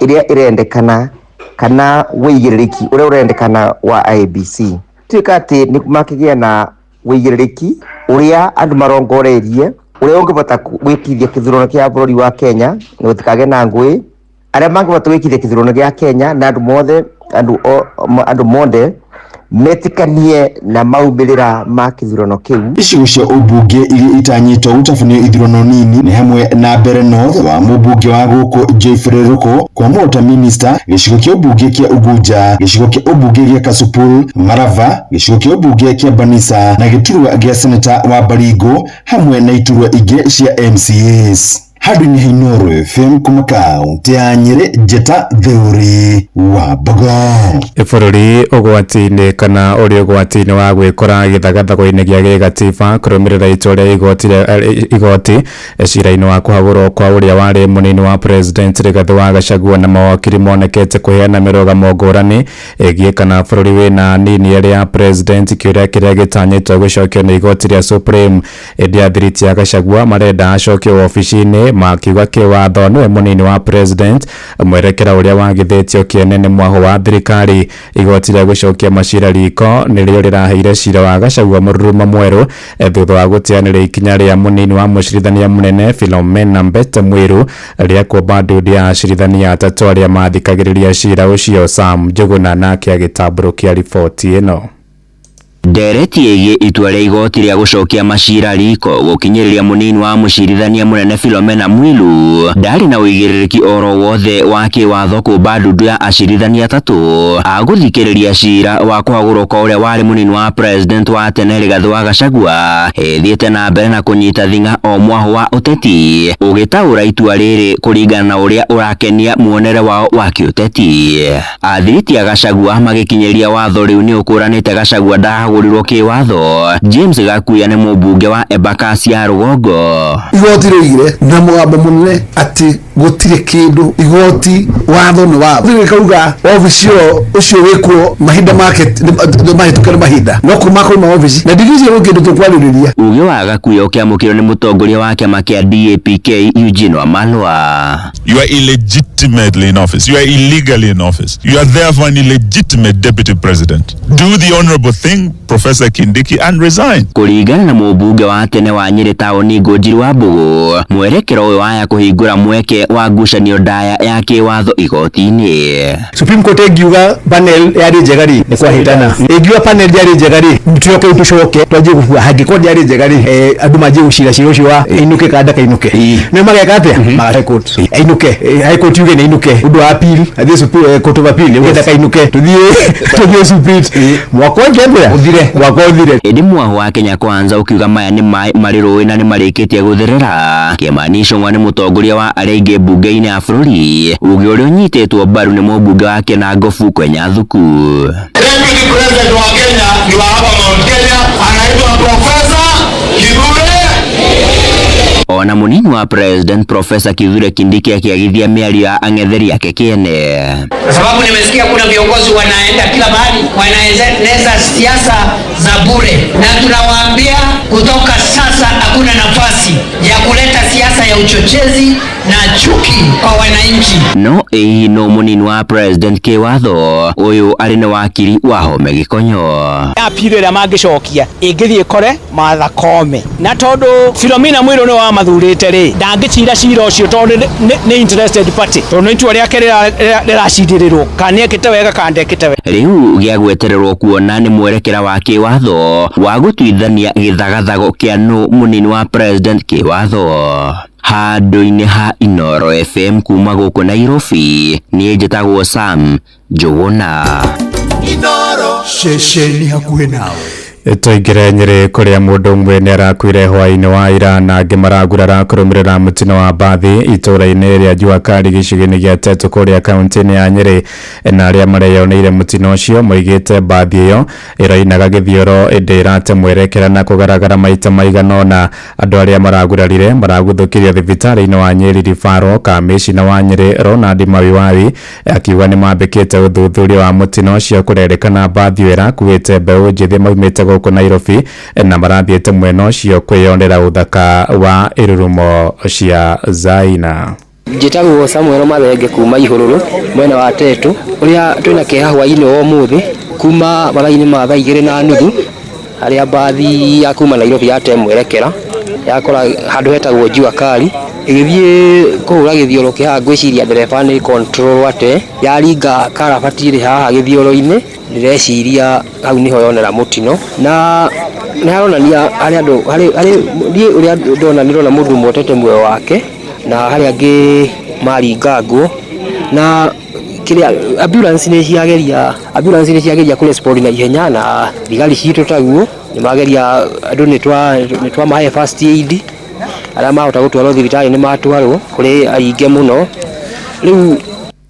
ĩrĩa ĩrendekana, kana ũigĩrĩrĩki ũrĩa ũrendekana wa IEBC. Tuĩka atĩ nĩ makĩgĩa na ũigĩrĩrĩki ũrĩa andũ marongoreirie, ũrĩa ũngĩhota gwĩkithia kĩthurano kĩa bũrũri wa Kenya na gũtikagĩe na ngũĩ, arĩa mangĩhota gwĩkithia kĩthurano gĩa Kenya na andũ mothe metĩkanie na maumĩrĩra ma kĩthurano kĩu. Icigo cia ũmbunge iria itanyĩtwo gũtabanio ithurano nini nĩ hamwe na Mbeere North wa mũmbunge wa gũkũ Geoffrey Ruku kwamũrwo ta minista, gĩcigo kĩa ũmbunge kĩa Ugunja, gĩcigo kĩa ũmbunge gĩa Kasipul Marava, gĩcigo kĩa ũmbunge kĩa Banisa na gĩturwa gĩa seneta wa Baringo hamwe na iturwa ingĩ cia MCAs. Handũ-inĩ ha Inooro FM kuma kaũntĩ ya Nyĩrĩ, Njeta Theuri wa Mbogo. Bũrũri ũgwati-inĩ kana ũrĩ ũgwati-inĩ wa gwĩkora gĩthagathago-inĩ gĩa gĩgatiba kũrũmĩrĩra itua rĩa igoti cira-inĩ wa kũhagũrwo kwa ũrĩa warĩ mũnini wa president Rigathĩ wa Gachagua na mawakiri monekete kũheana mĩrũgamo ngũrani ĩgiĩ kana bũrũri wĩna nini ĩrĩa ya president, kĩũria kĩrĩa gĩtanyĩtwo gũcokio nĩ igoti rĩa Supreme. Ĩndĩ athiriti a Gachagua marenda acokio wabici-inĩ, makiuga kĩwatho nĩwe mũnini wa president, mwerekera ũrĩa wagithĩtio kĩene nĩ mwahũ wa thirikari. Igoti rĩa gũcokia macira riko nĩrĩo rĩraheire cira wa Gachagua mũrurumo mwerũ thutha wa gũteanĩria ikinya rĩa mũnini wa mũcirithania mũnene Philomena Mbete Mwiru rĩa kũmba ndundu ya acirithania atatũ arĩa mathikagĩrĩria cira ũcio. Sam Njuguna nake agĩtambũrũkia riboti ĩno. Ndereti ĩgiĩ itua rĩa igoti rĩa gũcokia macira riko gũkinyĩrĩria mũnini wa mũcirithania mũnene Philomena Mwilu ndarĩ na ũigĩrĩrĩki oro wothe wa kĩwatho kũmba ndundu ya acirithania atatũ a gũthikĩrĩria cira wa kũhagũrwo kwa ũrĩa warĩ mũnini wa president wa tene Rigathĩ wa Gachagua ĩthiĩte na mbere na kũnyita thing'a o mwahũ wa ũteti ũgĩtaũra itua rĩrĩ kũringana na ũrĩa ũrakenia muonere wao wa kĩũteti. Athiriti a Gachagua magĩkinyĩria watho rĩu nĩ ũkũranĩte Gachagua ndahagũrirwo kĩwatho. James Gakuya nĩ mũmbunge wa Embakasi ya rũgongo. Igoti rĩoigire na mũgambo mũnene atĩ gũtirĩ kĩndũ igoti watho nĩ watho. Rĩkauga wabici ĩyo ũcio wĩkuo mahinda make mahĩtũke nĩ mahinda no kuma kuma wabici na ndigĩcie gwĩ kĩndũ tũkwarĩrĩria. Uge wa Gakuya ũkĩamũkĩrwo nĩ mũtongoria wa kĩama kĩa DAPK Eugene Wamalwa. You are illegitimately in office. You are illegally in office. You are therefore an illegitimate deputy president. Do the honorable thing, Professor Kindiki, and resign. Kũringana na mũmbunge wa tene wa Nyĩrĩ taũni Ngũnjiri wa Mbũgũ, mwerekero ũyũ waya kũhingũra mweke mũnene wa ngucanio ndaya ya kĩwatho igoti-inĩ. Supreme Court ĩngiuga panel yarĩ njega rĩ, nĩ kwahĩtana. Ĩngiuga panel ndĩarĩ njega rĩ, tuoke tũcoke twanjie gũbua. Hangĩkorwo ndĩarĩ njega rĩ, andũ manjie gũcira cira ũcio wa ĩinũke kana ndakainũke. Nĩ mageka atĩa? Maga High Court ainũke, High Court yuge nĩ ainũke, ũndũ wa appeal athiĩ Court of Appeal yuge ndakainũke, tũthiĩ Supreme mwaka ũngĩ atĩa? Ũthire, mwaka ũthire. Ĩndĩ mwaho wa Kenya Kwanza ũkiuga maya nĩ maĩ marĩ rũĩ na nĩ marĩkĩtie gũtherera. Kĩmani Ichung'wa nĩ mũtongoria wa arĩa aingĩ mbunge-inĩ ya bũrũri, uge ũrĩa ũnyitĩtwo mbaru nĩ mũmbunge wa Kĩnangobu Kwenya Thuku. Deputy President wa Kenya ni wa hapa Mount Kenya, anaitwa Professor Kithure. Ona munini wa President Professor Kithure Kindiki akĩagithia mĩario ya ang'etheri ake kĩene. Kwa sababu nimesikia kuna viongozi wanaenda kila mahali wanaeneza siasa za bure, na tunawaambia kutoka sasa hakuna nafasi ya kuleta siasa ya uchochezi na chuki kwa wananchi. No ĩĩ no munini wa President kĩwatho ũyũ arĩ nĩ wakiri wa Home Gĩkonyo. Appeal ĩrĩa mangĩcokia ĩngĩthiĩ ĩkore Martha Koome, na tondũ Philomena Mwilu nĩ wamathurĩte rĩ, ndangĩcira cira ũcio tondũ nĩ interested party, tondũ nĩ itua rĩake rĩracirĩrĩrwo kana nĩekĩte wega kana ndekĩte wega. Rĩu gĩa gwetererwo kuona nĩ mwerekera wa kĩwatho wa gũtuithania gĩthagathago kĩa nũ munini wa President kĩwatho. Handũ-inĩ ha Inooro FM kuma gũkũ Nairobi, niĩ njĩtagwo Sam Njũgũna. Ceceni hakuhĩ nawe. Tũingĩre Nyĩrĩ kũrĩa mũndũ ũmwe nĩ arakuire hwaĩ-inĩ wa ira na angĩ maragurara kũrũmĩrĩra mũtino wa mbathi itũũra-inĩ rĩa Jua Kali gĩcigo-inĩ gĩa Tetu kũrĩa kaunti-inĩ ya Nyĩrĩ, na arĩa mareyoneire mũtino ũcio moigĩte mbathi ĩyo ĩrainaga gĩthioro ĩndĩ ĩrate mwerekera na kũgaragara maita maigana ũna. Andũ arĩa maragurarire maraguthũkirio thibitarĩ-inĩ wa Nyĩrĩ Referral. Kamĩcina wa Nyĩrĩ Ronald Mawiwawi akiuga nĩ mambĩkĩte ũthuthuria wa mũtino ũcio. Kũrerĩkana mbathi ĩyo ĩrakuĩte mbeũ njĩthĩ maumĩte gũkũ Nairobi na marathiĩte mwena ũcio kwĩyonera ũthaka wa irurumo cia Zaina. Njĩtagwo Samuel Mathenge kuma Ihũrũrũ mwena wa Tetu, ũrĩa twĩna kĩeha hwaĩ-inĩ wa ũmũthĩ kuma mathaa-inĩ ma thaa 2:30 harĩa mbathi ya kuma Nairobi yate mwerekera yakora handũ hetagwo Jua Kali ĩgĩthiĩ kũhũra gĩthioro kĩ haha. Ngwĩciria ndereba nĩ control ate yaringa karabati ĩrĩ haha gĩthioro-inĩ, ndĩreciria hau nĩho yonera mũtino, na nĩ haronania harĩ andũ harĩ niĩ ũrĩa ndona nĩndona mũndũ ũmwe ũtete muoyo wake na harĩa angĩ maringangwo, na kĩrĩa ambulance nĩ ciageria, ambulance nĩ ciageria kũrespond na ihenya, na thigari citũ taguo nĩ mageria, andũ nĩ twamahe first aid, arĩa mahota gũtwarwo thibitarĩ nĩ matwarwo, kũrĩ aingĩ mũno rĩu.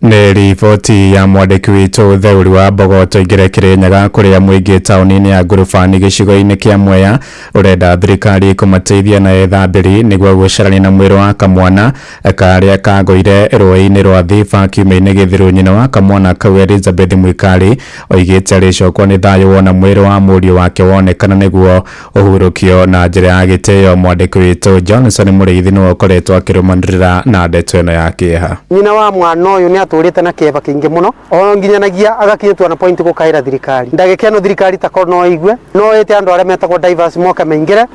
Nĩ riboti ya mwandĩki witũ Theuri wa Mbogo. Tũingĩre Kĩrĩnyaga kũrĩa mũingĩ taũni-inĩ ya Ngurubani gĩcigo-inĩ kĩa Mwea ũrenda thirikari kũmateithia na ethambĩri nĩguo gũcarania na mwĩrĩ wa kamwana karĩa kagũire rũĩ-inĩ rwa Thiba kiumia-inĩ gĩthiru. Nyina wa kamwana kau Elizabeth Mwikali oigĩte arĩcokwo nĩ thayũ wona mwĩrĩ wa mũriũ wake wonekana nĩguo ũhurũkio na njĩra ya gĩtĩo. Mwandĩki witũ Johnson Mũrĩithi nĩwe ũkoretwo akĩrũmanĩrĩra na ndeto ĩno ya kĩeha. Nyina wa mwana ũyũ nĩ atũrĩte na kĩeva kĩingĩ mũno, o nginyanagia agakinyĩtwo na point gũkaĩra thirikari. Ndagĩka ĩno thirikari takorwo no ĩigue, no ĩte andũ arĩa metagwo divers moke maingĩre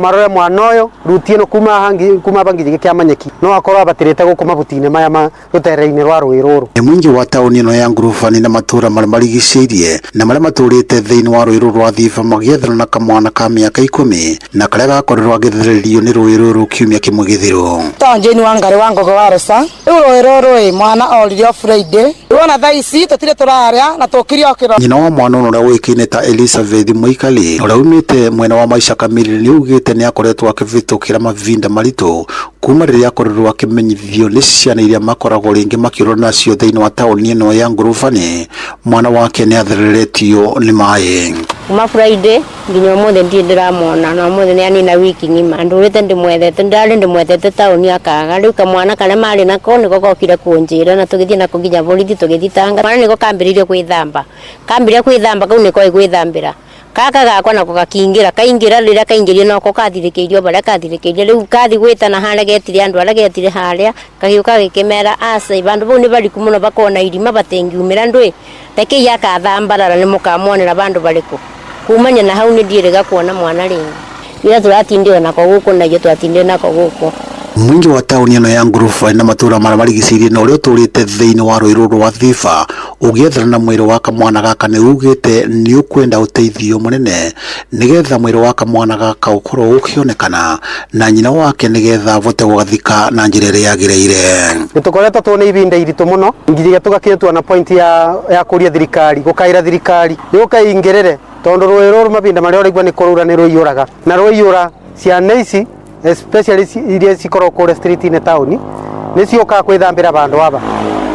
marore mwana ũyũ ruti ĩno kuma haha kuma haba nginya kĩamanyeki, no akorwo abatĩrĩte gũkũ mabuti-inĩ maya ma rũtere-inĩ rwa rũĩ rũrũ. Nĩ mũingĩ wa taũni ĩno ya Ngurubani na matũũra marĩa marigicĩirie na marĩa matũrĩte thĩinĩ wa rũĩ rũrũ rwa Thiba magĩethana na kamwana ka mĩaka 10 na karĩa gakorirwo agĩthererio nĩ rũĩ rũrũ kiumia kĩmwe gĩthiru. Ta Jane Wangari wa Ngogo wa Rosa, rĩu rũĩ rũrũ ĩ mwana orire o Friday, wona thaa ici tũtirĩ tũrarĩa na tũkire o kĩro. Nyina wa mwana ũyũ ũrĩa ũĩkaine ta Elizabeth Mwikali ũrĩa umĩte mwena wa Maisha Kamili nĩ augĩte nĩ akoretwo akĩvĩtũkĩra mavinda maritũ kuma rĩrĩa akorirwo akĩmenyithio nĩ ciana iria makoragwo rĩngĩ makĩũrwo nacio thĩinĩ wa taũni ĩno ya Ngurubani mwana wake nĩ athereretio nĩ maĩ. Kuma Friday nginya ũmũthĩ ndirĩ ndĩramwona, na ũmũthĩ nĩ anina wiki ng'ima. Ndũrĩte ndĩmwethete, ndarĩ ndĩmwethete taũni akaga. Rĩu kamwana karĩa marĩ nako nĩko gokire kũnjĩra na tũgĩthiĩ nako nginya borithi tũgĩthitanga. Mwana nĩko kambĩrĩirie gwĩthamba, kambĩrĩria gwĩthamba kau nĩko gwĩthambĩra. Kaka gakwa nako gakĩingĩra, kaingĩra rĩrĩa kaingĩrire nako kathirĩkĩirio barĩa kathirĩkĩirie. Rĩu kathi gwĩtana harĩa getire andũ arĩa getire harĩa, kagĩũka gĩkĩmera aca bandũ bau nĩ bariku mũno bakona irima batengiumĩra ndũĩ, rekei akathambarara nĩ mũkamwonera bandũ barĩkũ. Kumania na hau nĩ ndiĩrĩga kuona mwana rĩngĩ. Ira tũratindire nako gũkũ na ithuĩ twatindire nako gũkũ. Mũingĩ wa taũni ĩno ya Ngurubani na matũũra marĩa marigicĩirie na ũrĩa ũtũũrĩte thĩinĩ wa rũĩ rũrũ rwa Thiba ũgĩethana na mwĩrĩ wa kamwana gaka nĩ ugĩte nĩ ũkwenda ũteithio mũnene nĩgetha mwĩrĩ wa kamwana gaka ũkorwo ũkĩonekana na nyina wake nĩgetha avote gũgathika na njĩra ĩrĩa yagĩrĩire. Nĩ tũkoretwo tuona ibinda iritũ mũno nginya tũgakinya tuona point ya kũria thirikari gũkaĩra thirikari yũke ĩingĩrĩre tondũ rũĩ rũrũ mahinda marĩa ũraigua nĩ kũrura nĩ rũiyũraga na rũiyũra ciana ici especially iria cikoragwo kũrĩa street-inĩ taũni nĩ ciũkaga kwĩthambĩra vandũ aba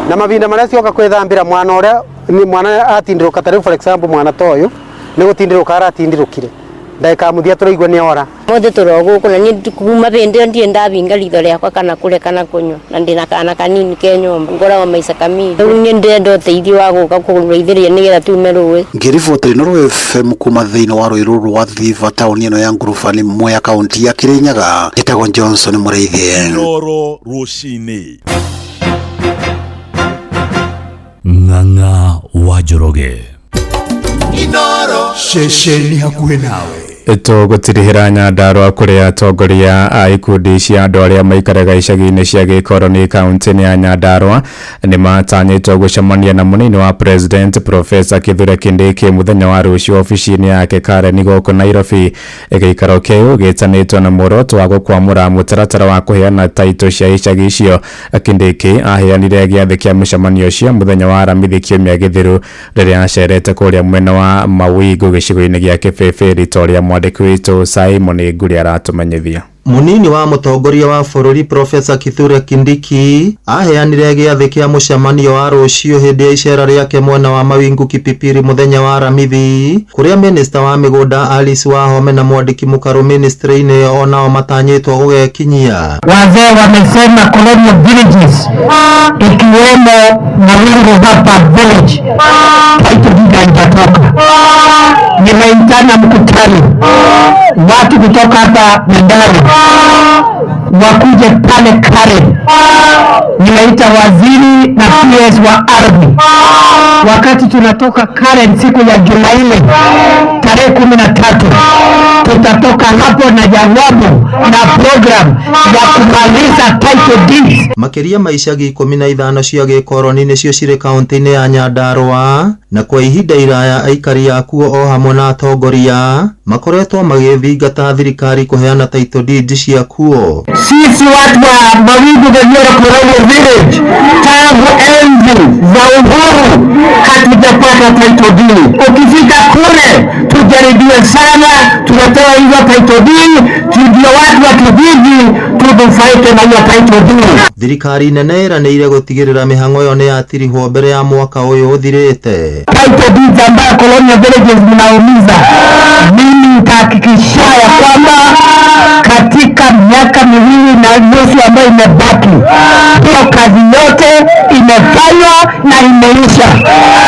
na mahinda marĩa cioka kwĩthambĩra mwana ũrĩa nĩ mwana atindirũka ta rĩu for example mwana ta ũyũ nĩ gũtindirũka aratindirũkire ndagĩka mũthia tũraigua nĩ ora. Mothe tũrĩ o gũkũ na niĩ kuma hĩndĩ ĩyo ndirĩ ndahinga ritho rĩakwa kana kũrĩa kana kũnyua na ndĩna kana kanini ke nyũmba ngoragwo maica kamiri rĩu niĩ ndĩrenda ũteithio wa gũka kũrũithĩria nĩgetha tume rũĩ. Ngĩribotera Inooro FM kuma thĩinĩ wa rũĩ rũrũ rwa Thiba taũni ĩno ya Ngurubani Mwea kaunti ya Kirinyaga njĩtagwo Johnson Mũrĩithi. Inooro rũcinĩ. Ng'ang'a wa Njoroge. Inooro. Ceceni hakuhĩ nawe. Tũgũtirihĩra Nyandarũa kũrĩa atongoria a ikundi cia andũ arĩa maikaraga icagi-inĩ cia gĩkoroni kaunti-inĩ ya Nyandarũa nĩ matanyĩtwo gũcemania na mũnini wa president Professor Kithure Kindiki mũthenya wa rũciũ obici-inĩ yake Karen gũkũ Nairobi. Gĩikaro kĩu gĩtanĩtwo na muoroto wa gũkwamũra mũtaratara wa kũheana taitũ cia icagi icio. Kindiki aheanire gĩathĩ kĩa mũcemanio ũcio mũthenya wa Aramithi kiumia gĩthiru rĩrĩa acerete kũrĩa mwena wa Mawingu gĩcigo-inĩ gĩa Kĩbĩbĩ ta ũrĩa mwandĩki witũ Simon Nguri aratũmenyithia. Munini wa mũtongoria wa bũrũri Profesa Kithure Kindiki aheanire gĩathĩ kĩa mũcemanio wa rũciũ hĩndĩ ya icera rĩake mwena wa Mawingu Kipipiri mũthenya wa Aramithi kũrĩa minista wa mĩgũnda Alice Wahome na mwandĩki mũkarũ ministry-inĩ onao matanyĩtwo gũgekinyia. Wazee wamesema colonial villages ikiwemo Mawingu hapa village title deed haijatoka. Nimeitana mkutano watu kutoka hapa Nyandarua wakuje pale Karen. Nimeita waziri na PS wa ardhi. Wakati tunatoka Karen siku ya Jumanne tarehe 13 tutatoka hapo na jawabu na program ya kumaliza title deeds. Makĩria ma icagi 15 cia gĩkoroni nĩcio cirĩ kaunti-inĩ ya Nyandarũa na kwa ihinda iraya aikari akuo o hamwe na atongoria makoretwo magĩthingata thirikari kũheana title deeds cia kuo. Sisi watu wa Mawingu Ganyoro Colonial Village tangu enzi za uhuru hatujapata title deed. Ukifika kule tujaribiwe sana, tunatoa hizo title deed, ndio watu wa kijiji tunufaike na hiyo title deed. Thirikari nene ĩranĩire gũtigĩrĩra mĩhang'o ĩyo nĩ yatirihwo mbere ya mwaka ũyũ ũthirĩte. Title deeds ambayo colonial villages mnaumiza, mimi nitahakikisha ya kwamba katika miaka 2.5 ambayo imebaki, hiyo kazi yote imefanywa na imeisha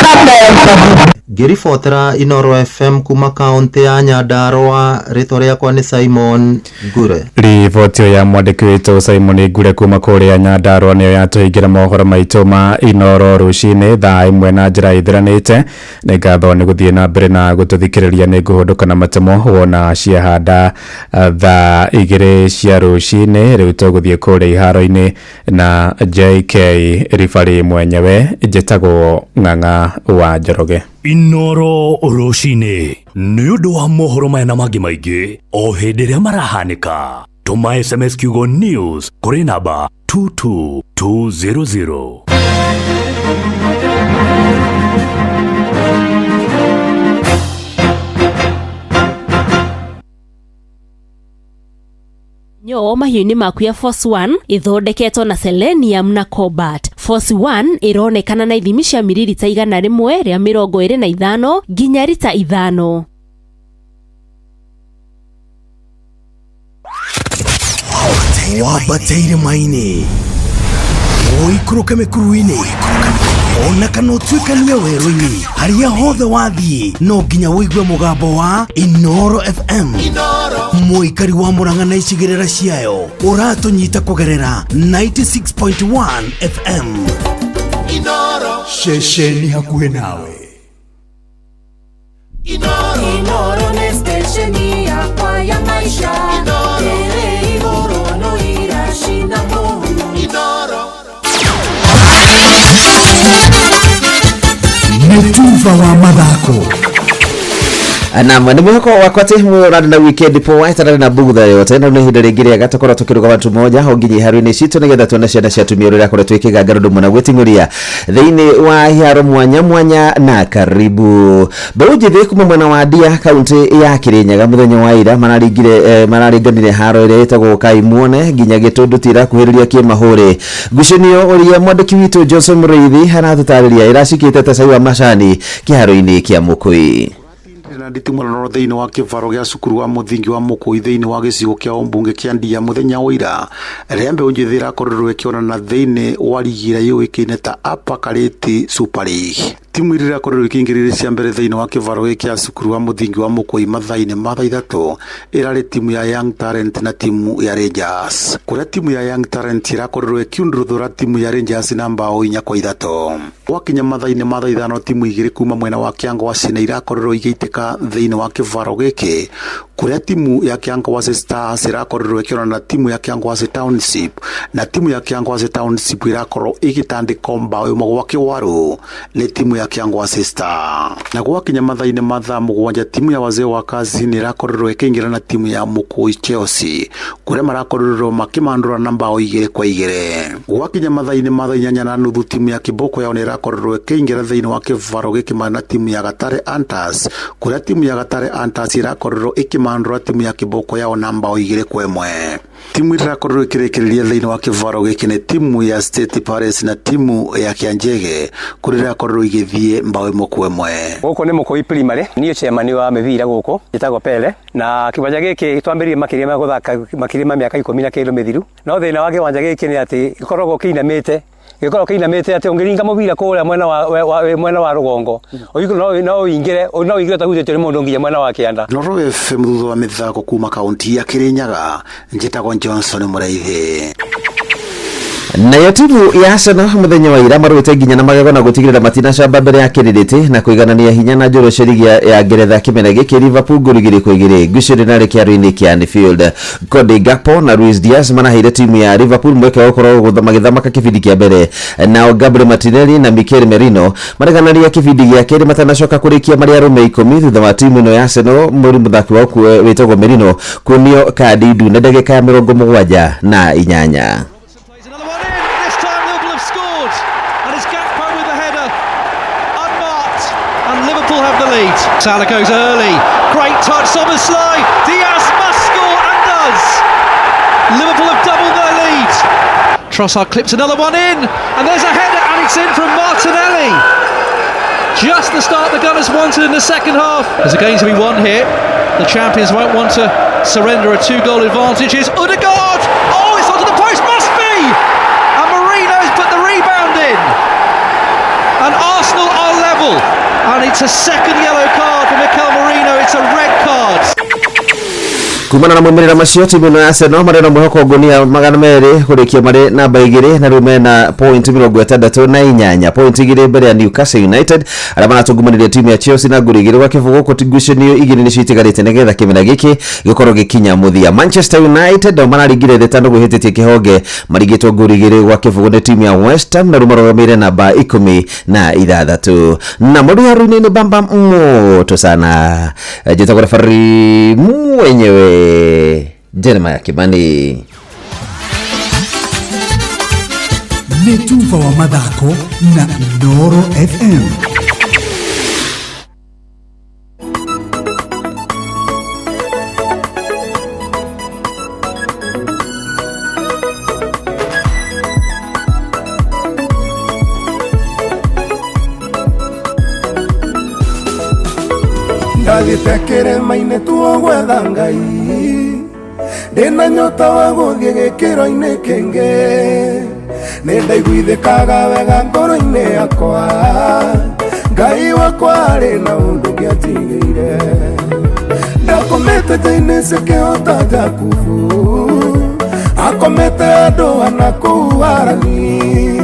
kabla ya uchaguzi. Ngĩribotera Inooro FM kuma kaunti ya Nyandarũa, rĩtwa rĩakwa nĩ Simon Ngure. Riboti ya mwandĩki witũ Simon Ngure kuma kũrĩa Nyandarũa nĩyo yatũhingĩra mohoro maitũ ma Inooro rũcinĩ thaa 1 na njĩra ithiranĩte. Nĩ ngatho nĩ gũthiĩ na mbere na gũtũthikĩrĩria. Nĩ ngũhũndũka na matemo wona ciahanda thaa 2 cia rũcinĩ. Rĩu tũgũthiĩ kũrĩa iharo-inĩ na JK Ribari mwenyewe. Njĩtagwo Ng'ang'a wa Njoroge. Inooro rũcinĩ nĩ ũndũ wa mohoro maya na mangĩ maingĩ o hĩndĩ ĩrĩa marahanĩka. Tũma SMS kiugo news kũrĩ namba 22200. Nyo mahiũ-inĩ maku ya Force 1 ithondeketwo na selenium na cobalt. Force 1 ĩronekana na ithimi cia mililita 125 nginya rita 5. Wambateire maini ũikũrũke mĩkuru-inĩ ona kana ũtuĩkanie werũ-inĩ harĩa hothe wathiĩ no nginya ũigue mũgambo wa Inooro FM. Mũikari wa Murang'a na icigĩrĩra ciayo ũratũnyita kũgerera 96.1 FM. Inooro. Ceceni hakuhĩ nawe. Inooro nĩ stesheni yakwa ya maisha. Ĩrĩ igũrũ no iracina. Nĩ tuba wa mathako. Nam nĩ mwĩhoko wakwa atĩ mũrarĩ na weekend poa ĩtararĩ na bugutha yote, na nĩ ihinda rĩngĩ rĩega tũkorwo tũkĩrũgama tu moja o nginya iharo-inĩ citũ nĩgetha tuone ciana cia atumia ũrĩa irakoretwo ikĩganga ũndũ mũna gwĩting'ũria thĩinĩ wa iharo mwanya mwanya. Na karibu mbeũ njĩthĩ kuma mwena wa Ndia, kaunti ya Kirinyaga, mũthenya wa ira mararingire mararinganire haro ĩrĩa ĩtagwo Kai Muone nginya gĩtũndũ tirakuhĩrĩria kĩmahũrĩ. Ngucanio ũrĩa mwandĩki witũ Johnson Mũrĩithi aratũtarĩria ĩracikĩte ta cai wa macani kĩharo-inĩ kĩa Mũkũi. Na nditimũrano thĩinĩ wa kĩvaro gĩa cukuru wa mũthingi wa Mũkũi thĩinĩ wa gĩcigo kĩa ũmbunge kĩa Ndia mũthenya wa ira, rĩrĩa mbeũ njĩthĩ ĩrakorirwo ĩkĩonana thĩinĩ wa rigi ĩrĩa yũĩkaine ta Upper Kariti Super League. Timu iria irakorirwo ikĩingĩrĩra cia mbere thĩinĩ wa kĩvaro gĩkĩ kĩa cukuru wa mũthingi wa Mũkũi mathaa-inĩ ma thaa 3 ĩrarĩ timu ya Young Talent na timu ya Rangers, kũrĩa timu ya Young Talent ĩrakorirwo ĩkiundũthũra timu ya Rangers na mbao 4-3. Gwakinya mathaa-inĩ ma thaa 5, timu igĩrĩ kuma mwena wa Kĩangwacĩ nĩ irakorirwo igĩitĩka thĩinĩ wa kĩvaro gĩkĩ, kũrĩa timu ya Kĩangwacĩ Stars ĩrakorirwo ĩkĩonana na timu ya Kĩangwacĩ Township, na timu ya Kĩangwacĩ Township ĩrakorwo ĩgĩtandĩkwo mbao 1 kwa kĩwaru nĩ timu ya Kĩangwacĩ Star. Na gwakinya mathaa-inĩ ma thaa 7, timu ya Wazee wa Kazi nĩ ĩrakorirwo ĩkĩingĩra na timu ya Mũkũi Chelsea, kũrĩa marakorirwo makĩmandũra na mbao 2-2. Gwakinya mathaa-inĩ ma thaa 8:30, timu ya Kiboko yao nĩ ĩrakorirwo ĩkĩingĩra thĩinĩ wa kĩvaro gĩkĩ na timu ya Gatare Hunters, kũrĩa timu ya Gatare Hunters ĩrakorirwo ĩkĩmandũra timu ya Kiboko yao na mbao 2-1. Timu iria ĩrakorirwo ĩkĩrĩkĩrĩria thĩinĩ wa kĩvaro gĩkĩ nĩ timu ya State Palace na timu ya Kĩanjege, kũrĩa ĩrakorirwo igĩthiĩ mbao 1-1. Gũkũ nĩ Mũkũi Primary, niĩ chairman wa mĩbira gũkũ njĩtagwo Pele, na kĩwanja gĩkĩ twambĩrĩirie makĩria ma gũthaka makĩria ma mĩaka 10 na kĩndũ mĩthiru. No thĩna wa kĩwanja gĩkĩ nĩ atĩ gĩkoragwo kĩinamĩte, gĩkoragwo kĩinamĩte atĩ ũngĩringa mũbira kũrĩa mwena wa rũgongo, no ũingĩre ũtahutĩtio nĩ mũndũ nginya mwena wa kĩanda. Inooro FM, thutha wa mĩthako kuma kaunti ya Kirinyaga, njĩtagwo Johnson Mũraithi. Nayo timu ya Arsenal muthenya wa ira marũĩte nginya na magego na gũtigĩrĩra matinacamba mbere ya kĩrĩrĩtĩ na kũiganania hinya na njũrũ cia ligi ya Ngeretha kĩmera gĩkĩ Liverpool ngolu 2-2. Ngucanio narĩ kĩharo-inĩ kĩa Anfield, Cody Gakpo na Luis Diaz maraheire timu ya Liverpool mweke wa gũkorwo magĩthamaka kĩbindi kĩa mbere, nao Gabriel Martinelli na Mikel Merino mareganania kĩbindi gĩa kerĩ matanacoka kũrĩkia marĩ arũme 10, thutha wa timu ĩno ya Arsenal mũri mũthaki wao wĩtagwo Merino kuonio kandi ndune ndagĩka ya 78. This time Liverpool have scored, and it's Gakpo with the header, unmarked, and Liverpool have the lead. Salah goes early, great touch, Szoboszlai, Diaz must score and does. Liverpool have doubled their lead. Trossard clips another one in, and there's a header, and it's in from Martinelli. Just the start the Gunners wanted in the second half. There's a game to be won here. The champions won't want to surrender a two-goal advantage. Here's Odegaard! Oh, it's onto the post, must be! And Merino's put the rebound in. And Arsenal are level. And it's a second yellow card for Mikel Merino. It's a red card. Kumana na maumĩrĩra macio, timu ĩno ya Arsenal marĩ na mwĩhoko ngunia 200 kũrĩkia marĩ namba 2, na rĩu mena point 68, point 2 mbere ya Newcastle United arĩa maratungumanĩria timu ya Chelsea na ngolu 2-0. Kũti ngucanio igĩrĩ nĩcio itigarĩte nĩgetha kĩmera gĩkĩ gĩkorwo gĩkinya mũthia. Manchester United nao mararingire thĩ tano gwĩhĩtĩtie kĩhonge, marigĩtwo ngolu 2-0 nĩ timu ya West Ham, na rĩu marũgamĩire namba 16. Na mũndũ haro-inĩ nĩ bamba moto sana. Njĩtagwo refari mwenyewe Jeremiah Kimani. Nĩ tuba wa mathako na Inooro FM. Ndathiĩte kĩrĩma-inĩ tuo gwetha Ngai, ndĩna nyota wa gũthiĩ gĩkĩro-inĩ kĩngĩ. Nĩ ndaiguithĩkaga wega ngoro-inĩ yakwa, Ngai wakwa arĩ na ũndũ ngĩatigĩire. Ndakomete nja-inĩ cikĩhota Jakubu, akomete andũ ana kũu Harani.